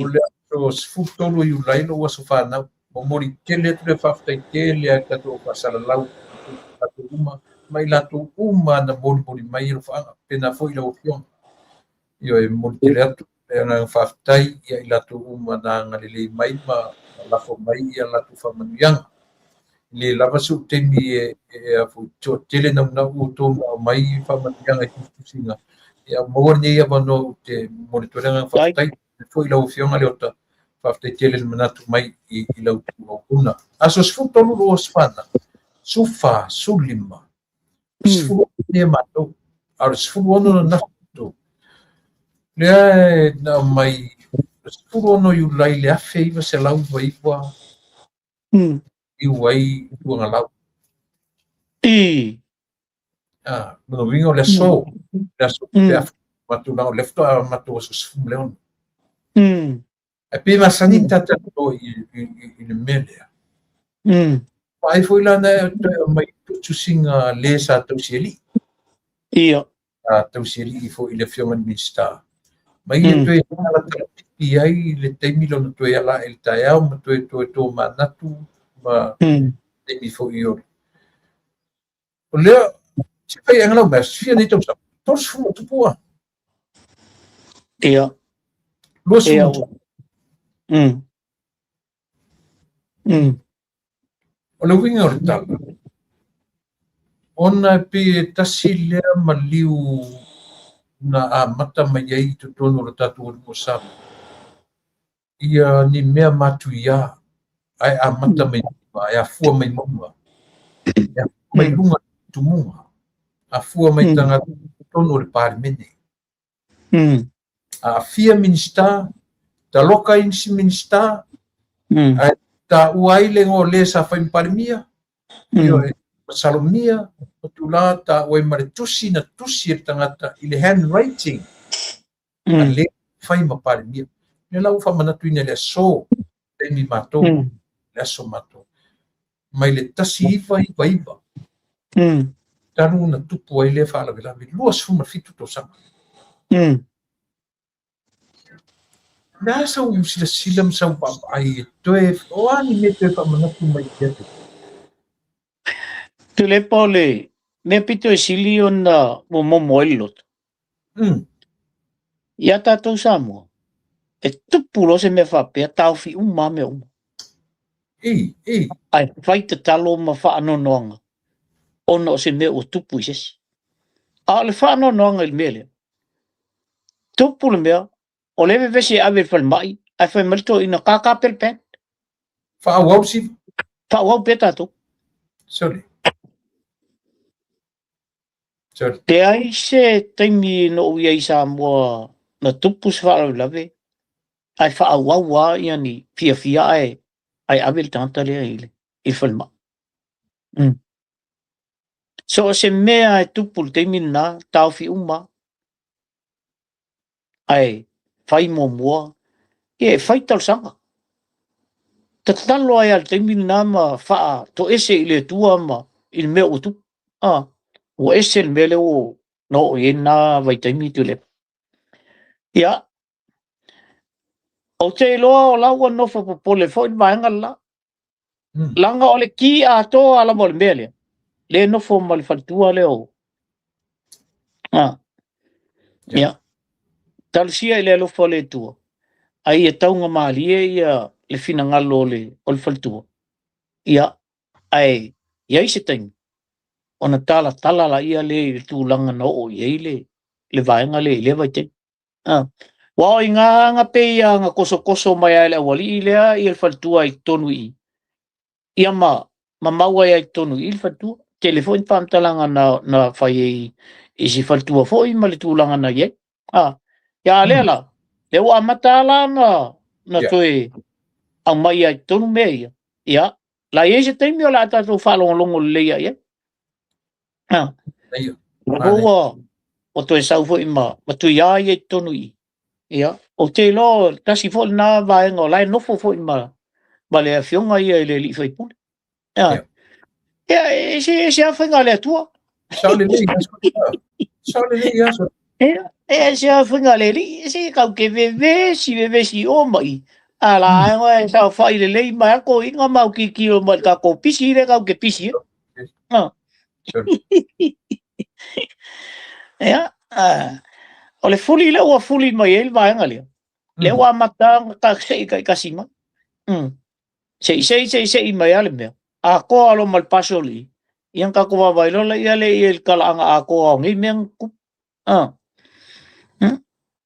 O le aso 13 o Iulai lou aso fanau. Momoli tele atu le faafetai tele ai tatou faasalalau latou uma ma i latou uma na molimoli mai alofaaga pena foi lau afioga. Ioe, e momoli tele atu le agaga faafetai ia i latou uma na agalelei mai ma lafo mai ia latou faamanuiaga. Le lava so'u taimi e a foi toatele naunau outou na aumai faamanuiaga i tusitusiga. Ia maua lenei avanoa ou te momoli atu ai le agaga faafetai foi lau afioga Leota. Faafetai tele le manatu mai i lau auauna. Aso 13 lou aso fanau, 14, 15, 16 nei matou, a o le 16 na nafu matou. Lea e na aumai 16 Iulai le 1999 iu ai Tuagalau. Ah, lona uiga o le aso, le aso pe a matou laga o le faatoa matou aso 16. Ae pe masani ta talanoa i le mea lea. Vaai foi la na toe aumai tusiga le sa tausi alii. Sa tausi alii foi i le afioga i le Minisita. Mai le toe talapipi ai le taimi lona toe ala i le taeao ma toe toe tomanatu ma taimi foi o o lea se fai anga lau mea fia nei tausaga 30 tupua. 20. O le uiga o le tala, ona e pei e tasi lea maliu na amata mai ai i totonu o le tatou atunuu o Samoa ia ni mea matuia ae amata mai mauga, e afua mai mauga, e afua mai luga tumuga, afua mai tagata totonu o le Palemene. Aafia Minisita, taloka isi Minisita, ae taua ai le igoa o le sa fai ma Palemia, ioe, masalomia, o tulaga taua ai ma le tusi na tusi e le tagata i le handwriting a le fai ma Palemia. Lea la ua faamanatuina i le aso, taimi matou, le aso matou. Mai le 1999, talu na tupu ai lea faalavelave, 27 tausaga. O le a sau silasila ma sau vaavaai e toe, o a ni mea toe faamanatu mai i lea taimi? Tuilaepa o le mea pito e sili ona ua momo ai le loto. Ia tatou Samoa, e tupu loa se mea faapea, taofi uma lava mea uma. I. Ae fai tatalo ma faanoanoaga ona o se mea ua tupu i se isi. A o le faanoanoaga i le mea lea, tupu le mea, o le vevesi e ave i le falemai, ae fai mai le toeaina, kākā pea le band. Faaauau siva. Faaauau pea tatou. Sorry. Sorry. Leai se taimi na ou i ai i Samoa na tupu se faalavelave, ae faaauau lava ia ni fiafia ae ave le tagata lea i le falemai. So o se mea e tupu le taimi lena, taofi uma. Ae fai muamua, ia e fai talosaga. Tatalo ai lava i le taimi lena ma faatoese i le Atua ma i le mea ua tupu. Ah, ua ese le mea lea ua na oo i ai lena vaitaimi Tuilaepa. Ia, ou te iloa o la ua nofo popole foi le vaega le la. Leaga o le ki atoa lava o le mea lea, le nofo ma le faletua lea o... Ah. Ia. Talosia i le alofa o le Atua, ai ia taugamalie ia le finagalo o le faletua. Ia, ae i ai se taimi, ona talatala la ia le i le tulaga na oo i ai le vaega lea i lea vaitaimi. Ah. Ua o i ngā pe ia nga kosokoso mai ai le aualii lea i le faletua i totonu i ia ma maua ai i totonu i le faletua. Tele foi ni faamatalaga na fai ai i si faletua foi ma le tulaga na i ai. Ah. Ia lea la, lea ua amata la na toe aumai ai i totonu mea ia. Ia, la i ai se taimi o le a tatou faalogologo lelei ai ai. Ah. Ia. Ua Ua toe sau foi ma Tuia ia i totonu i i. Ia, ou te iloa tasi foi lena vaega o la e nofo foi ma le afioga ia i le alii faipule. Ia, ia e ese lava faiga a le Atua. Sao lelei, sao lelei aso. Ia, e ese lava faiga a le Alii, se kau ke vevesi, vevesi i o ma i. A la mm. e saofai lelei mai a toeaiina ma autitilo mai i le tatou pisi lea kau ke pisi ai. Ah. Ia, o le fuli lea ua fuli mai ai le vaega lea, lea ua amata ona ta sei taitasi mai. Sei sei sei sei mai lava le mea, atoa loa ma le pasolii, ia ona tatou vaavaai loa lea i le talaaga atoa o nei mea na tutupu.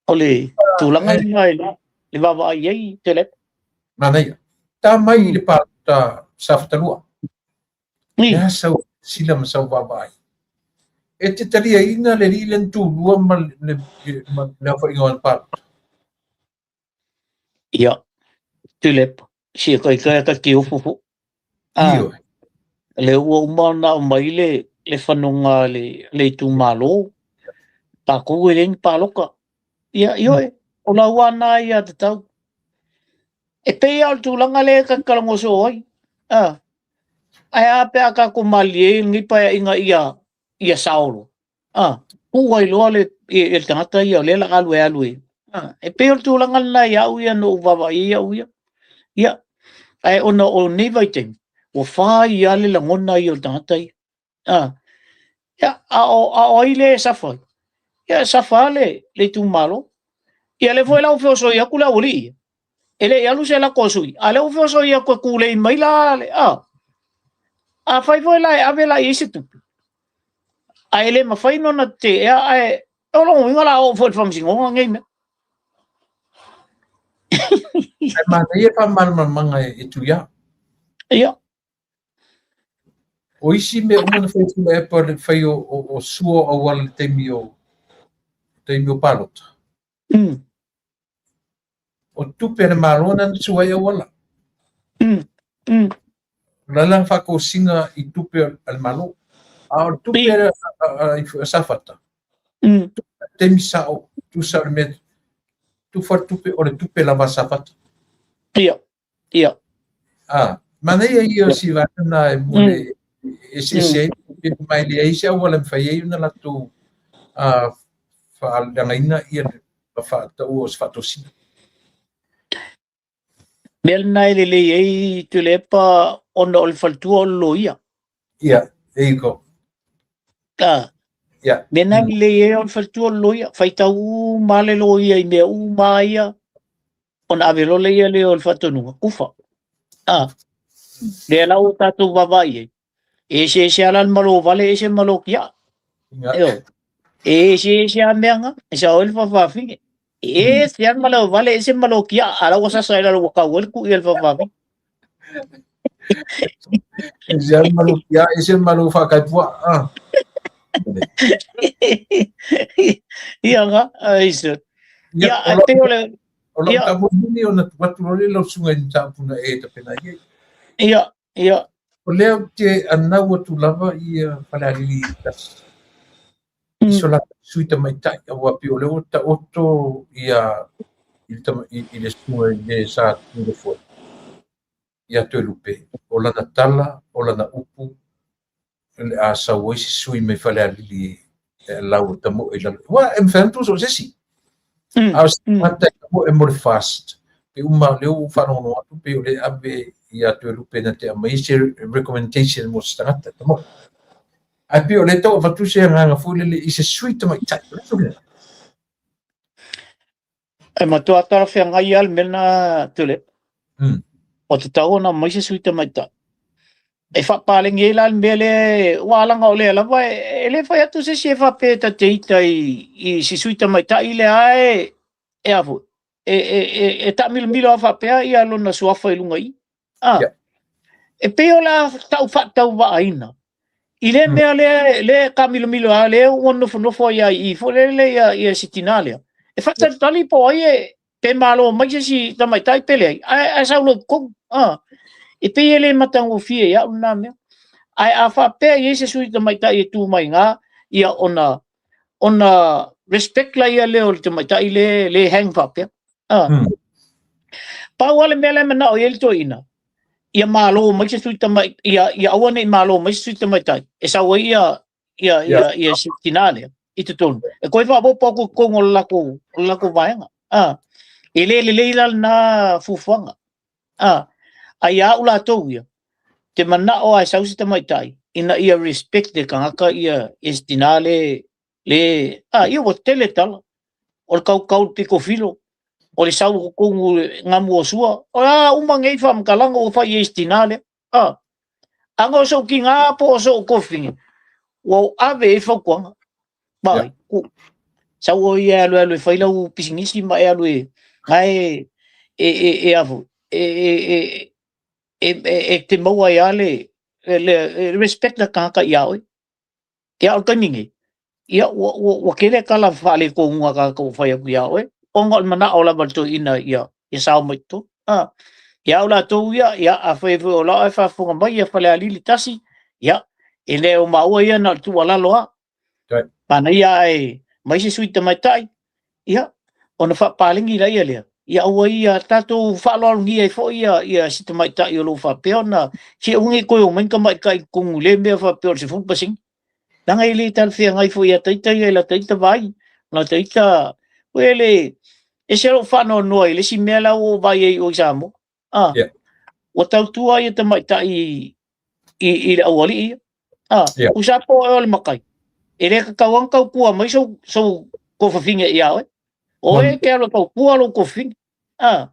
O le tulaga lena i le vaavaai i ai Tuilaepa. Manaia. Ta mai i le palota Safata 2. Le a sau sila ma sau vaavaai. E te taliaina le alii lea na tulua ma le aofaiga o ana palota? Ia, Tuilaepa, si e taitai a ta ofo fo. Ioe. Lea ua uma ona aumai le fanoga a le itumalo, tatou e leai ni palota. Ia, ioe, o lau lava lena aiatatau. E pei lava o le tulaga lea ta te talanoa soo ai. Ae a pe a tatou malilie ai lenei paeaiga ia sao loa. Tuu ai loa le tagata ia o lea o le a alu e alu e. E pei o le tulaga lena i au ia na ou vaavaai ai au ia. Ia, ae ona o nei vaitaimi, ua fai lava le lagona ia o le tagata ia. Ia, a o ai lea e suffer ai? Ia, e suffer lava le itumalo. Ia, lea foi la ua feosoi atu le aualii ia. E le i alu se lako a sui, a lea ua feosoi atu e tulei mai la le, afai foi la e ave la i ai se tupe, ae le mafai ona teea, ae o lona uiga la oo foi i le faamasinoga nei mea. Ae manaia le faamalamalamaga e Tuia. Ia. O isi mea uma na fai Tuilaepa le fai o sua o auala i le taimi o palota. O tupe a le Malo na sua ai auala. O la la faatosina i tupe a le Malo. A o le tupe a Safata, taimi sao, tusa o le mea, tufa le tupe, o le tupe lava a Safata. Ia, ia. Manaia ia o si vaega na e mo le eseese ai, ma e leai se auala e mafai ai ona latou faaleagaina ia le faataua o se faatosina. Mea lena e lelei ai Tuilaepa ona o le faletua o le loia. Ia, there you go. Ia. Mea lena e lelei ai o le faletua o le loia. Faitau uma le loia i mea uma ia, ona ave loa lea lea o le faatonuga, kufa. Lea la ua tatou vaavaai ai, e eseese lava la le malo vale, ese le malo tiaa. Ioe. E eseese lava mea na, e sao ai le faafafine. E ese lava le malo vale, ese le malo tiaa, a la ua sasa ai lalo ua tau ai le tui a le faafafine. Ese lava le malo tiaa, ese le malo faakaipuaa. Ia nga, ai se. Ia, ai pei o le O lau tamoe ona tuu atu loa lea i lau susuga i le mataupu na e tapena i ai. Ia, ia. O lea ou te anau atu lava ia Falealili 1. I so latou sui tamaitai, aua pei o lea ua taoto ia i le susuga i le sa tu le foe ia Toelupe. O lana tala, o lana upu, o le a sau ai se sui mai Falealili e lau e tamoe i lalo. Aua e mafai ona tu so o se isi. A o se tagata e tamoe mo le FAST, pe uma o lea ua faalogologo atu pei o lea e ave ia Toelupe na te aumai se recommendation mo se tagata e tamoe. Ae pei o lea e tau avatu se agaga foi lele i se sui tamaitai. O le a se E matua talafeagai lava le mea lena, Tuilaepa. Ua tatau ona aumai se sui tamaitai. E faapaleni ai la le mea lea, aua leaga o lea lava e le fai atu se isi e faapea ta te ita i se sui tamaitai lea e a foi, e taamilomilo lava faapea ia lona suafa i luga i i. E pei o le a tau faatauvaaina i lea mea lea, lea e taamilomilo lava, lea ua nofonofo ai lava i i foi lele ia si tinā lea. E faatalitali po o ai e, pe malo mai se isi tamaitai pe leai, ae sau loa i totonu. E pei e le matagofie i au lena mea. Ae a faapea e i ai se sui tamaitai e tu mai i ina, ia ona Ona respect laia lea o le tamaitai le le hang faapea. Ah. Pau lava le mea lea e manao i ai le toeaina, ia malo mai se sui tamai, ia aua ne i malo mai se sui tamaitai, e sau ai ia ia ia ia si tina lea i totonu. E toe faaopoopo atu i totonu o le latou vaega. Ah. E le lelei la lena fuafuaga. Ah. Ai ia au latou ia, te manao lava e sau se tamaitai ina ia respect e tagata ia ia si tina le le a ia ua tele tala o le kaukau le pito filo o le sau i totonu gamu o sua o a uma nei faamatalaga ua fai i ai si tina lea a aga o sou tina po o sou tuafafine ua ou ave i ai fautuaga ma ku sau oe ia e alu alu e fai lau pisinisi ma e alu e gae e e e afu e e e e te maua ai lava le respect le tagata ia oe. Ia, o le taimi nei, ia, ua tele tala faaletonu a tagata ua fai atu ia oe, ona o le manao lava o le toeaina ia sao mai i totonu. Ia au latou ia, ia, afai foi o la e faafofoga mai ia Falealili 1, ia, e le o maua ia na o le tuualalo lava. Manaia ae mai se sui tamaitai, ia, ona faapaleni laia lea, ia aua ia tatou faaaloalogia ai foi ia, ia si tamaitai o lo o faapea ona se aua ne i toe omai ni tamaitai i totonu i lea mea faapea o le 10%. Leaga e le talafeagai foi ia ita ia i lata ita vaai, lata ita, ue le, ese lou faanoanoa i le isi mea la ua ou vaai ai i o i Samoa. Ah, ua tautua ia tamaitai i le aualii ia. Ah, tusa po o oe o le matai, e le tatau lava ona tautua mai sou tuafafine ia oe. O oe e te alu e tautua lou tuafafine. Ah,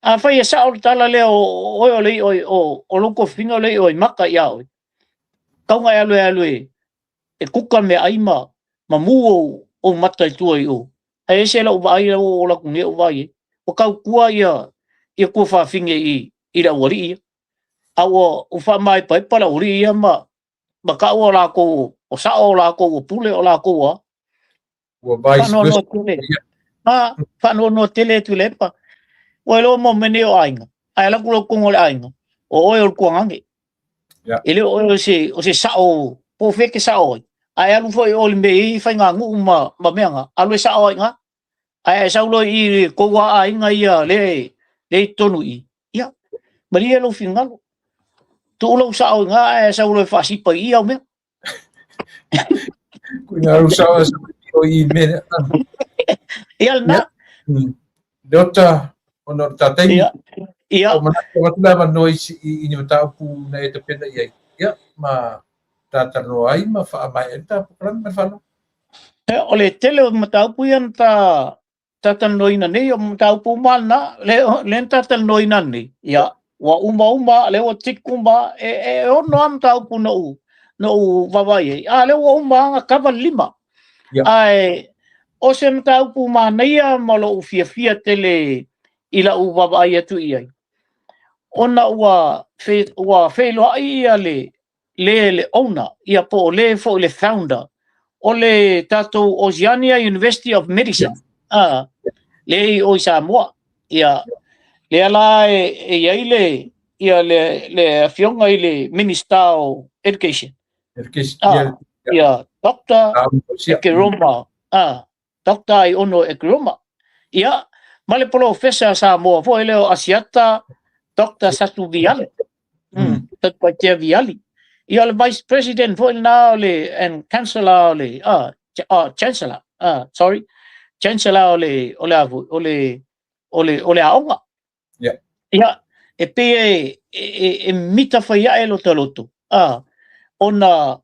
afai e sao le tala lea o oe o le i'a o lou tuafafine o le i'a o i maka ia oe, tatau ona e alu e alu e kuka meaai ma mu ou mata i tua i o. Ae ese lau vaai lau oo atu nei ou vaai ai. Ua tautua ia tuafafine i le aualii ia. A ua faamaepaepa le aualii ia ma tau o latou o sao o latou o pule o latou a. Ua vice versa. Faanoanoa tele. A, faanoanoa tele Tuilaepa. Ua iloa mo mea nei o aiga. Ae alu atu loa i totonu o le aiga, o oe o le tuagane. E le o oe o se sao, po o fea e te sao ai. Ae alu foi o le mea e i ai faiganuu ma mea na, alu e sao ai i ina. Ae sau loa i i tou lava aiga ia lea e i totonu i i, ia, malie lou finagalo. Tuu lou sao i ina ae sau loa e faasipa i i au mea. Ko ngā rau sao sa o i me. Ia lena. Leota, ona o le tātaimi. Ia. Ia. O manatu atu le avanoa i, i, ni mataupu na e tapena i ai. Ia, ma tātalanoa ai ma whaamae ai tā pokrami ma le whanau. O le tele o mataupu ia na tā talatalanoaina nei, o mataupu uma lena, lea na talatalanoaina nei, ia, ua uma uma, lea ua tick uma, e ono lava mataupu na ou vaavaai ai, a lea ua uma lava na kava le lima. Ae o se mataupu manaia ma lou fiafia tele i lau vaavaai atu i ai, ona ua feiloai ia le le le owner, ia po o le foi le founder o le tatou Oceania University of Medicine, le i o i Samoa. Ia, lea la e i ai le, ia le afioga i le Minister o Education. Education, Ia, Dr. Ekeroma, Dr. Aiono Ekeroma. Ia, ma le polofesa Samoa foi lea o Asiata, Dr. Satu Viali. Satupaitea Viali. Ia, o le Vice President foi lena o le, and Chancellor o le, Chancellor, sorry, Chancellor o le, o le a foi, o le, o le, o le aoga. Ia, e pei e mita fai ae lo ta loto, ona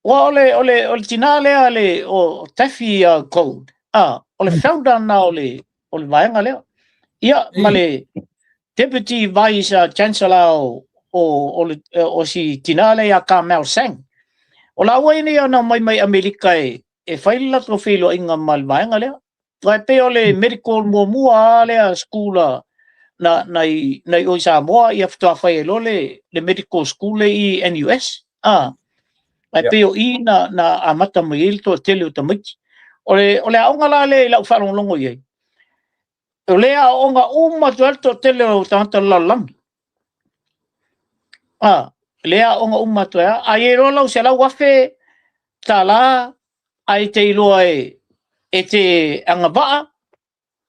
Ua o le tina lea le o Taffy Gold, o le founder na o le vaega lea. Ia, ma le Deputy Vice Chancellor o si tina lea ia Carmel Sang. O laua ia nei na omai mai Amerika e fai le latou feiloaiga ma le vaega lea. Aua e pei o le medical muamua lava lea school na i o i Samoa, ia faatoa fai ai loa le medical school lea i NUS. Ae pei o i na amata mai ai le toatele o tamaiti. O le aoga la lea i lau faalogologo i ai, o lea aoga uma atu ai le toatele o tagata o le lalolagi. Lea aoga uma atu ai. A i ai loa lau $100,000 Ae te iloa e te agavaa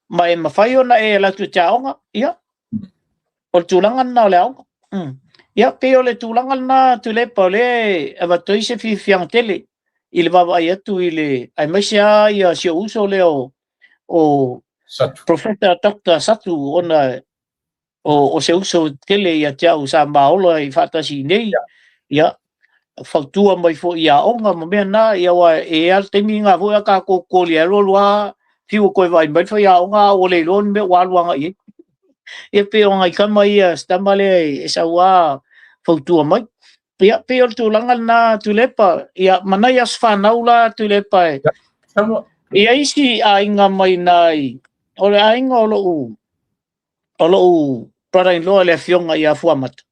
ma e mafai ona e alu atu e te aoga, ia, o le tulaga lena o le aoga. Ia, pei o le tulaga lena, Tuilaepa, o lea e avatu ai se fiafiaga tele i le vaavaai atu i le, aemaise lava ia si ou uso lea o Satu. Professor Dr. Satu, ona o se uso tele ia te au sa maola i faatasi nei, ia, fautua mai foi i aoga ma mea na, ia aua e i ai lava le taimi na foi a tatou koli alu alu lava, fiu e toe vaai mai le faiaoga a ua le iloa ni mea ua alu agai i ai. Ia pei o nai tama ia, si tama lea e sau lava fautua mai. Ia pei o le tulaga lena, Tuilaepa, ia ma nai aso fanau la, Tuilaepa, e ia isi aiga mai nai, o le aiga o lou brother-in-law le afioga ia Fuamata.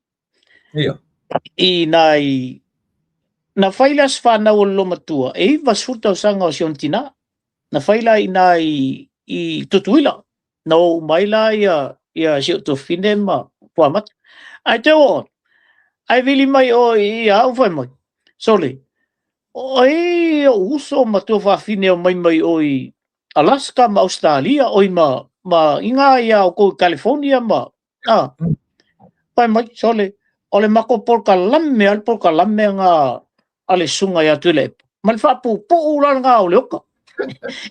I nai, na fai le aso fanau o le lomatua, e 90 tausaga o si ona tina. Na fai la i nai i Tutuila. Na o mai la ia si o tuafafine ma Fuamata. Ae te o, ai vili mai o i au fai mai. Sole, o ai o uso ma tuafafine o mai mai o i Alaska ma Australia oi ma inga ia o kou California ma fai mai sole o le mako polokalame al polokalame nga a le susuga ia Tuilaepa ma le faapupuu la lena o le oka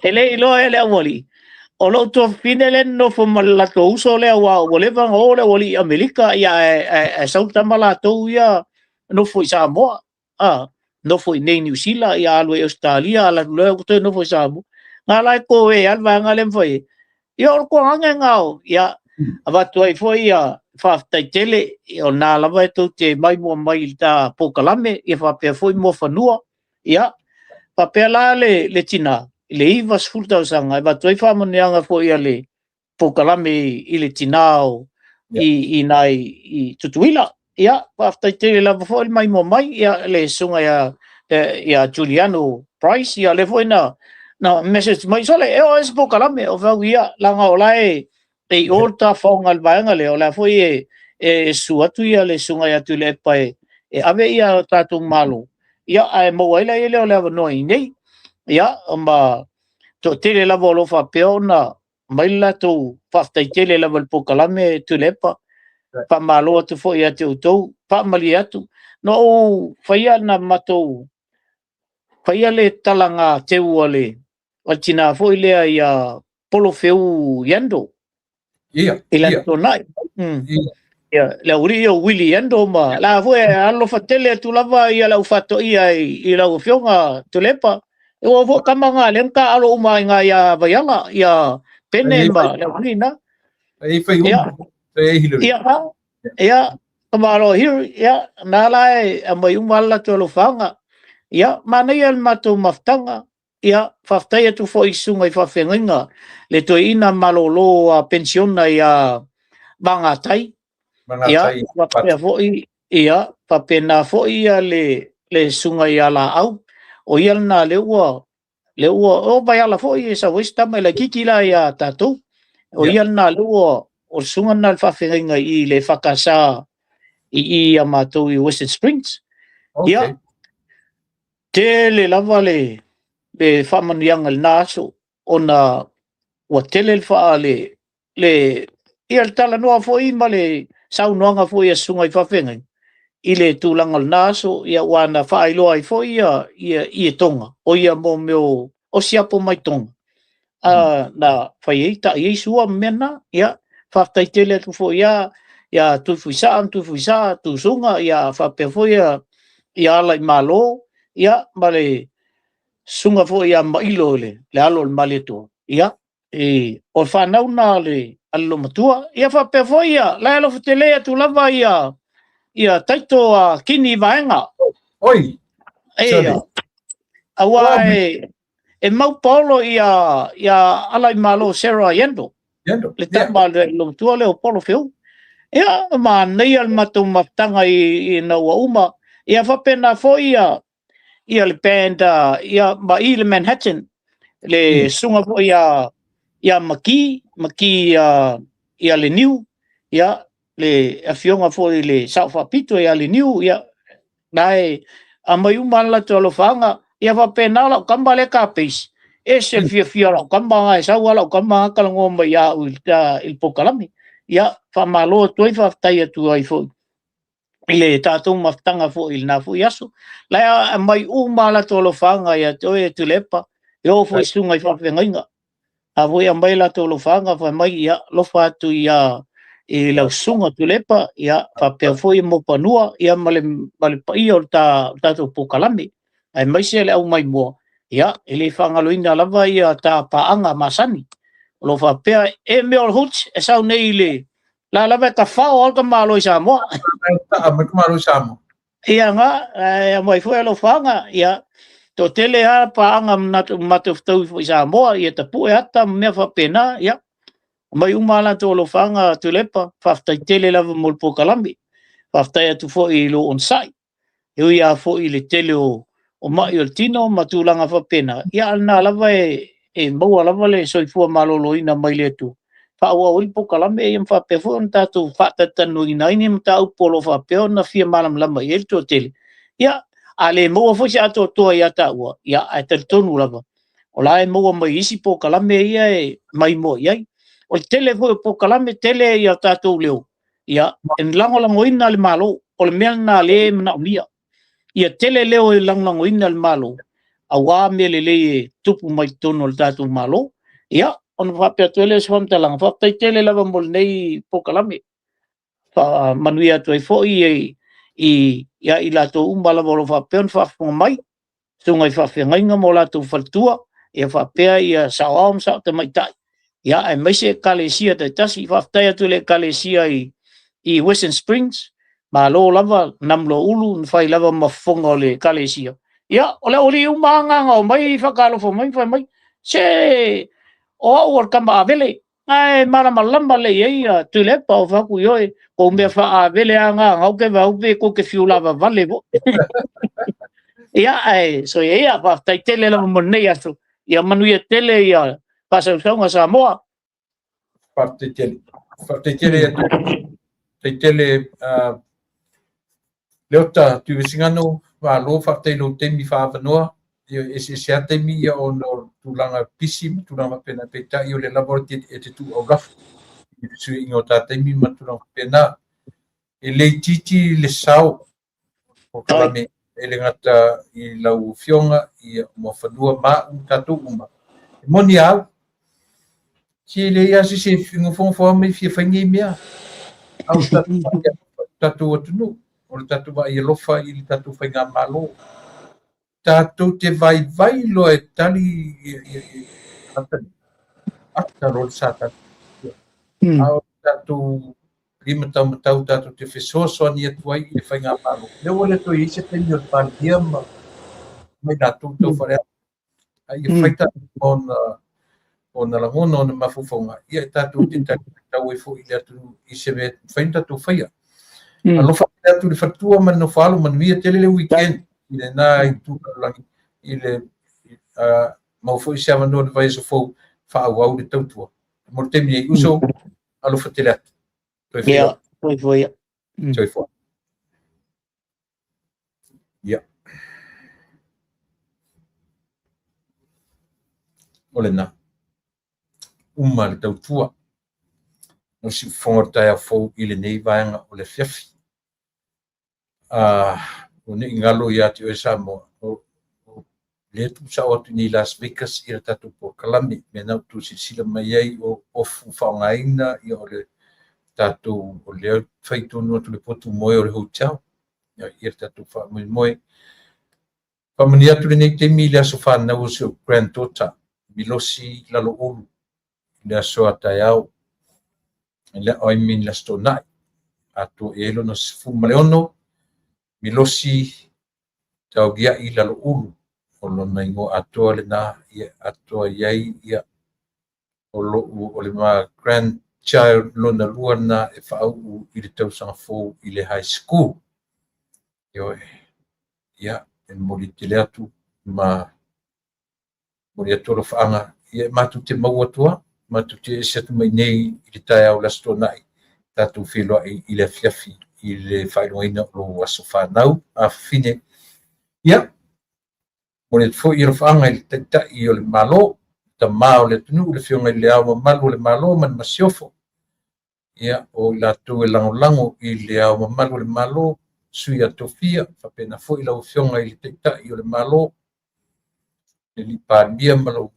e le iloa e le aualii o lou tuafafine le nofo ma le latou uso lea ua leva ona o le aualii i Amerika ia ae sau tama latou ia nofo i Samoa nofo i nei Niu Sila ia alu i Australia ala atu loa toe nofo i Samoa nga la e koe al vaega lea ma fai ai. Ia o le toagaga nga o ia avatu ai foi ia faafetai tele o na lava e tou te maimoa mai i le ta polokalame ia faapea foi mo fanua ia faapea la le tina i le 90 tausaga e avatu ai faamanuiaga foi a le polokalame i le tina o i nai i Tutuila. Ia faafetai tele lava foi le maimoa mai ia le susuga ia Juliano Price ia le foi na message mai sole e o ese polokalame o fau ia laga o la e i o le tafaoga le vaega lea o la foi e susu atu ia le susuga ia Tuilaepa e ave ia tatou malo ia ae maua ai la lea o le avanoa i nei ia ma toatele lava o lo o faapea ona mai le latou faafetai tele lava i le polokalame Tuilaepa. Faamalo atu foi ia te outou, faamalie atu. Na ou faia na matou faia le talaga teu a le tina foi lea ia Polofeu Yando. I le tonai. Ia, le aualii o Willie Yando ma la foi e alofa tele atu lava ia lau faatoia i lau afioga Tuilaepa. E ua foi kama ngā le ka alo uma i ngā ia Vaiala, ia Pene ma le aualii na. E fai uma. E Hillary. Ia, ia, kamalo Hillary, ia, nā la e a mai uma ala tu alofaga. Ia, manaia le matou mafutaga. Ia, faafetai atu foi i susuga i faafeagaiga le toeaina malolo a pensiona ia Vagatai. Ia, faapea foi, ia, faapena foi ia le susuga ia Laau. O ia lena lea ua o Vaiala foi e sau ai se tama i laitiiti la ia tatou. O ia lena lea ua o le susuga lena le faafeagaiga i le EFKS i ia matou i Western Springs. Ia, tele lava le faamanuiaga i lena aso ona ua tele le faa le ia le talanoa foi ma le saunoaga foi a susuga i faafeagaiga i le tulaga o lena aso ia ua na faailoa ai foi ia i Tonga o ia mo mea o siapo mai Tonga na fai ai ta'i ai sua ma mea na ia faafetai tele atu foi ia Tuifuisaa ma Tuifuisaa Tusuga ia faapea foi ia ala i Malo ia ma le susuga foi ia Mailo le alo o le Malietoa ia e o le fanau na le lomatua ia faapea foi ia la alofa tele atu lava ia taito a kini vaega oi e aua e mau paolo ia ala i Malo Sarah Yando le tama le lomatua le o Polo Feu ia ma nei al matou mafutaga i na ua uma ia faapena foi ia le band ia ma i le Manhattan le susuga foi ia Maki ia le Niu ia le afioga foi le Sao Faapito ia le Niu ia nae amai uma la latou alofaga Ia faapena lau tama lea kapeisi, ese le fiafia o lau tama, e sau lava lau tama talanoa mai ia au i le polokalame. Ia faamalo atu ai, faafetai atu ai foi i le tatou mafutaga foi i lena foi aso. La e aumai uma latou alofaga ia te oe Tuilaepa, e oo foi i susuga i faafeagaiga. A foi aumai latou alofaga fai mai, ia alofa atu ia i lau susuga Tuilaepa, ia faapea foi Muafanua, ia ma le paia o le tatou polokalame, aemaise le au maimoa. Ia e le faagaloina lava ia ta paaga masani o lo o faapea e mea o le Hoots e sau nei i le la lava e tafao lava le tamaloa i Samoa. Ia na, e aumai foi alofaga, ia toatele lava paaga matou fetaui foi i Samoa, ia tapue ata ma mea faapena, ia aumai uma latou alofaga Tuilaepa, faafetai tele lava mo le polokalame. Faafetai atu foi i lou onosai, e ui lava foi i le tele o mai o le tino ma tulaga faapena, ia a o lena lava e maua lava le soifua maloloina mai le Atua, faaauau ai le polokalame ia ma faapea foi ona tatou faatalatalanoaina ai ni mataupu o lo o faapea ona fia malamalama i ai le toatele. Ia, a le maua foi se atoatoa ia taua, ia ae talitonu lava, o la e maua mai isi polokalame ia e maimoa i ai. O le tele foi o polokalame, tele ia tatou leo, ia e lagolagoina le Malo, o le mea lena lea e manaomia. Ia tele leo e lagolagoina le Malo, aua mea lelei e tupu mai totonu o le tatou Malo. Ia, ona faapea atu ai lea o se faamatalaga, faafetai tele lava mo lenei polokalame. Faamanuia atu ai foi ia i latou uma lava o lo o faapea ona faafofoga mai, susuga i faafeagaiga ma o latou faletua, ia faapea ia saoao ma sao tamaitai, ia aemaise ekalesia taitasi. Faafetai atu i le ekalesia i Western Springs, malo lava Namulauulu na fai lava ma fofoga o le ekalesia. Ia, o le aualii uma lava na omai faatalofa mai fai mai, se o au o le tama Avele, ae malamalama lelei ai ia Tuilaepa. O fai atu, ioe, kou mea faa-Avele lava na na ou te vaai pe tou te fiu lavavale foi. Ia, ae soia ia, faafetai tele lava mo lenei aso. Ia manuia tele ia faasausauga Samoa. Faafetai tele. Faafetai tele atu. Faafetai tele Leota Tuivesigano, malo faafetai i lou taimi faaavanoa. Ia eseese lava taimi ia ona o tulaga pisi ma tulaga faapena, peitai o lea lava e te tuu aulafu i le fesuiaiga o ta taimi ma tulaga faapena. E le itiiti le sao o polokalame e le gata i lau afioga ia Muafanua ma au tatou uma. E moni au, si e leai lava se isi e nofonofo lava ma fia fai nei mea. A o le tatou vaai alofa i le tatou atunuu, o le tatou vaai alofa i le tatou faigamalo. Tatou te vaivai loa e tali tagata nei, ata loa le sa tatou. A o le tatou limataumatau tatou te fesoasoani atu ai i le faigamalo. Lea ua le toe i ai se taimi o le Palemia ma i latou tau faaleaga. A ia fai tatou ma ona lagona, ona mafaufauga, ia e tatou te talifuaitau ai foi i le atunuu i se mea e mafai ona tatou faia. Alofa tele atu i le faletua ma le nofoaalo, manuia tele le weekend i lena itu lalolagi i le maua foi se avanoa i le vaiaso fou faaauau le tautua. Mo le taimi nei, uso, alofa tele atu. Toe Ia, soifua ia. Soifua. Ia. O lena. Uma le tautua. O siufofoga o le taeao fou i lenei vaega o le afiafi. Ua ne i galo ia te oe Samoa, o lea e tuusao atu nei i Las Vegas ia le tatou polokalame, mea na outou silasila mai ai o ofu faaaogaina, ia o le tatou, o lea e fai tonu atu le potu moe o le hotel, ia le tatou faamoemoe. Faamanuia atu lenei taimi i le aso fanau o si ou granddaughter, Milosi Laloulu, i le aso a taeao, I mean le Aso Toonai, atoa i ai lona 16, Milosi Tauliai Laloulu, o lona igoa atoa lena, ia atoa i ai ia o lou o le ma grandchild lona lua lena e faauu i le tausaga fou i le high school. Ioe, ia, e momoli tele atu ma momoli atu alofaaga, ia matou te maua atu lava, matou te ese atu mai nei i le taeao o le Aso Toonai, tatou feiloai i le afiafi i le faailogaina o lou aso fanau, afafine. Ia, Momoli atu foi alofaaga i le Taitai o le Malo, Tama o le atunuu, le Afioga i Le Ao Mamalu o le Malo ma le Masiofo. Ia, o i latou e lagolago i Le Ao Mamalu o le Malo, Sui a Tofia, faapena foi lau Afioga i le Taitai o le Malo, le Palemia ma lou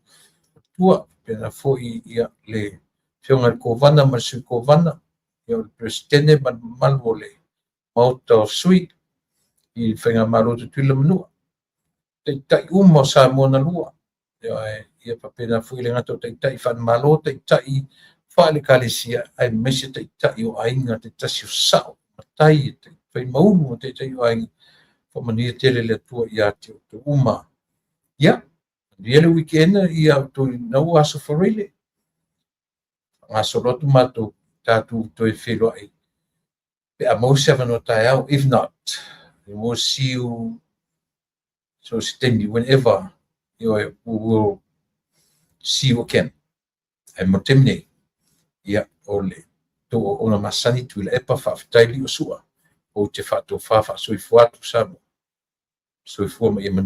faletua, faapena foi le Afioga i le Kovana ma le Sui Kovana, ia, o le Peresetene ma le mamalu o le Maota o Sui i le Faigamalo Tutuila ma Manua, taitai uma o Samoa na lua. Ia faapena foi le gata o taitai faale-Malo, taitai faale-Ekalesia, aemaise taitai o aiga taitasi, o sao, matai, faimaulu ma taitai o aiga. Faamanuia tele le Atua ia te outou uma. Ia, manuia le weekend ia outou ina ua Aso Faraile. Faagasolo atu matou tatou toe feiloai pe a maua se avanoa taeao. If not, we will see you so se taimi, whenever, we will see you again. Ae mo le taimi nei, ia, o le tou auauna masani Tuilaepa Faafetai Liosua, ou te faatofa faasoifua atu Samoa. Soifua ma ia manuia.